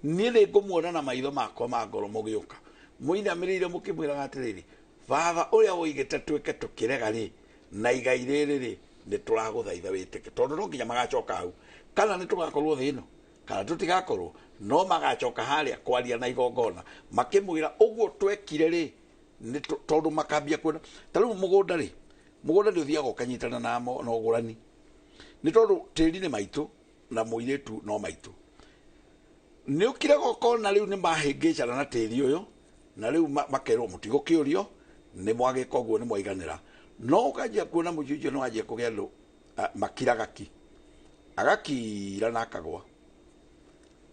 niĩ nĩ ngũmuona na maitho makwa ma ngoro mũgĩũka mũinamĩrĩire mũkĩmwĩraga atĩrĩrĩ baba ũrĩa woigĩte twĩke tũkĩrega rĩ na igai rĩrĩ rĩ nĩ tũragũthaitha wĩtĩke tondũ no nginya magacoka hau kana nĩ tũgakorwo thĩ ĩno kana tũtigakorwo no magacoka harĩa kwaria na igongona makĩmwĩra ũguo twekire rĩ nĩ tondũ makambia kuona ta rĩu mũgũnda rĩ mũgũnda nĩ ũthiaga ũkanyitana na ũgũrani nĩ tondũ tĩri nĩ maitũ na mũirĩtu no maitũ nĩ ũkiraga ũkona rĩu nĩ mahĩngĩcana na tĩri ũyũ na rĩu makerwo mũtigũkĩũrio nĩ mwagĩka ũguo nĩ mwaiganĩra no ũkanjia kuona mũciĩ ũcio nĩ wanjia kũgĩa andũ makiraga ki agakira na akagwa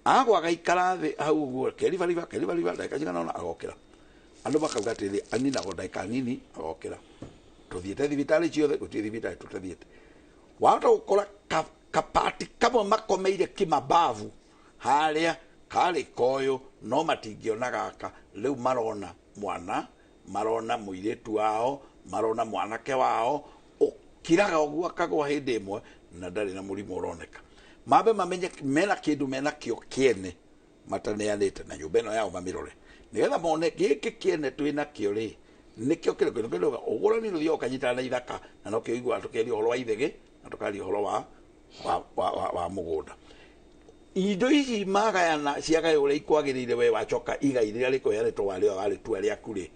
agwa agaikara thĩ hau ũguo keribariba keribariba ndagĩka cigana ũna agokĩra andũ makauga atĩrĩ aninagwo ndagĩka nini agokĩra tũthiĩte thibitarĩ ciothe gũtirĩ thibitarĩ tũtathiĩte wahota gũkora kapati kamwe makomeire kĩmabavu harĩa karĩ koyũ no matingĩona gaka rĩu marona mwana marona mũirĩtu wao marona mwanake wao ũkiraga ũguo akagwa hĩndĩ ĩmwe na ndarĩ na mũrimũ ũroneka mambe mamenye mena kĩndũ mena kĩo kĩene mataneanĩte na nyũmba ĩno yao mamĩrore nĩgetha mone gĩkĩ kĩene twĩna kĩo rĩ nĩkĩo kĩrĩkũ kĩrĩkũ ũgũrani rũthiaga ũkanyitana na ithaka na no kĩo iguaga tũkĩaria ũhoro wa ithegĩ na tũkaria ũhoro wa mũgũnda indo ici magayana ciagaywo ũrĩa ikwagĩrĩire we wacoka igai rĩrĩa rĩkũheanĩtwo warĩo warĩtua rĩaku rĩ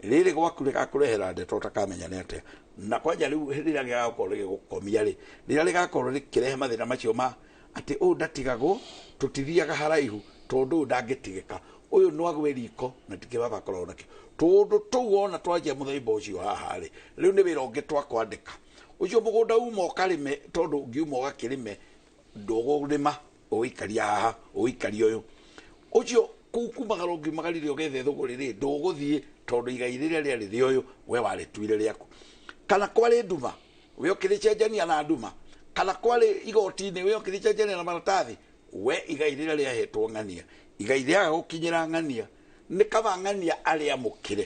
rĩrĩ gwaku rĩgakũrehera ndeto ũtakamenya nĩ atĩa na kwanja rĩu rĩrĩa gĩgakorwo rĩgĩgũkomia rĩ rĩrĩa rĩgakorwo rĩkĩrehe mathĩna macio ma atĩ ũyũ ndatigagwo tũtithiaga haraihu tondũ ũyũ ndangĩtigĩka ũyũ no agwe riko na tikĩ baba akoragwo nakĩo tũndũ tũu wona twanjia mũthemba ũcio haha rĩ rĩu nĩ wĩra ũngĩ twakwandĩka ũcio mũgũnda uma ũkarĩme tondũ ũngiuma ũgakĩrĩme ndũgũrĩma ũgũikaria haha ũgũikaria ũyũ ũcio kũu kumagara ũngiumagarire ũgethe thũgũrĩ rĩ ndũgũthiĩ tondũ igai rĩrĩa rĩarĩ rĩa ũyũ we warĩtuire rĩaku kana kwarĩ nduma we ũkĩrĩcenjania na nduma kana kwarĩ igoti-inĩ we ũkĩrĩcenjania na maratathi we igai rĩrĩa rĩahetwo ng'ania igai rĩaga gũkinyĩra ng'ania nĩ kaba ng'ania arĩamũkĩre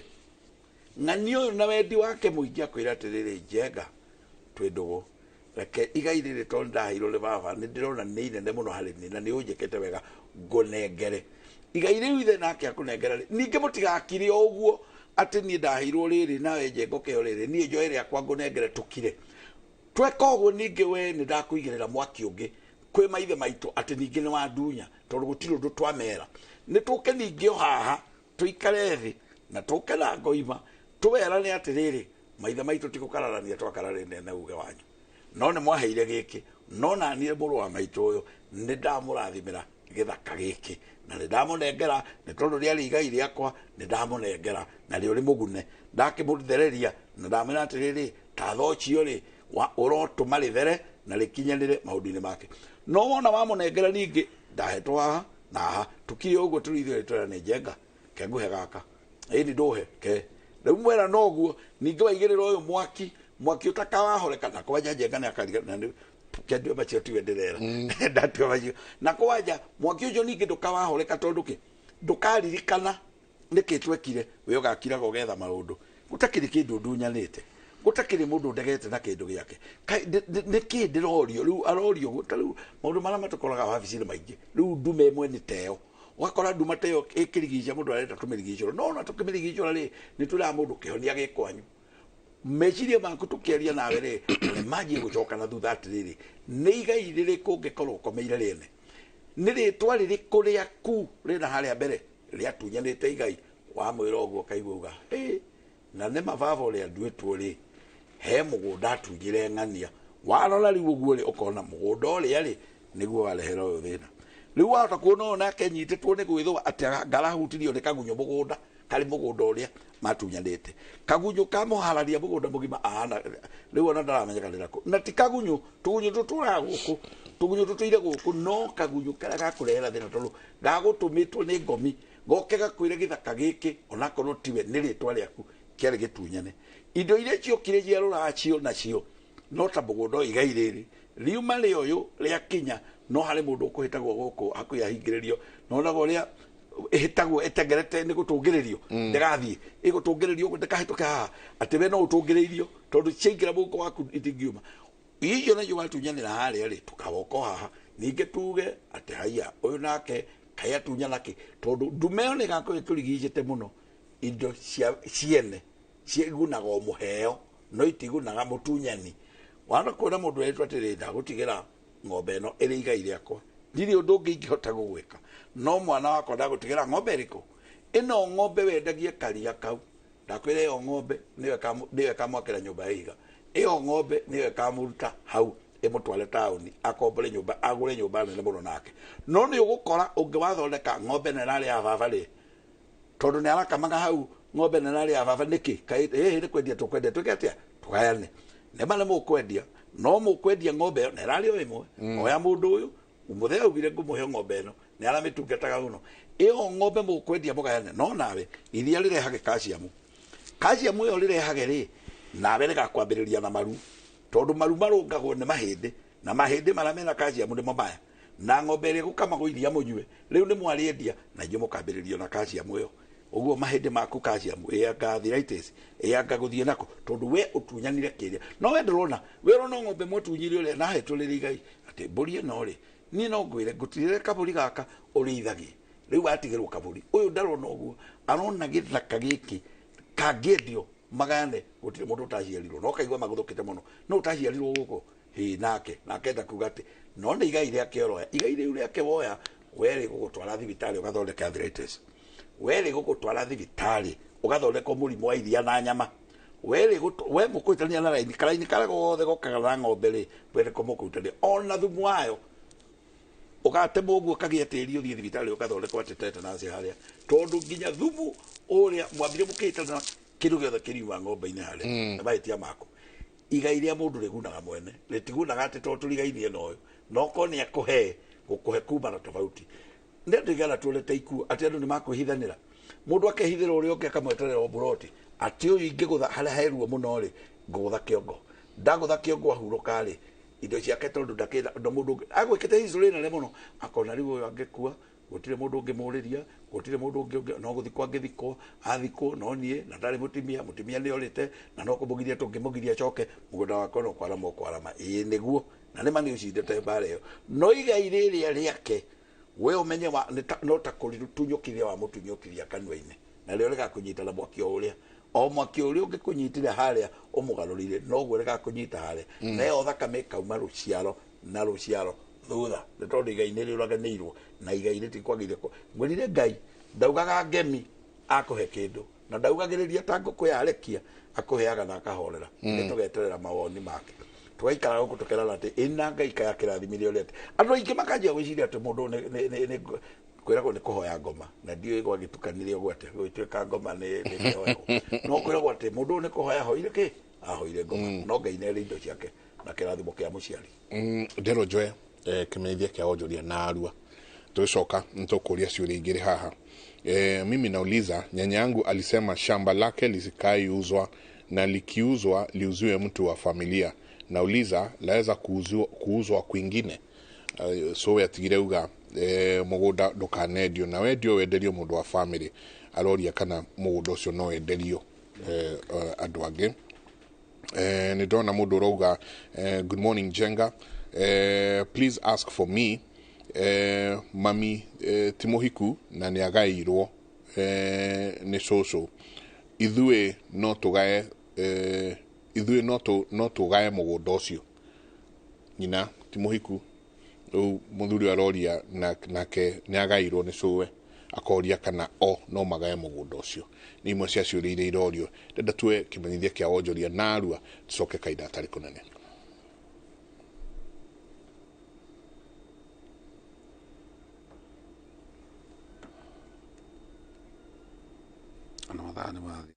ng'ania ũyũ na wendi wake mũingĩ akwĩra atĩrĩrĩ njenga twĩ ndũgũ reke igai rĩrĩ tondũ ndaheirwo nĩ baba nĩ ndĩrona nĩ inene mũno harĩ niĩ na nĩ ũnjĩkĩte wega ngũnengere igai rĩu ithe nake akũnengera rĩ ningĩ mũtigakire o ũguo atĩ niĩ ndaheirwo rĩrĩ nawe njenga ũkĩheo rĩrĩ niĩ njoe rĩakwa ngũnengere tũkire tweka ũguo ningĩ we nĩ ndakũigĩrĩra mwaki ũngĩ kwĩ maithe maitũ atĩ ningĩ nĩ wandunya tondũ gũtirĩ ũndũ twamera nĩ tũke ningĩ o haha tũikare thĩ na tũke na ngoima tũwerane atĩrĩrĩ maithe maitũ ti gũkararania twakararania na uge wanyu no nĩ mwaheire gĩkĩ no naniĩ mũrũ wa maitũ ũyũ nĩ ndamũrathimĩra gĩthaka gĩkĩ na nĩ ndamũnengera nĩ tondũ rĩarĩ igai rĩakwa nĩ ndamũnengera na rĩo rĩmũgune ndakĩmũthereria na ndamwĩra atĩrĩrĩ ta tha ũcio rĩ ũrotũma rĩthere na rĩkinyanĩre maũndũ-inĩ make no wona wamũnengera ningĩ ndahetwo haha na haha tũkire ũguo tũrĩ ithuĩ twĩra nĩ njenga ke ngũhe gaka ĩni ndũhe ke rĩu mwera noguo ningĩ waigĩrĩra ũyũ mwaki mwaki ũtakawahoreka na kwanja njenga nĩ akarigana kĩandua macio tiwe ndĩrera ndatua macio na kwanja mwaki ũcio ningĩ ndũkawahoreka tondũ kĩ ndũkaririkana nĩkĩ twekire we ũgakiraga ũgetha maũndũ gũtakĩrĩ kĩndũ ndunyanĩte gũtakĩrĩ mũndũ ndegete na kĩndũ gĩake nĩkĩ ndĩrorio rĩu arorio ta rĩu maũndũ marĩa matũkoraga wabici-inĩ maingĩ rĩu ndume ĩmwe nĩ teo ũgakora nduma teo ĩkĩrigica mũndũ arenda tũmĩrigicũra no ona tũkĩmĩrigicũra rĩ nĩ twĩraga mũndũ kĩhonia gĩ kwanyu meciria maku tũkĩaria nawe rĩ nĩ manjie gũcoka na thutha atĩrĩrĩ nĩ igai rĩrĩkũ ũngĩkorwo ũkomeire rĩene nĩ rĩtwa rĩrĩkũ rĩaku rĩna harĩa mbere rĩatunyanĩte igai wamwĩra ũguo ũkaigua uga na nĩ mababa ũrĩa nduĩtwo rĩ he mũgũnda atunyire ng'ania warora rĩu ũguo rĩ ũkona mũgũnda ũrĩa rĩ nĩguo warehera ũyũ thĩna rĩu wahota kuona ũyũ nake nyitĩtwo nĩ gwĩthũa atĩ ngarahutirio nĩ kagunyũ mũgũnda karĩ mũgũnda ũrĩa matunyanĩte. Kagunyũ kamũhararia mũgũnda mũgima ahana rĩu ona ndaramenyeka nĩ nako. Na ti kagunyũ, tũgunyũ tũtũraga gũkũ, tũgunyũ tũtũire gũkũ, no kagunyũ karĩa gakũrehera thĩna tondũ gagũtũmĩtwo nĩ ngomi goke gakwĩre gĩthaka gĩkĩ onakorwo tiwe nĩ rĩtwa rĩaku kĩarĩ gĩtunyane. Indo iria ciokire cia rũracio nacio no ta mũgũnda ũyũ igai rĩrĩ riuma rĩa ũyũ rĩakinya no harĩ mũndũ ũkũhĩtagwo gũkũ hakuhĩ ahingĩrĩrio, na onaga ũrĩa ĩhĩtagwo ĩtengerete nĩ gũtũngĩrĩrio, ndĩgathiĩ ĩgũtũngĩrĩrio ũguo ndĩkahĩtũke haha atĩ we no ũtũngĩrĩirio tondũ ciaingĩra mũhuko waku itingiuma. Icio nacio watunyanĩra harĩa rĩ tũkawoka haha ningĩ tuge atĩ haiya ũyũ nake kaĩ atunyana kĩ, tondũ ndume ĩyo nĩ ĩgakorwo ĩtũrigicĩte mũno. Indo cia ciene cigunaga o mũheo no itigunaga mũtunyani. Wana kuona mũndũ eretwo atĩrĩ ndagũtigĩra ng'ombe ĩno ĩrĩ igai rĩakwa, ndirĩ ũndũ ũngĩ ingĩhota gũgwĩka, no mwana wakwa ndagũtigĩra ng'ombe ĩrĩkũ? Ĩno ng'ombe wendagie karia kau, ndakwĩra ĩyo ng'ombe nĩyo ĩkamwakĩra nyũmba ya ihiga, ĩyo ng'ombe nĩyo ĩkamũruta hau ĩmũtware taũni akombore nyũmba agũre nyũmba nene mũno nake. No nĩ ũgũkora ũngĩ wathondeka ng'ombe na ĩrarĩ ya baba rĩ, tondũ nĩ arakamaga hau ng'ombe na ĩrarĩ ya baba nĩkĩ? Kaĩ ĩhĩ nĩ kwendia tũkwendia, twĩke atĩa? Tũgayane. Nĩma nĩ mũkwendia, no mũkwendia ng'ombe ĩyo na ĩrarĩ o ĩmwe, oya mũndũ ũyũ mũthee augire ngũmũhe ng'ombe ĩno nĩ aramĩtungataga mũno, ĩyo ng'ombe mũkwendia mũgayane, no nawe iria rĩrehage calcium, calcium ĩyo rĩrehage rĩ nawe rĩgakwambĩrĩria na maru, tondũ maru marũngagwo nĩ mahĩndĩ na mahĩndĩ marĩa mena calcium nĩmo maya, na ng'ombe ĩrĩa ĩgũkamagwo iria mũnyue rĩu nĩ mwarĩendia na inyuĩ mũkambĩrĩrio na calcium ĩyo. Ũguo mahĩndĩ maku calcium ĩanga arthritis ĩanga gũthiĩ nako tondũ we ũtunyanire kĩrĩa. No we ndũrona, we ũrona ng'ombe mũtunyire ũrĩa na hetũrĩre igai atĩ mbũri ĩno rĩ niĩ no ngwĩre ngũtirĩre kabũri gaka ũrĩithagie, rĩu watigĩrwo kabũri. Ũyũ ndarona ũguo, arona gĩthaka gĩkĩ kangĩendio magayane, gũtirĩ mũndũ ũtaciarirwo, no kaigua magũthũkĩte mũno, no ũtaciarirwo gũkũ hĩ nake nake enda kuga atĩ no nĩ igai rĩake ũroya, igai rĩu rĩake woya we rĩgũgũtwara thibitarĩ ũgathondeka arthritis, we rĩgũgũtwara thibitarĩ ũgathondeka mũrimũ wa iria na nyama, we we mũkũhĩtania na raini karaini karĩa gothe gokaga na ng'ombe rĩ we nĩko mũkũhĩtania, ona thumu wayo ũgatemwo ũguo ũkagĩa tĩri ũthiĩ thibitarĩ ũgathondekwo atĩ tetanus harĩa, tondũ nginya thumu ũrĩa mwambire mũkĩhĩtana kĩndũ gĩothe kĩriuma ng'ombe-inĩ harĩa nĩ mahĩtia maku. Igai rĩa mũndũ rĩgunaga mwene, rĩtigunaga atĩ tondũ tũrigainie na ũyũ, no korwo nĩ akũhe gũkũhe kuma na tofauti. Nĩ ndĩgana tuonete ikuũ atĩ andũ nĩ makwĩhithanĩra, mũndũ akehithĩra ũrĩa ũngĩ akamweterera o mburoti atĩ ũyũ ingĩgũtha harĩa he ruo mũno rĩ ngũgũtha kĩongo, ndagũtha kĩongo ahurũka rĩ indo ciake tondũ ndakĩenda mũndũ ũngĩ agwĩkĩte history nene mũno akona rĩu ũyũ angĩkua gũtirĩ mũndũ ũngĩmũrĩria, gũtirĩ mũndũ ũngĩ no gũthikwo angĩthikwo, athikwo no niĩ na ndarĩ mũtumia, mũtumia nĩ orĩte na no kũmũgiria tũngĩmũgiria acoke mũgũnda wakwa no kwarama ũkwarama. Ĩĩ nĩguo, na nĩma nĩ ũcindĩte mbara ĩyo, no igai rĩrĩa rĩake we ũmenye no ta kũrĩtunyũkithia wamũtunyũkithia kanua-inĩ, na rĩo rĩgakũnyita na mwaki o ũrĩa o mwaki ũrĩa ũngĩkũnyitire harĩa ũmũgarũrire noguo rĩgakũnyita harĩa, na ĩyo thakame ĩkauma rũciaro na rũciaro thutha, nĩ tondũ igai nĩ rĩũraganĩirwo na igai rĩtikwagĩrĩire. Ngwĩrire Ngai ndaugaga ngemi akũhe kĩndũ na ndaugagĩrĩria ta ngũkũ yarekia akũheaga na akahorera. Nĩ tũgeterera mawoni make, tũgaikara gũkũ tũkerana atĩ ĩna Ngai kaya kĩrathimire ũrĩa atĩ andũ aingĩ makanjia gwĩciria atĩ mũndũ nĩ kwĩragwo nĩ kũhoya ngoma, na ndiũĩ gwagĩtukanire ũguo atĩ gũgĩtuĩka ngoma nĩ kĩhoyagwo, no kwĩragwo atĩ mũndũ nĩ kũhoya ahoire kĩ ahoire ngoma, no Ngai nĩ arĩ indo ciake na kĩrathimo kĩa mũciari. Ndero njoe kĩmenyithia kĩa wonjoria na arua tũgĩcoka nĩtũkũria ciũria igĩrĩ haha. Mimi nauliza, nyanya yangu alisema shamba lake lisikaiuzwa na likiuzwa liuziwe mtu wa familia. Nauliza laweza kuuzwa kwingine? So yatigire uga mũgũnda ndũkanendio na wendio wenderio mũndũ wa family, aroria kana mũgũnda ũcio no wenderio andũ angĩ. Nĩ ndona mũndũ ũrauga good morning Jenga, please ask for me, mami ti mũhiku na nĩ agaĩirwo nĩ cũcũ, ithuĩ no tũgae ithuĩ no tũgae mũgũnda ũcio. Nyina ti mũhiku, rĩu mũthuri aroria nake nĩ agaĩirwo nĩ cũwe, akoria kana o no magae mũgũnda ũcio. Nĩ imwe cia ciũria iria irorio. Ndenda tuwe kĩmenyithia kĩa wonjoria na arua tũcoke kahinda gatarĩ kũnene. Mathaa nĩ mathiĩ.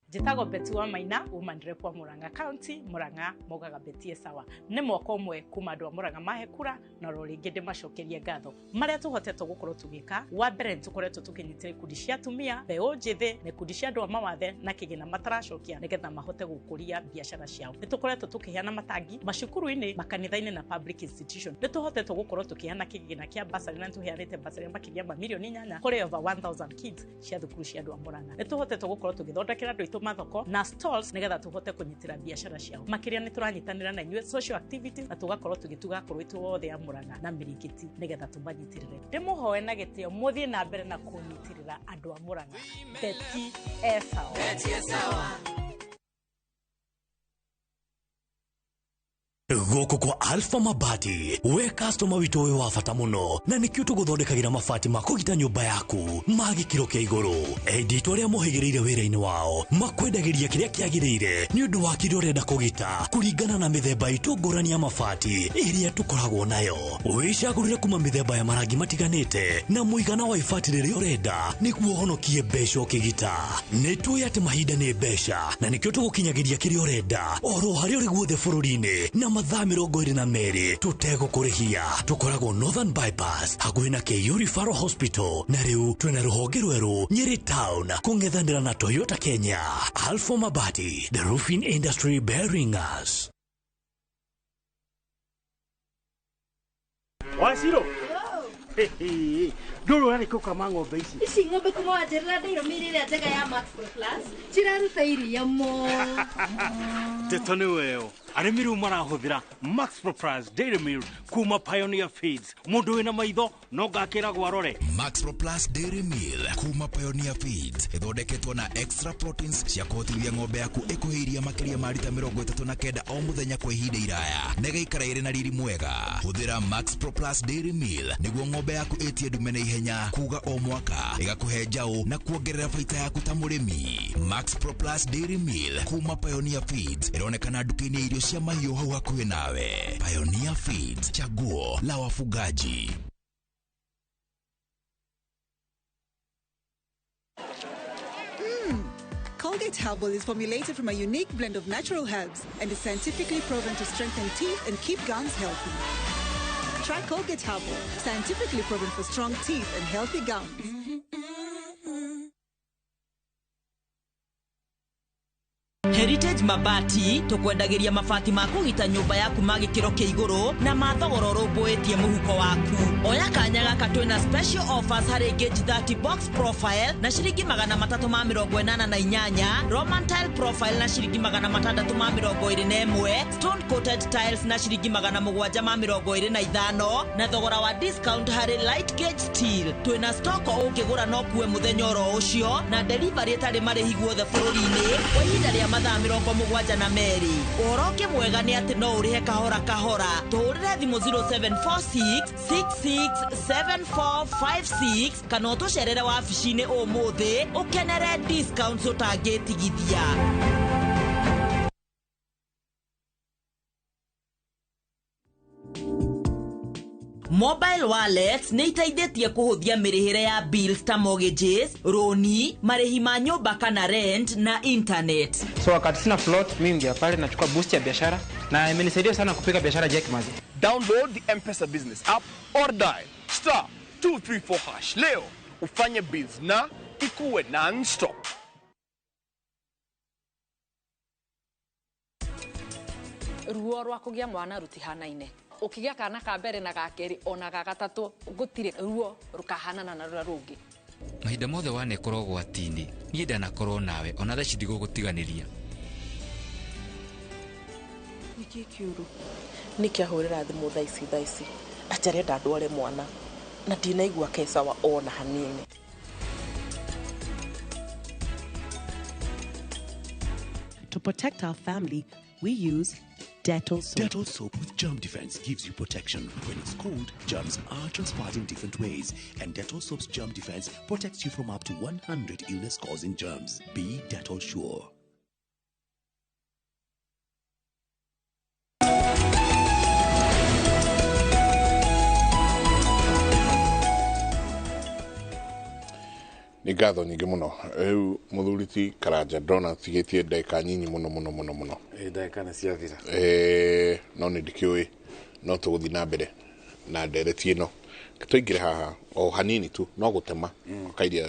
Njĩtagwo Betty wa Maina, woman rep wa Murang'a County. Murang'a maugaga Betty sawa. Nĩ mwaka ũmwe kuma andũ a Murang'a mahe kura, na oro rĩngĩ ndĩmacokerie ngatho. Marĩa tũhotete gũkorwo tũgĩka, wa mbere nĩ tũkoretwo tũkĩnyitĩra ikundi cia atumia, mbeũ njĩthĩ na ikundi cia andũ a mawathe na kĩgĩna mataracokia, nĩgetha mahote gũkũria biacara ciao. Nĩ tũkoretwo tũkĩheana matangi macukuru-inĩ, makanitha-inĩ na public institution. Nĩ tũhotete gũkorwo tũkĩheana kĩgĩna kĩa bursary, na nĩ tũheanĩte bursary makĩria ma mirioni 8 kũrĩ over 1000 kids cia thukuru cia andũ a Murang'a. Nĩ tũhotete gũkorwo tũgĩthondekera andũ aitũ mathoko na stalls, nĩgetha tũhote kũnyitĩra biacara ciao. Makĩria nĩ tũranyitanĩra na inyuĩ social activities, na tũgakorwo tũgĩtuga akũrũ aitũ othe a Murang'a na mĩrĩngĩti, nĩgetha tũmanyitĩrĩre. Ndĩmũhoe na gĩtĩo mũthiĩ na mbere na kũnyitĩrĩra andũ a Murang'a. Betty Esawa. Betty Esawa. Gũkũ kwa Alpha Mabati, we customer witũ wĩ wa bata mũno, na nĩkĩo tũgũthondekagĩra mabati ma kũgita nyũmba yaku ma gĩkĩro kĩa igũrũ. Endia aitũ arĩa mohĩgĩrĩire wĩra-inĩ wao makwendagĩria kĩrĩa kĩagĩrĩire nĩ ũndũ wa kĩrĩa ũrenda kũgita, kũringana na mĩthemba itũ ngũrani ya mabati ĩrĩa tũkoragwo nayo. Wĩcagũrĩre kuma mĩthemba ya marangi matiganĩte na mũigana wa ibati rĩrĩa ũrenda, nĩguo ũhonokie mbeca ũkĩgita. Nĩ tũĩ atĩ mahinda nĩ mbeca, na nĩkĩo tũgũkinyagĩria kĩrĩa ũrenda oro harĩa ũrĩ guothe bũrũri-inĩ na mathaa 22 tũtegũkũrĩhia. Tũkoragwo Northern Bypass hakuhĩ na KU Referral Hospital, na rĩu twĩna rũhonge rwerũ Nyeri Town kũng'ethanĩra na Toyota Kenya. Alpha Mabati, the roofing industry bearing us. Waciro ndũrũ ũrarĩ kũkama ng'ombe ici. Ici ng'ombe kuma wanjĩrĩra ndĩirũmĩire ĩrĩa njega ya Max Pro Plus ciraruta iria mo. Ndeto nĩ weo, arĩmi rĩu marahũthĩra Max Pro Plus Dairy Meal kuma Pioneer Feeds. Mũndũ wĩna maitho no ngakĩragwo arore. Max Pro Plus Dairy Meal kuma Pioneer Feeds ĩthondeketwo na extra proteins cia kũhotithia ng'ombe yaku ĩkũhe iria makĩria ma rita 39 o mũthenya kwa ihinda iraya, na ĩgaikara ĩrĩ na riri mwega. Hũthĩra Max Pro Plus Dairy Meal nĩguo ng'ombe yaku ĩtie ndume na ihenya kuga o mwaka, ĩgakũhe njaũ na kuongerera baita yaku ta mũrĩmi. Max Pro Plus Dairy Meal kuma Pioneer Feeds ĩronekana nduka-inĩ ya irio cia mahiũ hau hakuhĩ nawe. Pioneer Feeds, chaguo la wafugaji. Colgate Herbal is formulated from a unique blend of natural herbs and is scientifically proven to strengthen teeth and keep gums healthy. Try Colgate Herbal, scientifically proven for strong teeth and healthy gums. Heritage Mabati tukwendagĩria mabati ma kũgita nyũmba yaku ma gĩkĩro kĩa igũrũ na ma thogora ũrũmbũĩtie mũhuko waku. Oya kanya gaka twĩna special offers harĩ gauge 30 box profile na ciringi 388, Roman tile profile na ciringi 621, stone coated tiles na ciringi 725, na thogora wa discount harĩ light gauge steel. Twĩna stock ũngĩgũra no kuwe mũthenya oro ũcio, na delivery ĩtarĩ marĩhi guothe bũrũri-inĩ kwa ihinda rĩa mathaa 72. Ũhoro ũngĩ mwega nĩ atĩ no ũrĩhe kahora kahora. Tũhũrĩre thimũ 0746 667456 kana ũtũcerere wabici-inĩ ũmũthĩ ũkenere discounts ũtangĩtigithia. Mobile wallets nĩ iteithĩtie kũhũthia mĩrĩhĩre ya bills ta mortgages, roni, marĩhi ma nyũmba kana rent na internet. So wakati sina float, mimi ngia pale nachukua boost ya biashara na imenisaidia sana kupika biashara Jack Mazi. Download the M-Pesa business app or dial *234# leo ufanye bills na ikuwe non-stop. Ruo rwa kũgĩa mwana rũtihanaine. Ũkĩgĩa kana ka mbere na ga kerĩ ona ga gatatũ gũtirĩ ruo rũkahanana na rũrĩa rũngĩ. Mahinda mothe wanekorwo ũgwati-inĩ, niĩ ndanakorwo nawe ona thaa ici ndigũgũtiganĩria. Nĩkĩ kĩũru? Nĩkĩ ahũrĩra thimũ thaa ici atĩ arenda ndware mwana na ndinaigua ke sawa ona hanini. To protect our family, we use Dettol soap. Dettol soap with germ defense gives you protection. When it's cold, germs are transferred in different ways, and Dettol soap's germ defense protects you from up to 100 illness-causing germs. Be Dettol sure. Nĩ ngatho nyingĩ mũno. Rĩu mũthuri ti Karanja, ndona tigĩtie ndagĩka nyinyi mũno mũno mũno mũno. Ĩ, ndagĩka nĩ ciathira. No nĩ ndikĩũĩ no tũgũthiĩ na mbere na ndereti ĩno. Tũingĩre haha o hanini tu, no gũtema kairia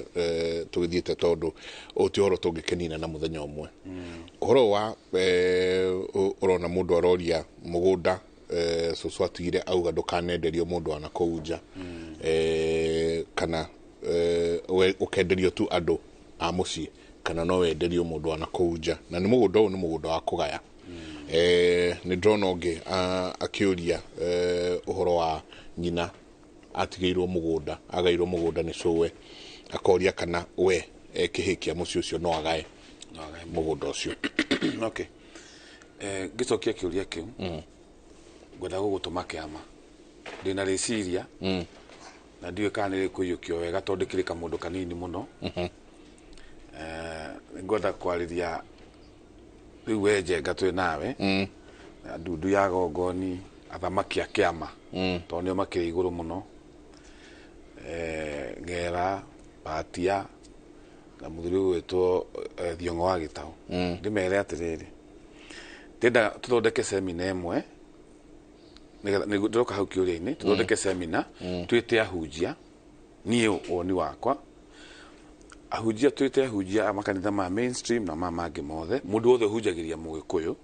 tũgĩthiĩte, tondũ ũyũ ti ũhoro tũngĩkĩnina na mũthenya ũmwe. Ũhoro wa ũrona mũndũ aroria mũgũnda, cũcũ atigire auga ndũkanenderio mũndũ wana kũu nja, kana ũkenderio tu andũ a mũciĩ, kana no wenderio mũndũ wana kũu nja, na nĩ mũgũnda ũyũ nĩ mũgũnda wa kũgaya. Nĩ ndĩrona ũngĩ akĩũria ũhoro wa nyina atigĩirwo mũgũnda, agairwo mũgũnda nĩ cũwe, akoria kana we kĩhĩ kĩa mũciĩ ũcio no agae mũgũnda ũcio. Okay, ngĩcokia kĩũria kĩu, ngwenda gũgũtũma kĩama ndĩna rĩciria na ndiũĩ kana nĩ rĩkũiyũkio wega, tondũ ndĩkĩrĩ kamũndũ kanini mũno. Ngwenda kwarĩria rĩu we Njenga twĩ nawe na ndundu ya gongoni, athamaki a kĩama, tondũ nĩo makĩrĩ igũrũ mũno, Ng'era Batia na mũthuri ũgwĩtwo Thiong'o wa Gĩtaũ. Ndĩmere atĩrĩrĩ, ndĩrenda tũthondeke semina ĩmwe nĩgetha ndĩroka hau kĩũria-inĩ. Tũthondeke semina, twĩte ahunjia. Niĩ woni wakwa, ahunjia, twĩte ahunjia a makanitha ma mainstream na ma mangĩ mothe, mũndũ wothe ũhunjagĩria Mũgĩkũyũ,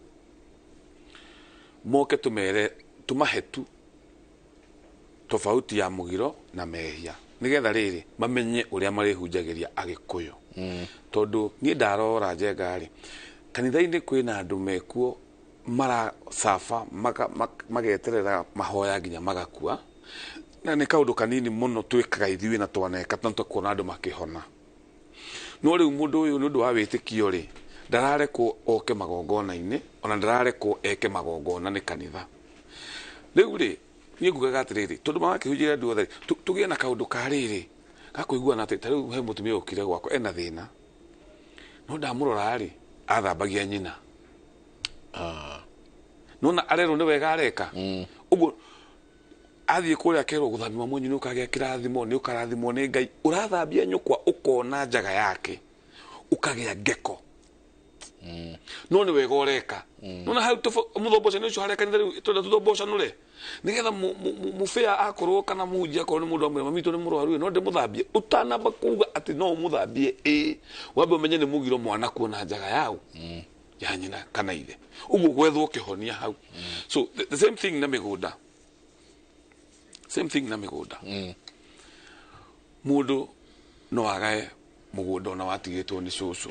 moke tũmere, tũmahe tu tofauti ya mũgiro na mehia, nĩgetha rĩrĩ mamenye ũrĩa marĩhunjagĩria Agĩkũyũ. Tondũ niĩ ndarora Njenga rĩ, kanitha-inĩ kwĩna andũ mekuo maracaba mageterera mahoya nginya magakua, na nĩ kaũndũ kanini mũno twĩkaga ithuĩ na twaneka na tũkuona andũ makĩhona. No rĩu mũndũ ũyũ, nĩ ũndũ wa wĩtĩkio rĩ, ndararekwo oke magongona-inĩ, ona ndararekwo eke magongona nĩ kanitha. Rĩu rĩ, niĩ ngugaga atĩrĩrĩ, tondũ marakĩhunjĩria andũ othe rĩ, tũgĩe na kaũndũ ka rĩrĩ ga kũiguana atĩ ta rĩu he mũtumia ũkire gwakwa ena thĩna, no ndamũrora rĩ, athambagia nyina. Nona arerwo nĩ wega areka ũguo, athiĩ kũrĩa akerwo gũthambia mwanyu nĩ ũkagĩa kĩrathimo, nĩ ũkarathimwo nĩ Ngai. Ũrathambia nyũkwa ũkona njaga yake, ũkagĩa ngeko, no nĩ wega ũreka. Nona hau mũthombocani ũcio harĩa kanitha rĩu twenda tũthombocanũre, nĩgetha mũbĩa akorwo kana mũhunjia akorwo nĩ mũndũ amwĩra mami witũ nĩ mũrwaru ĩ, no ndĩmũthambie. Ũtanamba kuga atĩ no ũmũthambie, ĩ wambe ũmenye nĩ mũgiro mwana kuona njaga yao ya nyina kana ithe, ũguo gwethwo kĩhonia hau. So the same thing na mĩgũnda, same thing na mĩgũnda. Mũndũ no agae mũgũnda ona watigĩtwo nĩ cũcũ,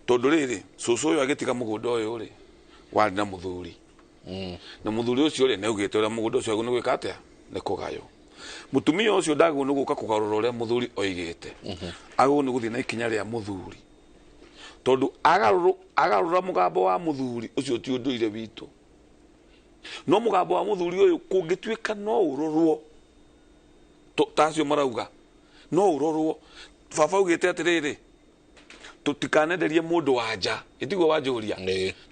tondũ rĩrĩ, cũcũ ũyũ agĩtiga mũgũnda ũyũ rĩ, warĩ na mũthuri, na mũthuri ũcio rĩ, nĩaugĩte ũrĩa mũgũnda ũcio nĩ gwĩka atĩa, nĩ kũgaywo. Mũtumia ũcio ndagĩrĩirwo nĩ gũka kũgarũra ũrĩa mũthuri oigĩte, agĩrĩirwo nĩ gũthiĩ na ikinya rĩa mũthuri, tondũ agarũra mũgambo wa mũthuri ũcio ti ũndũire witũ. No mũgambo wa mũthuri ũyũ kũngĩtuĩka no ũrorwo ta acio marauga no ũrorwo, baba augĩte atĩrĩrĩ, tũtikanenderie mũndũ wa nja, ĩtiguo wanjũria,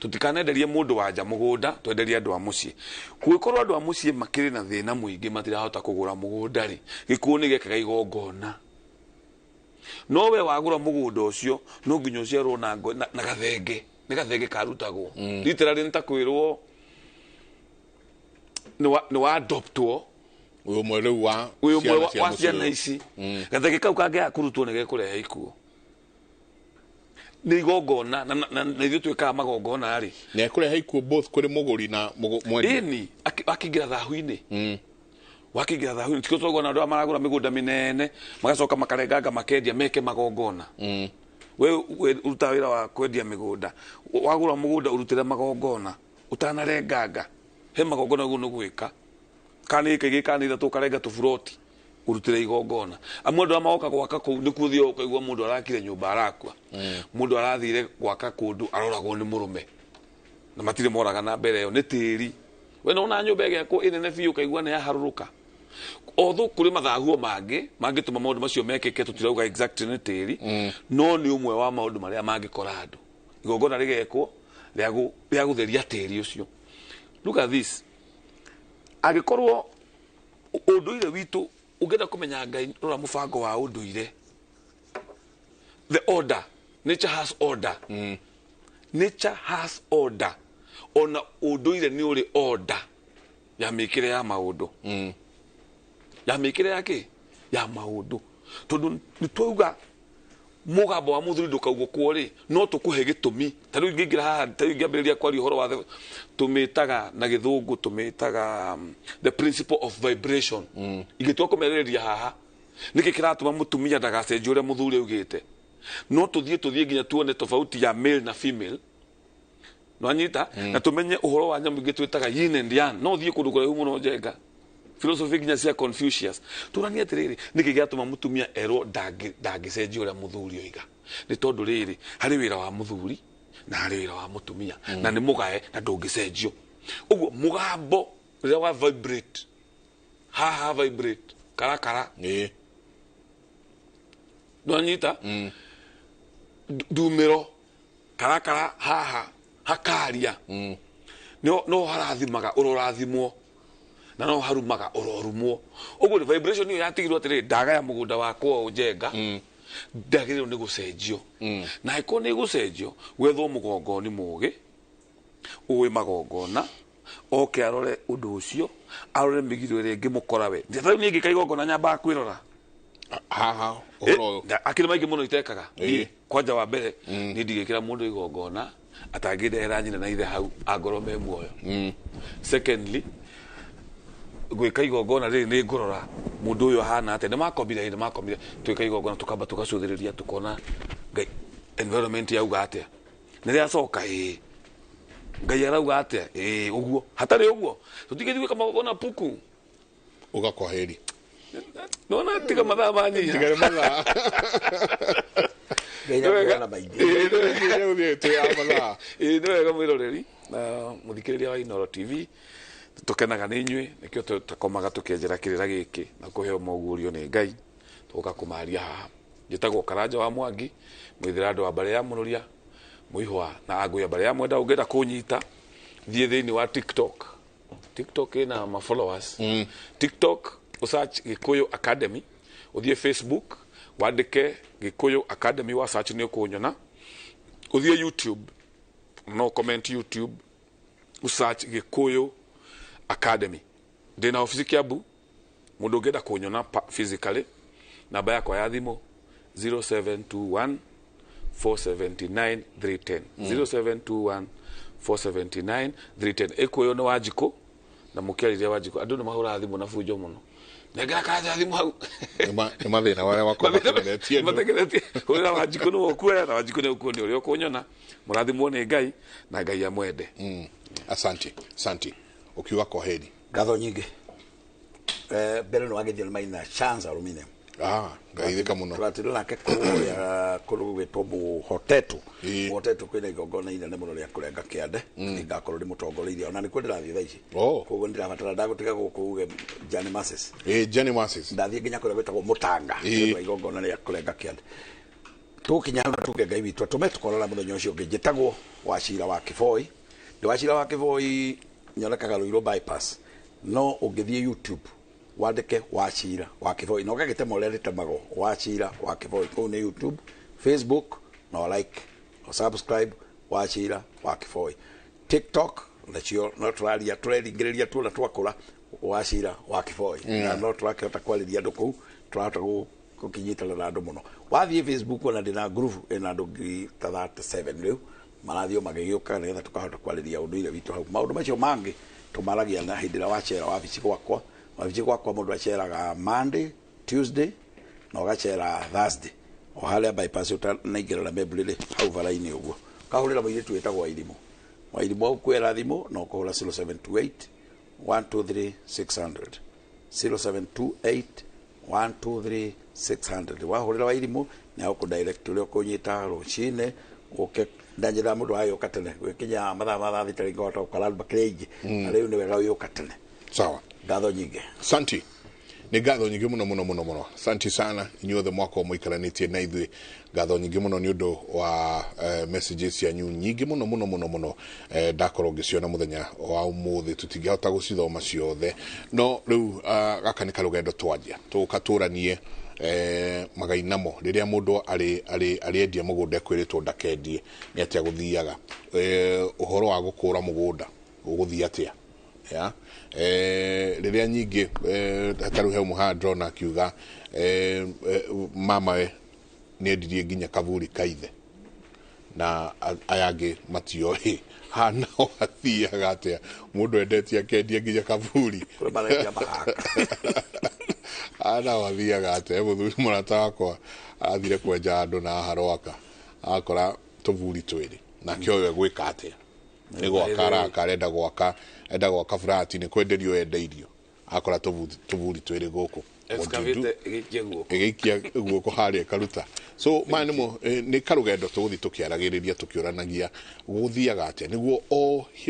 tũtikanenderie mũndũ wa nja mũgũnda, twenderie andũ a mũciĩ. Kũngĩkorwo andũ a mũciĩ makĩrĩ na thĩna mũingĩ, matirahota kũgũra mũgũnda rĩ, gĩkuũ nĩ gĩekaga igongona. No we wagũra mũgũnda ũcio, no nginya ũciarwo na gathenge, nĩ gathenge karutagwo. Literally nĩ ta kwĩrwo nĩ wa adoptwo. Wĩ ũmwe rĩu wa wĩ ũmwe ciana cia wa mũciĩ ciana ũyũ. Ici. Gathenge kau kangĩaga kũrutwo nĩ gekũrehe ikuũ, nĩ igongona na ithuĩ twĩkaga magongona rĩ. Nĩ ekũrehe ikuũ both kũrĩ mũgũri na mwendia. Ĩni akĩingĩra thahu-inĩ, wakĩingĩra thahu-inĩ, tikio tũrauga na andũ aya maragũra mĩgũnda mĩnene magacoka makarenganga makendia meke magongona. We ũrutaga wĩra wa kwendia mĩgũnda, wagũra mũgũnda ũrutĩre magongona ũtanarenganga, he magongona ũguo nĩ gwĩka kana nĩ ĩka igĩrĩ kana nĩ ithatũ, ũkarenga tũburoti ũrutĩre igongona. Amwe andũ arĩa magoka gwaka kũu nĩkuo ũthiaga ũkaigua mũndũ arakire nyũmba arakua, mũndũ arathire gwaka kũndũ aroragwo nĩ mũrũme, na matirĩ moraga na mbere ĩyo nĩ tĩri. We nona nyũmba ĩgĩakwo ĩnene biũ ũkaigua nĩ yaharũrũka. Although kũrĩ mathahuo mangĩ mangĩtũma maũndũ macio mekĩke, tũtirauga exactly nĩ tĩri, no nĩ ũmwe wa maũndũ marĩa mangĩkora andũ. Igongona rĩgekwo rĩa gũtheria tĩri ũcio. Look at this, angĩkorwo ũndũire witũ ũngĩenda kũmenya Ngai, rora mũbango wa ũndũire. The order, nature has order. Nature has order. Ona ũndũire nĩ ũrĩ order ya mĩkĩre ya maũndũ, ya mĩkĩre ya kĩ ya maũndũ, tondũ nĩ twauga mũgambo wa mũthuri ndũkaugũkwo rĩ, no tũkũhe gĩtũmi. Ta rĩu ingĩingĩra haha, ta rĩu ingĩambĩrĩria kwaria ũhoro wa tũmĩtaga na gĩthũngũ tũmĩtaga the principle of vibration. Ingĩtua kũmerereria haha nĩkĩ kĩratũma mũtumia ndagacenjie ũrĩa mũthuri augĩte, no tũthiĩ nginya tuone tofauti ya male na female, nwanyita, na tumenye ũhoro wa nyamũ ingĩ twĩtaga yin and yang. No thiĩ kũndũ kũraihu mũno, Njenga, philosophy nginya cia Confucius. Tũranie atĩrĩrĩ, nĩkĩ gĩatũma mũtumia erwo ndangĩcenjia ũrĩa mũthuri oiga? Nĩ tondũ rĩrĩ, harĩ wĩra wa mũthuri na harĩ wĩra wa mũtumia, na nĩ mũgae na ndũngĩcenjio. Ũguo mũgambo rĩrĩa wa vibrate haha, vibrate karakara, nwanyita, ndumĩro karakara haha hakaria, no harathimaga ũrorathimwo na no harumaga ũrorumwo. Ũguo nĩ vibration ĩyo yatigirwo atĩrĩrĩ, ndagaya mũgũnda wakwa Njenga, ndagĩrĩirwo nĩ gũcenjio, na angĩkorwo nĩ gũcenjio gwethwo mũgongoni mũgĩ ũĩ magongona oke arore ũndũ ũcio, arore mĩgiro ĩrĩa ĩngĩmũkora we. Ta rĩu niĩ ngĩka igongona nyambaga kwĩrora haha ũhoro ũyũ. Akĩrĩ maingĩ mũno itekaga. Niĩ kwanja wa mbere, niĩ ndigĩkĩra mũndũ igongona atangĩndehera nyina na ithe hau angorwo me muoyo. Secondly, gwĩka igongona rĩrĩ nĩ ngũrora mũndũ ũyũ ahana atĩa. Nĩ makomire twĩka igongona, tũkamba tũgacũthĩrĩria, tũkona Ngai environment yauga atĩa, nĩ rĩacoka ĩĩ Ngai arauga atĩa, ĩĩ ũguo. Hatarĩ ũguo tũtingĩthiĩ gwĩka magongona puku. Uga kwa heri. Nona tiga mathaa manyiha. Tiga mathaa. Ngai nĩakuona maingĩ. Ĩĩ nĩ wega mwĩroreri na mũthikĩrĩria wa Inooro TV, tũkenaga nĩ inyuĩ, nĩkĩo tũkomaga tũkĩenjera kĩrĩra gĩkĩ na kũheo moguũrio nĩ Ngai tũgoka kũmaria haha. Njĩtagwo Karanja wa Mwangi, mwĩthĩra andũ wa mbarĩ ya Mũrũria, mũihwa na angũya mbarĩ ya Mwenda. Ũngĩenda kũnyita, thiĩ thĩinĩ wa TikTok. TikTok ĩna ma followers. TikTok usearch Gikuyu Academy, ũthiĩ Facebook wandĩke Gikuyu Academy, wa search nĩ ũkũnyona. Ũthiĩ YouTube, no comment YouTube, usearch Gikuyu Academy. Ndĩna ofici Kiambu, mũndũ ũngĩenda kũnyona physically, namba yakwa ya thimũ 0721 479 310, 0721 479 310. Ĩkũyũ nĩ Wanjikũ, na mũkĩarĩria Wanjikũ andũ nĩ mahũraga thimũ na bunjo mũno, nengera Karanja thimũ hau. Nĩ mathĩna marĩa makoragwo mategeretie andũ. Mategeretie. Hũrĩra Wanjikũ nĩwe ũkuoya, na Wanjikũ nĩ ũkuonia ũrĩa ũkũnyona. Mũrathimwo nĩ Ngai na Ngai amwende. Asante, asante. Ukiuga kwa heri. Ngatho nyingĩ. Mbere nĩ wagĩthio nĩ Maina Chance Aluminium. Ngaithĩka mũno. Tũratirwo nake kũrĩa kũndũ gũgwĩtwo Mũhotetu. Mũhotetu kwĩna igongona inene mũno rĩa kũrenga kĩande. Nĩngakorwo ndĩmũtongoreirie ona nĩkuo ndĩrathiĩ thaa ici. Koguo nĩndĩrabatara ndagũtiga gũkũ uge Johnny Masses. Johnny Masses. Ndathiĩ nginya kũrĩa gwĩtagwo Mũtanga nĩ ũndũ wa igongona rĩa kũrenga kĩande. Tũgũkinya hau na tuge Ngai witũ atũme tũkorana mũthenya ũcio ũngĩ. Njĩtagwo Wachira wa Kĩboi. Ndĩ Wachira wa Kĩboi, nyonekaga Ruiru bypass. No ũngĩthiĩ YouTube wandĩke Wachira wa Kĩboi na ũgagĩtema ũrĩa rĩtemagwo, Wachira wa Kĩboi, kũu nĩ YouTube, Facebook, no like no subscribe Wachira wa Kĩboi. TikTok nacio no tũraria, tũreringĩrĩria tuona twakũra, Wachira wa Kĩboi, na no tũrakĩhota kwarĩria andũ kũu, tũrahota gũkĩnyitana na andũ mũno. Wathiĩ Facebook ona ndĩna group ĩna andũ 37,000 rĩu marathiĩ o magĩgĩũka, nĩgetha tũkahota kwarĩria ũndũire witũ hau. Maũndũ macio mangĩ tũmaragia na hĩndĩ ĩrĩa wacera wabici gwakwa. Wabici gwakwa mũndũ aceraga Monday, Tuesday na ũgacera Thursday, o harĩa bypass ũtanaingĩra na Membry rĩ, hau bara-inĩ ũguo. Ũkahũrĩra mũirĩtu wĩtagwo Wairimũ. Wairimũ agũkuoera thimũ na ũkũhũra 0728 123 600, 0728 123 600. Wahũrĩra Wairimũ nĩ agũkũ direct ũrĩa ũkũnyita rũcinĩ ũke. Ndanjĩra mũndũ agĩũka tene gwĩkinya mathaa ma thaa thita rĩngĩ ũhota gũkora andũ makĩrĩ aingĩ, na rĩu nĩ wega ũgĩũka tene. Sawa. Ngatho nyingĩ. Asante. Nĩ ngatho nyingĩ mũno mũno mũno mũno. Asante sana inyuothe mwakorwo mũikaranĩtie na ithuĩ. Ngatho nyingĩ mũno nĩ ũndũ wa messages cianyu nyingĩ mũno mũno mũno mũno. Ndakorwo ngĩciona mũthenya wa ũmũthĩ, tũtingĩhota gũcithoma ciothe, no rĩu gaka nĩ karũgendo twanjia, tũgũka tũranie Magai namo rĩrĩa mũndũ arĩ arĩendia mũgũnda ekwĩrĩtwo ndakendie, nĩ atĩa gũthiaga? Ũhoro wa gũkũra mũgũnda ũgũthiĩ atĩa? Ya rĩrĩa nyingĩ ta rĩu he ũmwe haha ndĩrona akiuga mamawe nĩ endirie nginya kaburi ka ithe na aya angĩ matioĩ. Haha nao hathiaga atĩa? Mũndũ endetie akendia nginya kaburi. Kũrĩ marendia mahaka. Haha nao hathiaga atĩa? He mũthuri mũrata wakwa arathire kwenja handũ na haha Rwaka, akora tũburi twĩrĩ, nake ũyũ egwĩka atĩa? Nĩ gwaka araka, arenda gwaka, enda gwaka burati, nĩ kwenderio endeirio, akora tũburi twĩrĩ gũkũ. What do you do? Excavate ĩgĩikie guoko. Ĩgĩikia guoko harĩa ĩkaruta. So maya nĩmo nĩ karũgendo tũgũthiĩ tũkĩaragĩrĩria, tũkĩũranagia gũthiaga atĩa, nĩguo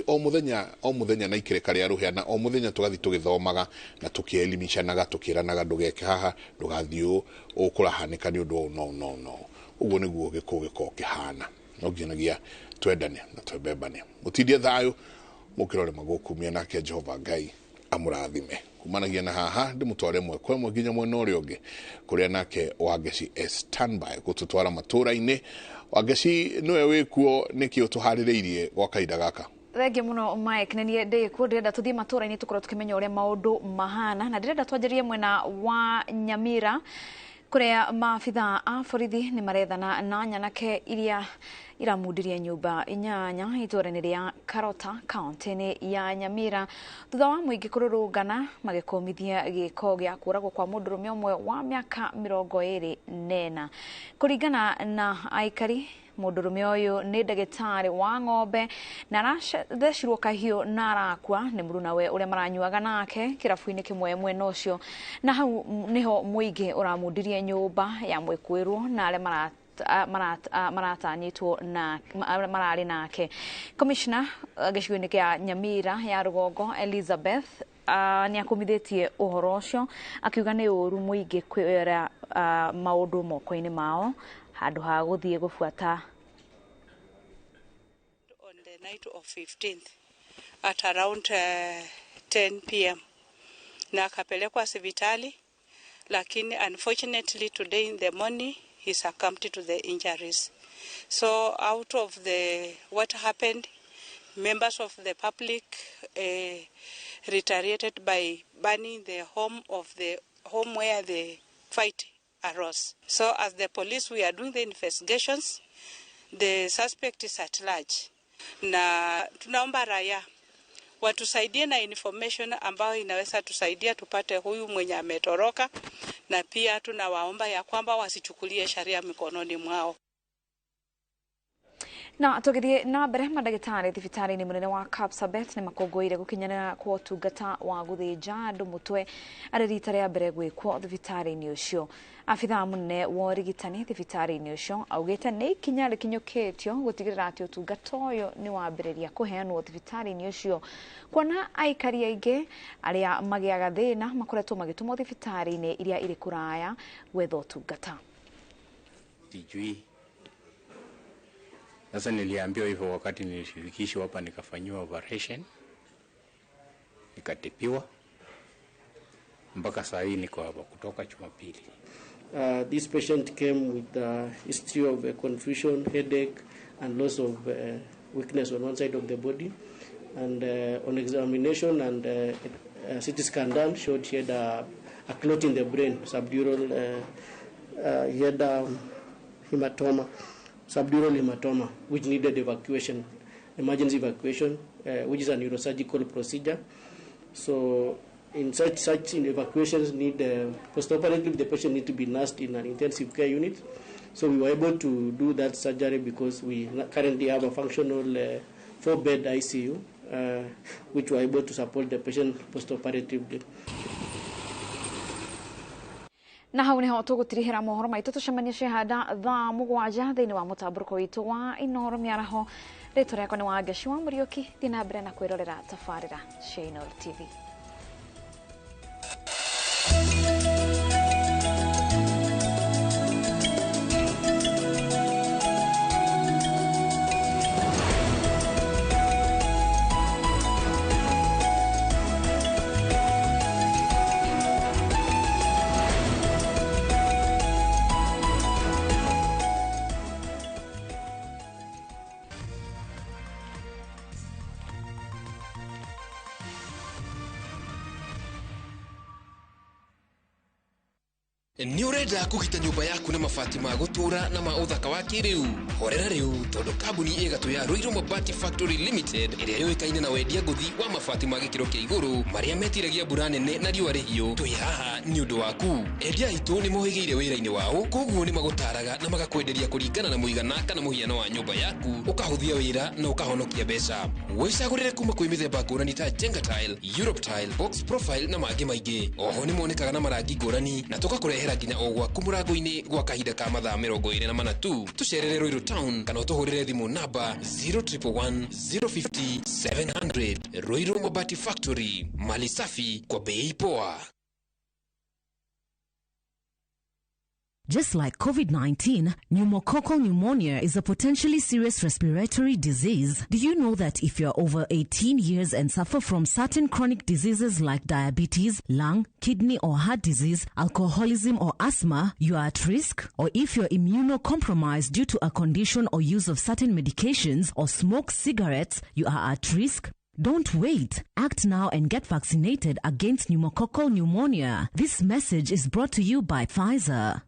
o mũthenya o mũthenya na ikĩrĩka rĩa rũhĩa, na o mũthenya tũgathiĩ tũgĩthomaga na tũkĩelimishanaga, tũkĩranaga ndũgeke haha, ndũgathiĩ ũũ, ũkũrahanĩka nĩ ũndũ ũũ, no no no ũguo nĩguo gĩkũ gĩkorwo kĩhana. No nginyagia twendane na twembembane, mũtindie thayũ, mũkĩrore magũkumia, nake Jehova Ngai amũrathime. Kumanagia na haha ndĩmũtware ĩmwe kwa ĩmwe nginya mwena ũrĩa ũngĩ kũrĩa nake Wangeci e standby gũtũtwara matũũra-inĩ. Wangeci, nĩwe wĩkuo, nĩkĩ ũtũharĩrĩirie gwa kahinda gaka? Thengiũ mũno, Mike. Nĩ niĩ ndĩ kuo, ndĩrenda tũthiĩ matũũra-inĩ tũkorwo tũkĩmenya ũrĩa maũndũ mahana, na ndĩrenda twanjĩrĩrie mwena wa Nyamira kũrĩa maabitha a borithi nĩ marethana na nyanake iria iramundirie nyũmba 8 itũũra-inĩ rĩa Karota kaunti-inĩ ya Nyamira thutha wa mũingĩ kũrũrũngana magĩkũmithia gĩko gĩa kũragwo kwa mũndũrũme ũmwe wa mĩaka 24. Kũringana na aikari, mũndũrũme ũyũ nĩ ndagĩtarĩ wa ng'ombe na arathecirwo kahiũ na arakua nĩ mũrunawe ũrĩa maranyuaga nake kĩrabu-inĩ kĩmwe mwena ũcio, na hau nĩho mũingĩ ũramundirie nyũmba ya mwĩkũĩrwo na arĩa maratanyĩtwo na mararĩ nake. Commissioner gĩcigo-inĩ kĩa Nyamira ya rũgongo Elizabeth nĩ akumithĩtie ũhoro ũcio, akiuga nĩ ũru mũingĩ kwĩra maũndũ moko-inĩ mao handũ ha gũthiĩ gũbuata. On the night of 15th at around 10 p.m. na akapelekwa hospitali, lakini unfortunately today in the morning he succumbed to the injuries. So out of the what happened, members of the public retaliated by burning the home of the home where the fight arose. So as the police, we are doing the investigations. The suspect is at large. Na tunaomba raia watusaidie na information ambayo inaweza tusaidia tupate huyu mwenye ametoroka, na pia tunawaomba ya kwamba wasichukulie sheria mikononi mwao. Na tũgĩthiĩ na mbere, mandagĩtarĩ thibitarĩ-inĩ mũnene wa Kapsabet nĩ makũngũĩire gũkinyanĩra kwa ũtungata wa gũthĩnja andũ mũtwe arĩ rita rĩa mbere gwĩkwo thibitarĩ-inĩ ũcio. Abithaa mũnene wa ũrigitani thibitarĩ-inĩ ũcio augĩte nĩ ikinya rĩkinyũkĩtio gũtigĩrĩra atĩ ũtungata ũyũ nĩ wambĩrĩria kũheanwo thibitarĩ-inĩ ũcio, kuona aikari aingĩ arĩa magĩaga thĩna makoretwo magĩtũmwo thibitarĩ-inĩ iria irĩ kũraya gwetha ũtungata. Sijui. Sasa niliambiwa hivyo wakati nilishirikishwa hapa, nikafanyiwa operation, nikatibiwa mpaka saa hii niko hapa kutoka Jumapili. This patient came with a history of confusion, headache, and loss of weakness on one side of the body. And on examination and CT scan done showed he had a clot in the brain, subdural, he had a hematoma, subdural hematoma, which needed evacuation, emergency evacuation, which is a neurosurgical procedure. So in such evacuations need, postoperatively the patient need to be nursed in an intensive care unit. So we were able to do that surgery because we currently have a functional 4-bed ICU, which were able to support the patient postoperatively. Na hau niho tũgũtirihĩra mohoro maitũ, tũcemanie cihanda thaa 7 thĩinĩ wa mũtambũrũko witũ wa Inooro mĩaraho. Rĩtwa rĩakwa nĩ Wangeci wa Mũriũki. Thiĩ na mbere na kwĩrorera tabarĩra cia Inooro TV. Nĩ ũrenda kũgita nyũmba yaku na mabati ma gũtũũra na ma ũthaka wa kĩrĩu? Horera rĩu, tondũ kambuni ĩgatũ ya Ruiru Mabati Factory Limited ĩrĩa yũĩkaine na wendia ngũthi wa mabati ma gĩkĩro kĩa igũrũ marĩa metiragia mbura nene na riũa rĩhiũ, twĩ haha nĩ ũndũ waku. Endia aitũ nĩ mohĩgĩire wĩra-inĩ wao, koguo nĩ magũtaraga na magakwenderia kũringana na mũigana kana mũhiano wa nyũmba yaku, ũkahũthia wĩra na ũkahonokia mbeca. Wĩcagũrĩre kuma kwĩ mĩthemba ngũrani ta Jenga Tile, Europe Tile, Box Profile na mangĩ maingĩ. Oho nĩ monekaga na marangi ngũrani na tũgakũrehera nginya o gwaku mũrango-inĩ gwa kahinda ka mathaa 24 tu. Tũcerere Ruiru Town kana ũtũhũrĩre thimũ namba 0111 050 700. Ruiru Mabati Factory, mali safi kwa bei poa. Just like COVID-19, pneumococcal pneumonia is a potentially serious respiratory disease. Do you know that if you're over 18 years and suffer from certain chronic diseases like diabetes, lung, kidney or heart disease, alcoholism or asthma, you are at risk? Or if you're immunocompromised due to a condition or use of certain medications or smoke cigarettes, you are at risk? Don't wait. Act now and get vaccinated against pneumococcal pneumonia. This message is brought to you by Pfizer.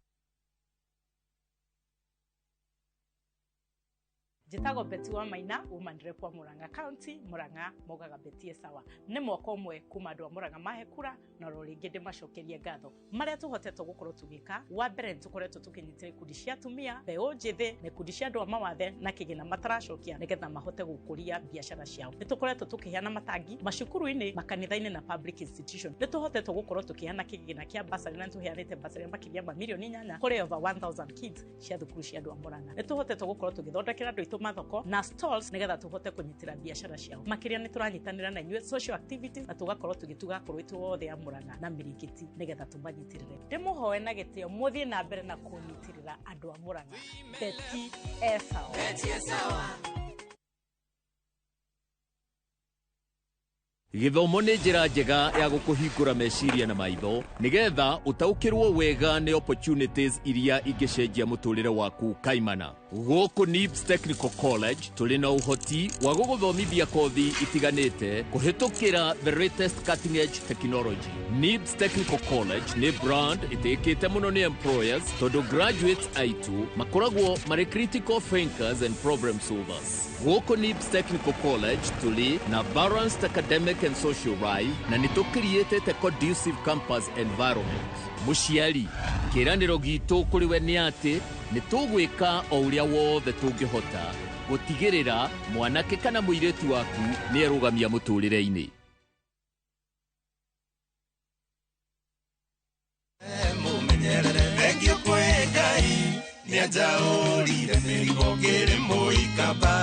Njĩtagwo Betty wa Maina, woman rep wa Murang'a County, Murang'a mogaga Betty Esawa. Nĩ mwaka ũmwe kuma andũ a Murang'a mahe kura na oro rĩngĩ ndĩmacokerie ngatho. Marĩa tũhotete gũkorwo tũgĩka, wa mbere nĩ tũkoretwo tũkĩnyitĩra ikundi cia atumia, mbeũ njĩthĩ na ikundi cia andũ a mawathe na kĩgĩna mataracokia nĩgetha mahote gũkũria biacara ciao. Nĩ tũkoretwo tũkĩheana matangi macukuru-inĩ, makanitha-inĩ na public institution. Nĩ tũhotete gũkorwo tũkĩheana kĩgĩna kĩa bursary na nĩ tũheanĩte bursary makĩria ma mirioni 8 kũrĩ over 1000 kids cia thukuru cia andũ a Murang'a. Nĩ tũhotete gũkorwo tũgĩthondekera andũ aitũ mathoko na stalls nigetha tuhote kunyitira biacara ciao. Makiria ni turanyitanira na inyuĩ social activities na tugakorwo tugituga akũrũ aitũ othe a Murang'a na Mirigiti nigetha tumanyitirire. Ndimuhoe na gĩtĩo muthie na mbere na kunyitirira andũ a Murang'a. Betty Esawa. Betty Esawa. Gĩthomo nĩ njĩra njega ya gũkũhingũra meciria na maitho nĩgetha ũtaũkĩrwo wega nĩ opportunities iria ingĩcenjia mũtũrĩre waku kaimana. Gũkũ NIBS Technical College tũrĩ na ũhoti wa gũgũthomithia kothi itiganĩte kũhĩtũkĩra the latest cutting edge technology. NIBS Technical College nĩ brand ĩtĩkĩte mũno nĩ employers tondũ graduates aitũ makoragwo marĩ critical thinkers and problem solvers. Gũkũ NIBS Technical College tũrĩ na balanced academic and social life na nĩ tũkiriĩtĩte conducive campus environment. Mũciari, kĩĩranĩro gitũ kũrĩ we nĩ atĩ nĩ tũgwĩka o ũrĩa wothe tũngĩhota gũtigĩrĩra mwanake kana mũirĩtu waku nĩ erũgamia mũtũrĩre-inĩ. Thank you kwĩ Ngai nĩ anjaũrire mĩrigo ngĩrĩ.